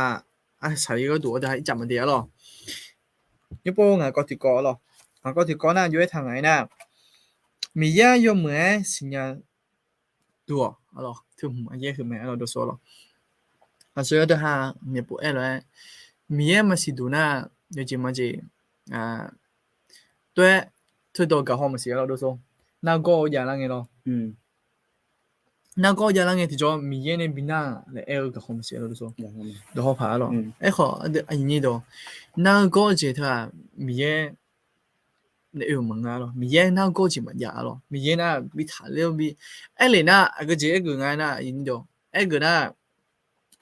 aqsaq-ir gharduq-a deuq ha ircaf ma de-a lawr. Nymr pov ngaq kawv tiqkawv-a lawr. Ngaq kawv tiqkawv nar jov-aer taq ngaq-aer nar, Miqyaer yawmuiq-aer siqnya duq-awq-a lawr, teu hmq aqyaer huiq mae-a lawr dovsor-a lawr. Aqsur-aer deuq ha, myavpov-aer lof-aer, Miqyaer maqsiq duq nar, yawjeq majeq tov-aer teudawq gaqhaw maqsiq-a lawr dovsor. Nargawr-eu javlar ngae lawr. Nargawr javlar ngae tiqjawr Miqyaer nae bi nar laer aer-eu gaqhaw maqsiq-a lawr dovsor. Dawqhaw paq-a lawr. Aerkhawf, aqnyir dawq, nargawr jeq teu-aq, Miqyaer nae oe-euq maqngeur lawr. Miqyaer nar-eu gawr-eu jeq maqjav lawr. Miqyaer nar bi taqler-awr bi aerlef nar, aqgeu jeq aergeuf nga nar, aergeuf nar,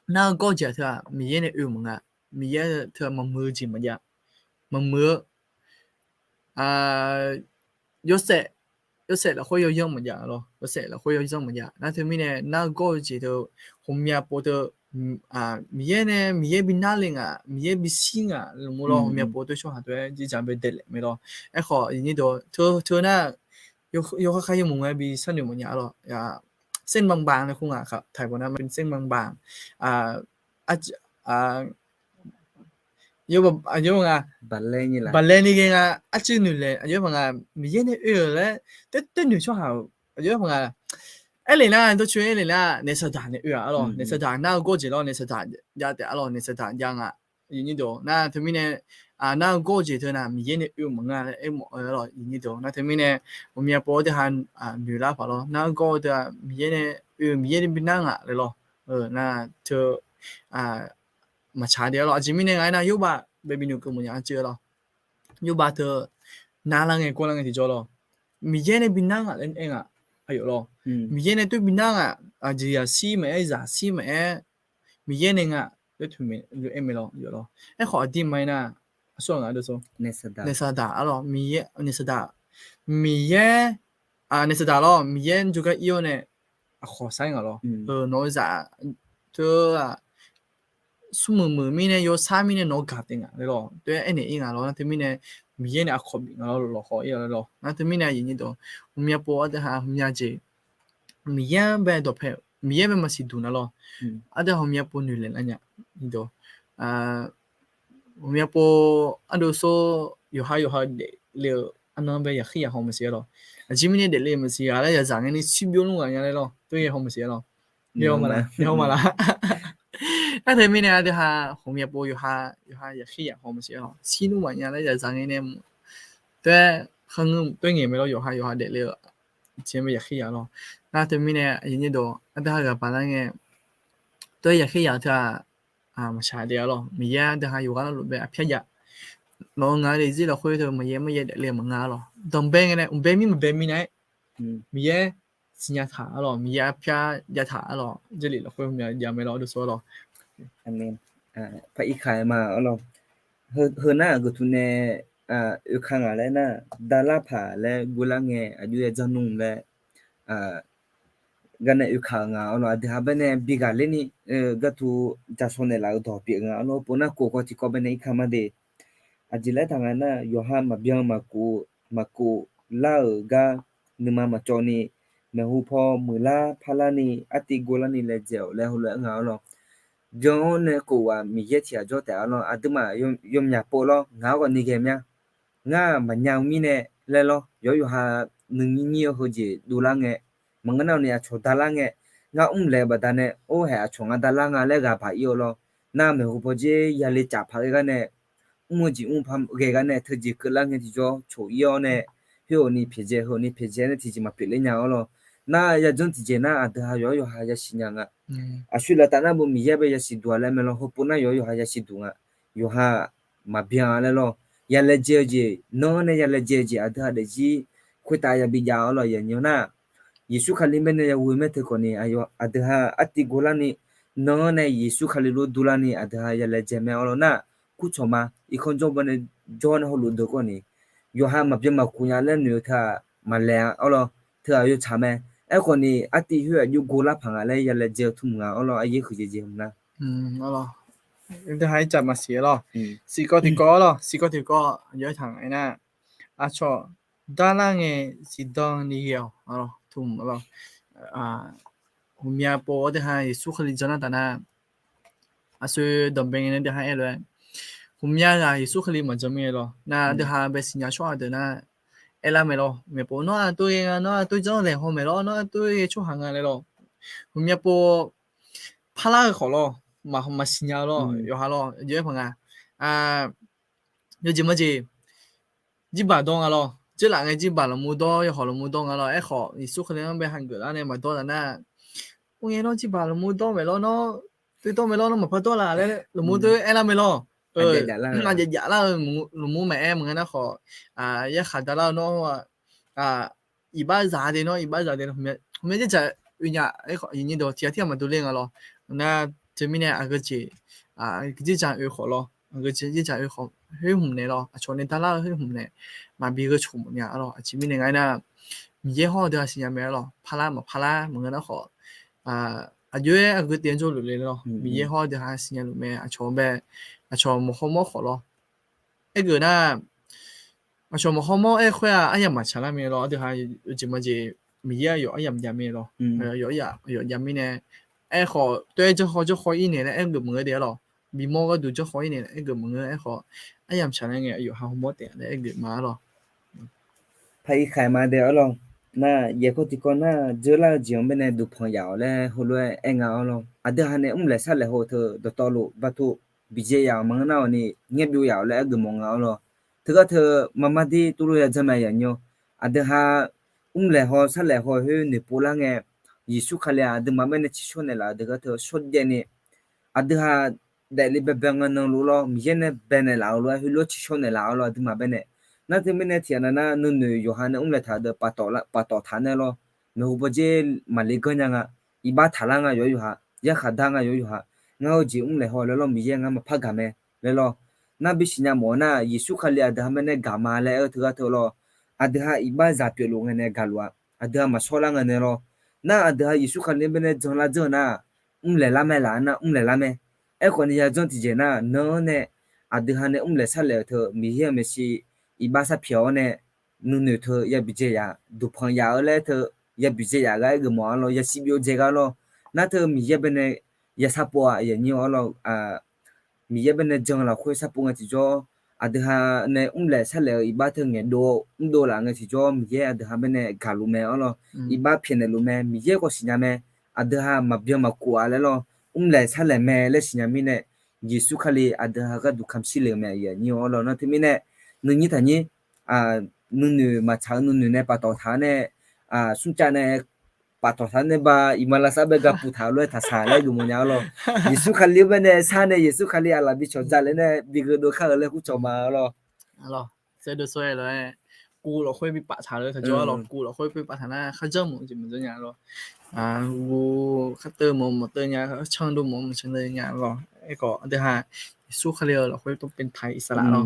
nar-eu gawr-eu jeq-aq teu-aq Miqyaer nae oe-eu maqnga. Miqyaer teu-aq maqmuiq-eu jeq maqjav. Maqmuiq-eu yawshaef, yawshaef lafkhoer yawzanr maqjav lawr. Yawshaef lafkhoer yawzanr maqjav. Nar teumirnae nar-eu gawr-eu jeq teu, ghawqmya pov teu, Miqyaer nae, Miqyaer bi narle ngaq, Miqyaer bi shir ngaq laeqhmq lawr, ghawqmya pov teu tsawrhaq teu-aer jirdzaq bae daefle mae lawr. Aerkhawf, teu, teu nar, yawkhav khav yawmuiq ngae bi sharnoeq mawfnya lawr. เส้นบางๆ nae khoer ngaq, ไทย pawf nar เส้นบางๆ aqyawf nga, baqlaeni ghae nga, arcuiv noeq laeq, aqyawf nga, Miqyaer nae oe-euq laer, toer noeq tsawrhaq-euq, aqyawf nga, aerlef nar, dawrcoer aerlef nar, naeq saqdaq nae oe-aq lawr, naeq saqdaq nar-eu gawr-eu jeq lawr, naeq saqdaq jav taef-a lawr, naeq saqdaq jav nga. Nar teumirnae, nar-eu gawr-eu jeq teu nar, Miqyaer nae oe-eu maqnga laer aermawf-eu lawr. Nar teumirnae, ghawqmya pov-awr teuha noeq lar paq lawr, nar-eu gawr-eu teu-aq Miqyaer nae oe, Miqyaer nae bi nar ngaq laer lawr. Nar teu maqtsaq de-a lawr. Aqjeq mirnae nga aernar, Yorbav bae binoeq keuv mawfnya arcuiv-a lawr. Yorbav teu narlar ngae gawrlar ngae tiqjawr lawr, Miqyaer nae bi nar ngaq laer aer ngaq, aqyawf lawr. Miqyaer nae toer bi nar ngaq, aqjeq zaqshir maqaer, zaqshir maqaer, Miqyaer nae nga, aer mae lawr, aqyawf lawr. Aerkhawf aqdirma aernar, aqsur ghaq deuq sawr, naeq saqdaq-a lawr, Miqyaer, naeq saqdaq, Miqyaer, naeq saqdaq lawr, Miqyaer jawrgar ir-awr nae aqkhawq sar-ir ngaq lawr. Nawq-eu zaq teu-aq, smrmuiq muiq mirnae, yawsar mirnae nawq-eu gaq taef ngaq laer lawr, teu-aer aernaeq ir ngaq lawr. Nar teumirnae, Miqyaer nae aqkhawq bif ngaq lawr, lawqhaw ir-a laer lawr. Nar teumirnae aqyuif nyir dawq, ghawqmya pov-awr teuha ghawqmya jeq, Miqyaer bae dawqpae, Miqyaer bae maqsiq duq na lawr. Aqdui ghawqmya pov noeq laeq lar nya. Ghawqmya pov ardov sawr, yawqha yawqha daefle-eu arnan bae yaqkhir yaqhaw maqsiq-a lawr. Aqjeq mirnae daefle maqsiq-a laer, yaqzaq ngae ni shirbyov lmr ghaq nya laer lawr, teu yahaw maqsiq-a lawr. Yahaw maqlaq. Nar teumirnae aqdui ha ghawqmya pov yawqha, yawqha yaqkhir yaqhaw maqsiq-a lawr. Shir lmr ghaq nya laer yaqzaq ngae nae mq, teu-aer kharngeur teu ngaeq mae lawr, yawqha yawqha daefle-eu jeq bae yaqkhir yaq lawr. Nar teumirnae aqyuif nyir dawq, aqdui ha ghaq baqlar ngae, teu-aer yaqkhir yaq-eu teu-aq, maqshaq daef-a lawr. Miqyaer aqdui ha yawqghaq lar luf bae aqpyar jav. Nawq-eu ngaq-eu daefzir lafkhoer teu Miqyaer maqyaer daefle maqnga lawr. Danqbae ngae nae mqbae mir maqbae mirnae-aer, Miqyaer siqnya taq-a lawr, Miqyaer arpyar jav taq-a lawr, Jarlif lafkhoer mya jav mae lawr, ardov sawr lawr. Par irkaq-aer ma-a lawr. Heu nar-aq, geuqtuq nae oeka ngaq laer nar, davlar paq laer guvlar ngae aqjox ya janr nmr laer gar nae oeka-euq nga-a lawr. Aqdui ha bae nae bi ghaqler ni, gharduq jaqshaw naeqlaf-eu dawq pyeuf nga-a lawr. Pov nar kov kawv tiqkawv bae nae irkaq ma de. Aqjeq laer taq nga nar, yawqha maqbyan maqkov, maqkov lar-euq gar nuima maqcawv ni, maeqhu paw muiqlar parlar ni, artiv govlar ni laejae-awq laer heulof-aer nga-a lawr. Byan-awr nae khof-aq Miqyaer tiq ghaq jawr taef-a lawr. Aqduimaf yawmyaq pov lawr, ngaq-anr ghawqni ghae mya. Ngar maqnya-eu mirnae laer lawr, yawqha yawqha nuinyir nyir-eu heujeq dovlar ngae, maqngeur nar-awq ni aqcawq davlar ngae, ngar mr laeq-eu baqdanae or haeq aqcawq ngar davlar nga laer ghaq baq ir-awr lawr. Nar maeqhu paw dzer yale caf paq ghae gar nae, mr-eu jeq mr paq ghae gar nae teujeq keuvlar ngae tiqjawr coq ir-awr nae, khoer-awq ni pyaeqdzae, heu-awq ni pyaeqdzae nae tiqjeq maqpyeuf ler nya-awr lawr. Nar yajanr tiqjeq nar aqdui ha yawqha yawqha yasiq nya nga. Aqsur laftav nar bo Miqyaer bae yasiq duq-a laer mae lawr. Heupov nar yawqha yawqha yasiq duq nga. Yawqha maqbyan-a laer lawr. Yalaejae-eu jeq, nan-anr nae yalaejae-eu jeq aqdui ha daefzir khoertav yabi jav-awr lawr. Yaqnyi nar, Yeqsur Kali bae nae yaghoe mae teu khawf ni, aqdui ha artiv govlar ni, nan-anr nae Yeqsur Kali lof durlar ni aqdui ha yalaejae mae-awr lawr nar, kurcawq ma irkanr jawr bae nae jawr nae hawluf deuq khawf ni, yawqha maqbyan maqkov nya laer noeq-eu teu-aq maqlaeq-a-awr lawr. Teu-aq yawtsaq mae. Aerkhawf ni artiv khoer aqjox govlar paq nga laer yalaejae-eu tmr nga-awr lawr. Aqyuif huiqdzaeq dzaeq hmq nar, aqdui ha ircaf maqsiq-a lawr. Siqkawv tiqkawv-awr lawr, siqkawv tiqkawv aqjox aertaq nga aernar, aqcawq darlar ngae siqdan ni ghae-awq. Tmr-awr lawr, ghawqmya pov-awr teuha Yeqsur Kali jan nar taf nar, aqsur danqbae ngae nae teuha aer lof-aer, ghawqmya ghaq Yeqsur Kali maqjan mirnae lawr. Nar teuha bae siqnya tsawrhaq deuq nar, aerlar mae lawr. Maeqpov nawr aqtoer ghae nga, nawr aqtoer janr laeqhaw maeq lawr, nawr aqtoer ghae tsawrhaq nga laer lawr. Ghawqmya pov parlar-eu khawf lawr, maqsiqnya-eu lawr, yawqha lawr, aqjox aer paq nga. Yawjeq majeq, jirbaq dawr nga lawr. Dzeurlaf ngae jirbaq lafmur dawr, yawhawq lafmur dawr nga lawr. Aerkhawf Yeqsur Kali-anr bae hageuf lar nae maqdawr taf nar, mr ngae nawr jirbaq lafmur dawr maeq lawr, nawr toer dawr mae lawr, nawr maqpar dawr laf laer lafmur toer aerlar mae lawr. aqjav jaflar-eu lmqmr maqaer maqngeur nar khawf, yarkhaq dalar-eu nawr, iqbax zaq de nawr, iqbax zaq de, hmq mya dzerdzaq oe nya, tiqghaq tirghaq maqdov ler nga lawr. Nar teumirnae aqgeu jeq, dzerdzaq oe khawf lawr, aqgeu jeq dzerdzaq oe khawf khoer hmq naeq lawr, aqcawq nae dalar-eu khoer hmq naeq, maqbi gheu coq mawf nya lawr. Aqjeq mirnae nga aernar, Miqyaer hawr-eu deuq-aq siqnya mae lawr, parlar maqparlar maqngeur nar khawf, aqjox-aer aqgeu taef-anr jawrluf le lawr. Miqyaer hawr-eu deuq-aq siqnya luf mae, aqcawq bae, aqcawq mawq hawmawr khawf lawr. Aergeuf nar, aqcawq mawq hawmawr aer khoer-aq, aryamq maqtsaq lar mae lawr. Aqdui ha yawjeq majeq, Miqyaer aqyawf aryamq jav mae lawr. Aqyawf aryamq jav mirnae, aerkhawf tov-aer janrkhawv janrkhawv ir naeq laer aergeuf maqngeur de-ar lawr. Bimawr gharduq janrkhawv ir naeq laer aergeuf maqngeur. Aerkhawf, aryamq tsaq laer ngae aqyawf ha hawmawr taef laer aergeuf ma-ar lawr. Paq-ir khaeq ma de-ar lawr. Nar yaeqkawv tiqkawv nar, dzeurlar-eu jeq-anr baenae duqpanq yaf-awq laer heulof-aer aer nga-ar lawr. Aqdui ha nae mrlaeq sarlaeq haw-eu teu dawqtawvluf bav tov biqjaeq yaf-awq maqngeur nar-awq ni, ngaer byov yaf-awq laer aergeuf mawf nga-ar lawr. Teugar teu marmar dir tuvlof ya janr mae yaqnyir-awr, aqdui ha mrlaeq haw sarlaeq haw khoer noeqpov lar ngae, Yeqsur Kali-aq aqduimaf baenae tsiqshawr naeqlaf-eu deuq gar teu shawrjaev ni, aqdui ha daefle baebae nga nan luf lawr, Miqyaer nae baenaeq laf-eu lof-aer heulof-aer tsiqshawr naeqlaf-awr lawr, aqduimaf baenae. Nar teumirnae tiqghaq nav nar, nuinoeq yawqha nae mrlaeq taq-eu deuq paftawf taq nae lawr, maeqhu bawdzer maqle ganr nya nga, iqbax taqlar nga yawqhar yawqha, yarkhaq dar nga yawqhar yawqha, ngar-eu jeq mrlaeq haw laer lawr, Miqyaer ngar maqpar gaq mae laer lawr. Nar bisiq nya mawf-eu nar, Yeqsur Kali aqdui ha baenae gaq ma laer aer-eu teugar teu lawr, aqdui ha iqbax zaq pyeufluf ngae nae gaqluf-a, aqdui ha maqshawrlar ngae nae lawr. Nar aqdui ha Yeqsur Kali baenae janlar dzeur-eu nar, mrlaeq lar mae laf-aer nar mrlaeq lar mae. Aerkhawf ni yajanr tiqjeq nar, nan-anr nae aqdui ha nae mrlaeq sarlaeq-euq teu Miqyaer-euq maeqshi iqbax sarpyaeq-awr nae, nuinoeq teu yabi dzae yaf, duqpanq yaf-eu laer teu yabi dzae yaf gar aergeuf mawf-ar lawr, yasiq byov dzae gar lawr. Nar teu Miqyaer baenae ya sarpov-a yaqnyir-awr lawr, Miqyaer baenae jan lafkhoer sarpov ngae tiqjawr, aqdui ha nae mrlaeq sarlaeq-euq iqbax teu ngaeqdov mrdov laf ngae tiqjawr, Miqyaer aqdui ha baenae gaqluf mae-ar lawr. Iqbax pyaeqnaeq luf mae, Miqyaer khawf siqnya mae. Aqdui ha maqbyan maqkov-a laer lawr, mrlaeq sarlaeq mae laer siqnya mirnae, Yeqsur Kali aqdui ha gharduq kamq shir le-eu mae yaqnyir-awr lawr. Nar teumirnae nuinyir taqnyir, nuinoeq maqtsaq-eu nuinoeq nae paftawf taq-ar nae, smrcav nae paftawf taq-ar nae ba, iqmalavshav bae gapuf taq-eu lof-aer taqsaq laer geufmawf nya-ar lawr. Yeqsur Kali-anr baenae shar nae Yeqsur Kali aqlaf bi cawqdzaq le nae bi gheudov kar-eu laer kur cawq ma-ar lawr. Saerdov sawr-aer lof-aer, kuv lafkhoer bi paftaq-eu taqjawr-ar lawr. Kuv lafkhoer bi paftaq nar kharjanr mawf-eu jeq maqjanr nya-ar lawr. Guv kharteuv mawf maqteuv nya, canr dov mawf maqcanr dov nya-ar lawr. Aerkhawf aqdui ha Yeqsur Kali-euq lafkhoer ต้องเป็นไทย อิสระ lawr.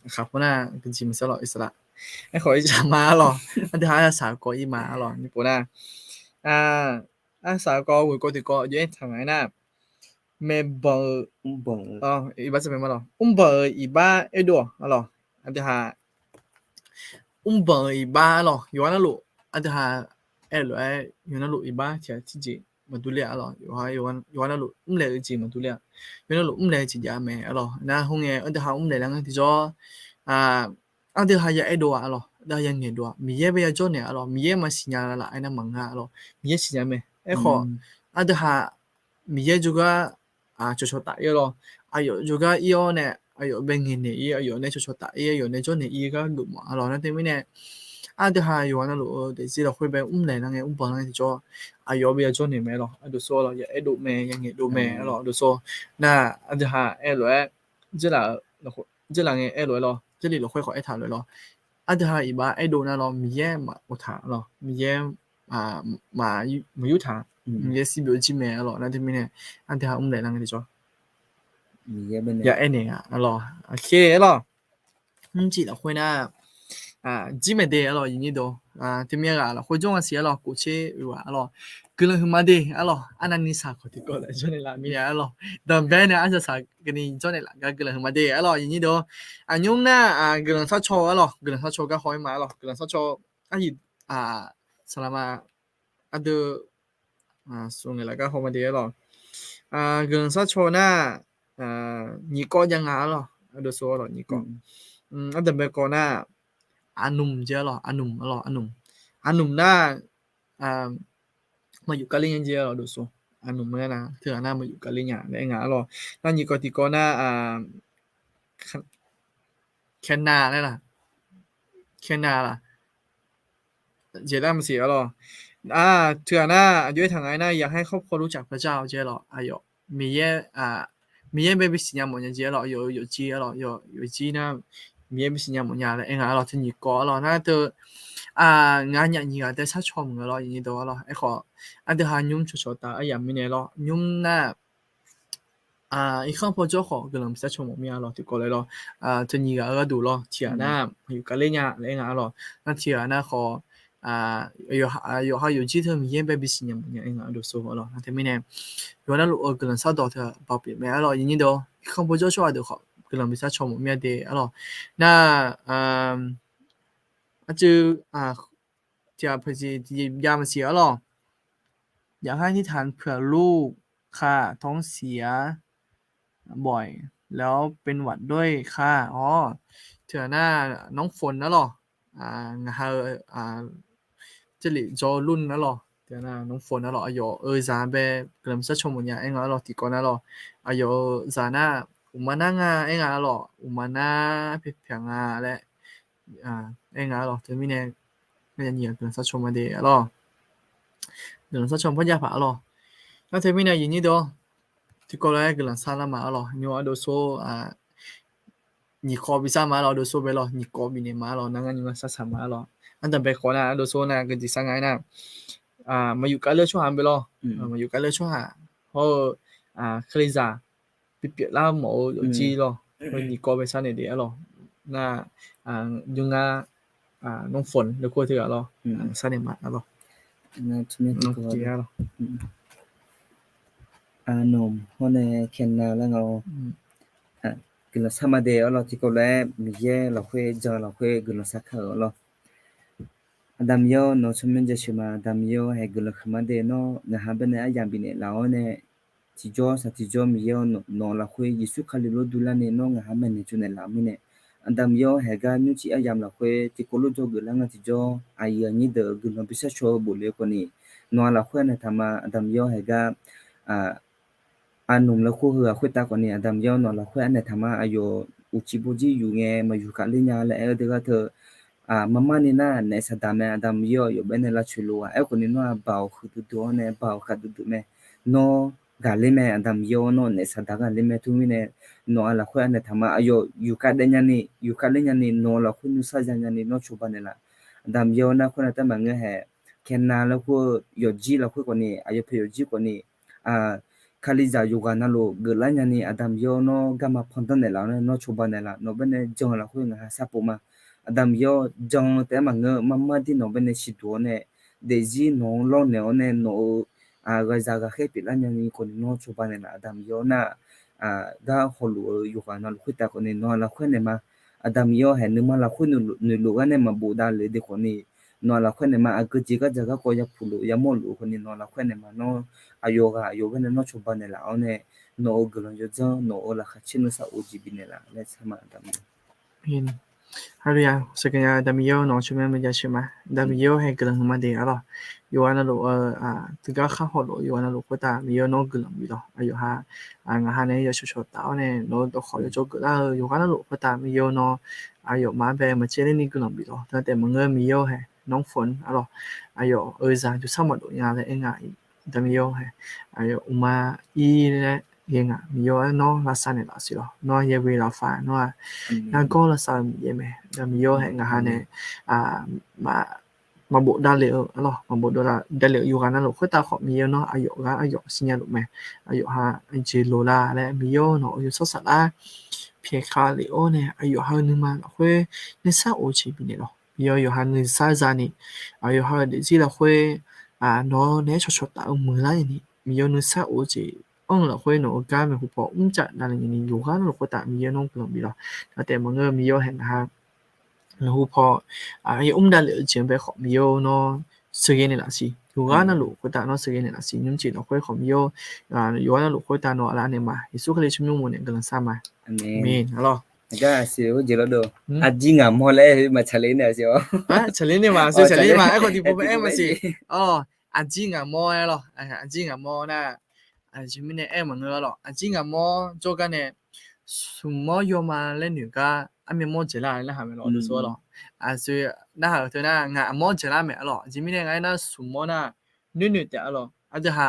Aqkaq khoernar gaqjeq maqsar lawr, อิสระ. Aerkhawf อิสระ ma-ar lawr. Aqdui ha arsaq kawv ir ma-ar lawr. Nyiq pov nar, arsaq kawv ghoeq kawv tiqkawv jov-aer taq ngaq-aer nar, maeqbanq-eu, iqbax sar mae ma lawr, mrbanq-euq iqbax aerdov-awq-ar lawr. Aqdui ha mrbanq-euq iqbax-ar lawr, yawqha navluf, aqdui ha aer-eu lof-aer yawqha navluf iqbax tiq ghaq tiqjeq maqdur ler-a lawr. Yawqha navluf mrlaeq-eu jeq maqdur ler-a. Yawqha navluf mrlaeq-eu jeq jav mae-ar lawr. Nar khoerngae aqdui ha mrlaeq lar ngae tiqjawr, aqdui ha ya aerdov-a lawr, aqdui ha ya ngaeqdov-a, Miqyaer bae ya jawrnaeq-a lawr, Miqyaer maqsiqnya laf-aer nar maqngeur-a lawr, Miqyaer siqnya mae. Aerkhawf, aqdui ha Miqyaer jawrgar cawqcawq taf ir-a lawr, aqyawf jawrgar ir-awr nae, aqyawf bae ngaeqnaeq ir, aqyawf nae cawqcawq taf ir, aqyawf nae jawrnaeq ir gar geufmawf-a lawr. Nar teumirnae, aqdui ha yawqha navluf-eu daefzir lafkhoer bae mrlaeq lar ngae mrbanq lar ngae tiqjawr, aqyawf bae ya jawrnaeq mae lawr. Aqdui sawr-ar lawr, ya aerdov mae, ya ngaeqdov mae-ar lawr. Aqdui sawr nar, aqdui ha aer lof-aer, dzeurlaf ngae aer lof-aer lawr, Jarlif lafkhoer khawf aertaq lof-aer lawr, aqdui ha iqbax aerdov nar lawr, Miqyaer maqov taq lawr, Miqyaer maqyur taq, Miqyaer shir byov jir mae-ar lawr. Nar teumirnae, aqdui ha mrlaeq lar ngae tiqjawr, ya aernaeq-a lawr. Aqkher-ar lawr, mrcif lafkhoer nar, jir maeq de-ar lawr, iqnyir deuq, teumir ghaq lafkhoer jawr nga siq-ar lawr, kof tser oeq ghaq-ar lawr, guiqlanq huiqma de-ar lawr, arnavni shaq kawq tiqkawv laf jawrnaeq laf mirnae-ar lawr, danqbae nae arsaq saq keuvni jawrnaeq laf gar guiqlanq huiqma de-ar lawr, iqnyir deuq. Aqnymr nar, guiqlanq sharcaw-ar lawr, guiqlanq sharcaw gar haw-ir ma-ar lawr, guiqlanq sharcaw, aqyuif, saqlaqma, aqdui, smq ngaeq laf gar haw ma de-ar lawr. Guiqlanq sharcaw nar, nyiq kawv jav nga-ar lawr, aqdui sawr-ar lawr, nyiq kawv. Ardanqbae kawv nar, aqnmq jeq-ar lawr, aqnmq-ar lawr, aqnmq. Aqnmq nar, maqyuf kali nya jeq-ar lawr, aqdui sawr. Aqnmq-ar nar teughaq nar maqyuf kali nya laer aer nga-ar lawr. Nar nyiq kawv tiqkawv nar, khaernav laer laq, khaernav laq, jeq lar maqsiq-ar lawr. Teughaq nar aqjox-aer taq ngaq-aer nar, อยากให้ครอบครัวรู้จักพระเจ้า jeq-ar lawr, aqyawf Miqyaer, Miqyaer bae bisiqnya mawfnya jeq arlawq, yawf-eu yawfjir arlawq, yawf-eu yawfjir nar Miqyaer bisiqnya mawfnya laer aer nga arlawq, teu nyiq kawv arlawq nar teu, ngaq nyaf nyiq ghaq taef sharcaw maqngeur lawr, yawnyir deuq arlawq. Aerkhawf, aqdui ha nymr cawqcawq taf aryamq mirnae lawr, nymr nar irkanr pawjawr khawf guiqlanq bi sharcaw mawf mir-a lawr, tiqkawv laer lawr, teu nyiq ghaq-eu gharduq lawr, tiq ghaq nar maqyuf kavler nya laer aer nga arlawq. Nar tiq ghaq nar khawf, yawqha yawfjir teu Miqyaer bae bisiqnya mawfnya aer nga ardov sor arlawq. Nar teumirnae yawqha navluf-eu guiqlanq shardawq teu baoq pyeuf mae arlawq, yawnyir deuq irkanr pawjawr tsawrhaq deuq khawf guiqlanq bi sharcaw mawf mir-a de arlawq. Nar arcuiv tiq ghaq paqjeq tiqjeq jav maqsiq arlawq. อยากให้อธิษฐานเผื่อลูกค่ะ ท้องเสียบ่อยแล้วเป็นหวัดด้วยค่ะ Awr, tiq ghaq nar Nawrfon arlawq, ngaq ha-eu jarlif jawr lur arlawq, tiq ghaq nar Nawrfon arlawq, aqyawf-euq zaq bae guiqlanq bi sharcaw mawfnya aer nga arlawq, tiqkawv nar lawr, aqyawf-euq zaq nar uqma nar nga aer nga arlawq, uqma nar pyaeq pyaeq nga laer aer nga arlawq. Teumirnae ngar nyiq ghaq guiqlanq sharcaw ma de arlawq. Guiqlanq sharcaw parjav paq arlawq. Nar teumirnae yawnyir deuq-awr, tiqkawv lof-aer guiqlanq shar lar ma arlawq. Nymr ardov sor nyiq kawv bi shar ma arlawq, ardov sor bae lawr, nyiq kawv bifnaeq ma arlawq, nar ngar nymr ngar shar shaq ma arlawq. Ardanqbae khawf nar ardov sor nar geujeq shar nga aernar, maqyuf kavler tsawrhaq bae lawr, maqyuf kavler tsawrhaq hawr-eu, kalizaq bipyeuf lar mawf-eu yawfjir lawr, heu nyiq kawv bae sharnaeq de arlawq. Nar, nymr ngar Nawrfon laer kur-eu teughaq lawr, sharnaeq ma arlawq. Arnmq hawr nae Kena laer nga-awr, guiqlanq shar ma de arlawq, tiqkawv lof-aer Miqyaer lafkhoer jan lafkhoer guiqlanq shar kar-euq arlawq. Aqda Miqyaer-awr, nawq-eu tsawrmyanr jaceuq ma. Aqda Miqyaer-awr, haeq guiqlanq huiqma de nawr ngaq ha baenae aryamq bifnaeq laf-awr nae, tiqjawr shaq tiqjawr Miqyaer-awr, nawq-eu lafkhoer Yeqsur Kali lof durlarni nawr ngaq ha maeqnaeq tsovnaeq laf-eu mirnae, Aqda Miqyaer-awr, haeq gar nymrcif aryamq lafkhoer tiqkawv lof jawr geuflar nga tiqjawr, aqyuif aqnyir deuq-euq guiqlanq bi sharcaw-eu bof le-eu khawfni, nawq-eu lafkhoer anaeq taq ma. Aqda Miqyaer-awr, haeq gar Arnmq laer kur-eu ghaq khoertav khawfni, Aqda Miqyaer-awr, nawq-eu lafkhoer anaeq taq ma. Aqyawf uqcif bawjir yuf ngae maqyuf khavler nya laer aer-eu deuq gar teu, marmarni nar naef saqdaq mae. Aqda Miqyaer-awr, yawf baenae lavcoeq lof-aq, aerkhawfni nawr-aq baoq huiqdui dui-awr nae baoq khavdui dui mae. Nawr ghaqler mae. Aqda Miqyaer-awr, nawr naef saqdaq ghaqler mae. Teumirnae nawq-eu lafkhoer anaeq taq ma. Aqyawf yufkhav daef nyani, yufkhav ler nyani, nawq-eu lafkhoer nuisar za nyani nawr cawba naeqlaf. Aqda Miqyaer-awr, nar khoer nar taef maqngeur hae, Kena laer kur-eu yawfjir lafkhoer khawfni, aqyawf pae yawfjir khawfni, Kalizaq yawqghaq navluf geuflar nyani, Aqda Miqyaer-awr, nawr garma pandanr naeqlaf-awr nae nawr cawba naeqlaf. Nawq baenae jan-eu lafkhoer ngaq ha sharpov ma. Aqda Miqyaer-awr, jan-eu taef-aer maqngeur, marmar dir nawq baenae siqduq-awr nae, daefzir nawq-anr lawrnaeq-awr nae nawq-euq ghaqzaq ghaqkhaer pyeuflar nyani khawfni nawr cawba naeqlaf. Aqda Miqyaer-awr, nar gar hawluf-eu yawqghaq navluf khoertav khawfni nawq-eu lafkhoer naeq ma. Aqda Miqyaer-awr, haeq nuima lafkhoer noeqluf gar nae maqbof davlef de khawfni, nawq-eu lafkhoer naeq ma. Aqgeu jeq gardzaq garkawv yapuq luf yamawr luf-eu khawfni nawq-eu lafkhoer naeq ma. Nawr aqyawf ghaq aqyawf baenae nawr cawba naeqlaf-awr nae, nawq-euq guiqlanq yawdzanr, nawq-euq laqkhaq caer nuisar of-eu jeq bifnaeq laf laer sar ma. Aqda Miqyaer Haleluya. Saqkaqnya Aqda Miqyaer-awr, nawq-eu tsawrmyanr maqjav sheuq ma. Aqda Miqyaer-awr, haeq guiqlanq huiqma de arlawq. Yawqghaq navluf-eu tiqgar khar hawluf-eu yawqghaq navluf khoertav Miqyaer-awr, nawr guiqlanq bif lawq. Aqyawf ha ngaq ha nae yawshawq shawq taf-awr nae nawq-eu dawqkhawq yawjawr geuflar-eu yawqghaq navluf khoertav Miqyaer-awr, nawr aqyawfmaf-anr bae maqcaev lerni guiqlanq bif lawq. Teu taef maqngeur Miqyaer-awr, haeq nawr fon arlawq. Aqyawf-euq zaq jawrshar maqdof nya laer aer nga. Aqda Miqyaer-awr, haeq aqyawf uqma ir laer ghae nga. Miqyaer-awr, nawr lavsav naeqlaf siq lawq. Nawr yabi lafaf nawr-aq, nargawr lavsav-eu Miqyaer mae. Aqda Miqyaer-awr, haeq ngaq ha nae maqbof davlef-eu arlawq, maqbof davlef-eu yawqghaq navluf khoertav khawf Miqyaer-awr, nawr aqyawf gar aqyawf siqnya luf mae. Aqyawf ha aqjeq loq la laer Miqyaer-awr, nawq-euq yawshawr saflar pyaeq ka lef-awr nae aqyawf ha-eu nuima lafkhoer nuisar of-eu jeq bifnaeq lawq. Miqyaer-awr, yawqha nuisar zani, aqyawf ha-eu daefzir lafkhoer nawq-eu naeq-aer cawqcawq taf-eu muiqlar nyani, Miqyaer-awr, nuisar of-eu jeq anr-eu lafkhoer nawq-eu gar maeqhu paw mrcaf davlef nyani, yawqghaq navluf khoertav Miqyaer-awr, nawr guiqlanq bif lawq. Teu taef maqngeur Miqyaer-awr, haeq ngaq ha maeqhu paw aqyawf mr davlef-eu jeq-anr bae khawf Miqyaer-awr, nawr sheuqghae naeqlaf siq. Yawqghaq navluf khoertav nawr sheuqghae naeqlaf siq. Nymrcif lafkhoer khawf Miqyaer-awr, yawqghaq navluf khoertav nawq aqlaf naeq ma. Yeqsur Kali tsawrmyanr mawr nae guiqlanq shar ma. Aqmeq. Arlawq, aqgar aqsiq heujeq lawr dov. Aqjir ngaq mawr laer maqtsaqler nae aqsiq-awr. Tsaqler nae ma, tsaqler ma. Aerkhawf tiqpov bae aer maqsiq. Awr, aqjir ngaq mawr aer lawq. Aqjir ngaq mawr nar, aqjeq mirnae aer maqngeur lawq. Aqjir ngaq mawr jawrgar nae smq mawr yawma laer noeq gar armyav mawr dzaeqlar laer ha mae lawq, dov sor lawq. Aqsiq narhaq-euq teu nar ngaq mawr dzaeqlar mae arlawq. Aqjeq mirnae nga aernar smq mawr nar noer noeq taef arlawq. Aqdui ha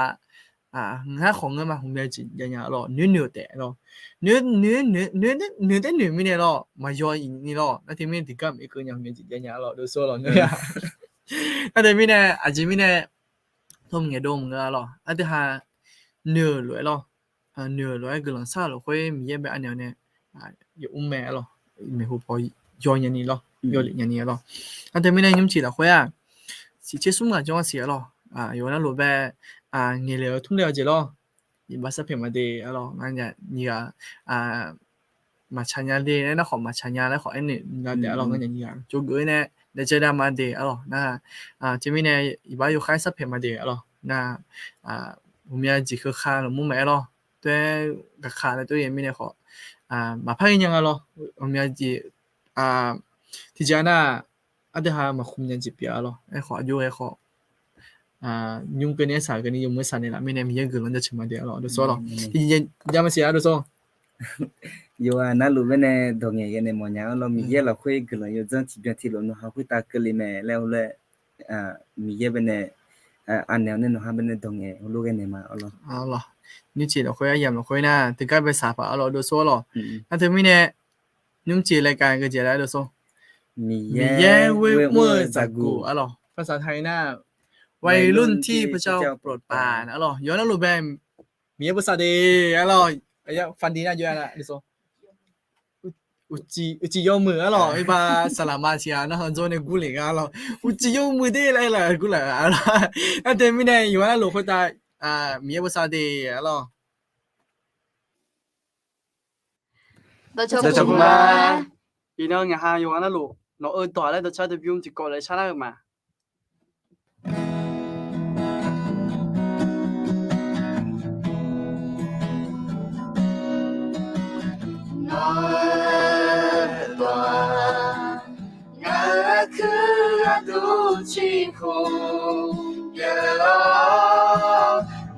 ngar khawf ngeur ma hmqmya jeq jav nya lawr, noeq noeq-eu taef lawr. Noeq, noeq, noeq, noeq taef noeq mirnae lawr, maqyaw ni lawr. Nar teumirnae tiqgar maqir keuv nya hmqmya jeq jav nya lawr, dovsur lawr noeq-a. Nar teumirnae aqjeq mirnae tawr maqngaeq dov maqngeur-a lawr. Aqdui ha noeq-euq lof-aer lawr, noeq-euq lof-aer guiqlanq shar-euq lafkhoer Miqyaer bae anaeq-awr nae yawmr mae-a lawr, maeqhu paw yaw nya ni lawr, yaw lef nya ni-a lawr. Nar teumirnae nymrcif lafkhoer-aq, siqtser smr ngaq jawr-a siq-a lawr, yawqha navluf bae ngaeqlaeq-eu tmr le-awr jeq lawr, iqbax sarpaeq maqde-a lawr, ngar nya nyiq ghaq maqtsaq nya le laer nar khawf maqtsaq nya laer khawf aernaeq nya taef-a lawr, ngar nya nyiq ghaq tsovgeuf-aer nae daefcaev dav maqde-a lawr nar, teumirnae iqbax yawkhaer sarpaeq maqde-a lawr nar, ghawqmya jeq keuka lafmur maqaer lawr, toer gaqka laer toer yaeq mirnae khawf maqpar ghae nya nga lawr, ghawqmya jeq tiqjeq nar, aqdui ha maqkhmq nya jeq pyeuf-a lawr, aerkhawf aqjox ghae khawf nymr keuvni aer saq keuvni yawmuiq-aer saq naeqlaf mirnae Miqyaer guiqlanq jaceuq maqde-a lawr, dovsur lawr. Tiqjeq jav maqsiq-a dovsur. Yawqha navluf baenae dawq ngaeq ghae naeq mawf nya-a lawr, Miqyaer lafkhoer guiqlanq yawdzanr tiqbyan tiqlof nawqha khoertav keuvle mae laer heulof-aer Miqyaer baenae anaeq-awr nae nawqha baenae dawq ngaeq heulof ghae naeq ma-a lawr. Nymrcif lafkhoer aryamq lafkhoer nar teugar bae saq paq-a lawr, dovsur lawr. Nar teumirnae nymrcif laer kav geujeq laer dovsur. Miqyaer ghoer mr-eu zaqguq-a lawr, ภาษาไทย nar วัยรุ่นที่พระเจ้าโปรดปราน-a lawr, yawqha navluf bae Miqyaer bosav de-a lawr, faqdi nar jov-a lawr, dovsur. Uqcif yawmuiq-a lawr, iqbax saqlaqma siq-a nar hawdzor nae gurle nga-a lawr, uqcif yawmuiq de laer laf gurlaf-a lawr. Nar teumirnae yawqha navluf khoertav Miqyaer bosav de-a lawr. Dawqcawq ma. Iqnan ngaq ha yawqha navluf nawq-eu dawq laer dawqcar dawqbymr tiqkawv laer sharlar-eu ma. Nawq-eu dawq-aq, ngaq-euq aqkuir gharduq ciqkhof pyeuf-awr,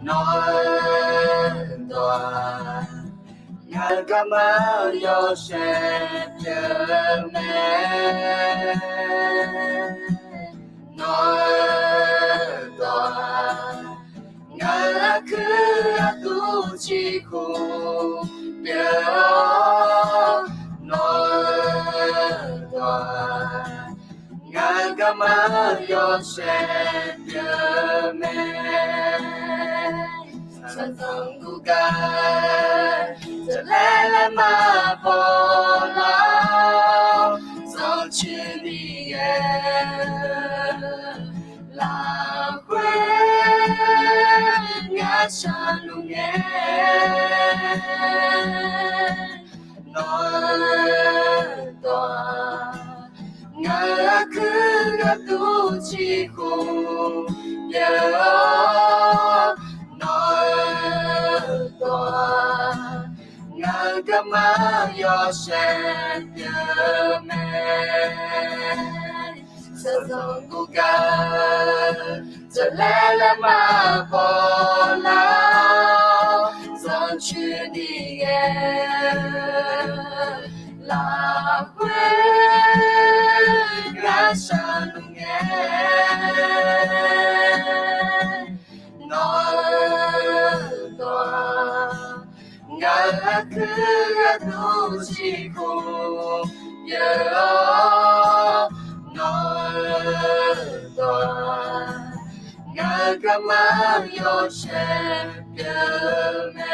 nawq-eu dawq-aq, ngaq-euq garma yawshaef pyeuf mae. Nawq-eu dawq-aq, ngaq-euq aqkuir gharduq ciqkhof pyeuf-awr, nawq-eu dawq-aq, ngaq-euq garma yawshaef pyeuf mae. Shaqzanq guvgar jaqlaer laer maqbaw lar-awr, zanrcoeni-aer lafkhoer ngar shaqluf ngae. Nawq-eu dawq-aq, ngaq-euq aqkuir gharduq ciqkhof pyeuf-awr, nawq-eu dawq-aq, ngaq-euq garma yawshaef pyeuf mae. Shaqzanq guvgar jaqlaer laer maqbaw lar-awr, zanrcoeni-aer lafkhoer ngar shaqluf ngae. Nawq-eu dawq-aq, ngaq-euq aqkuir gharduq ciqkhof pyeuf-awr, nawq-eu dawq-aq, ngaq-euq garma yawshaef pyeuf mae.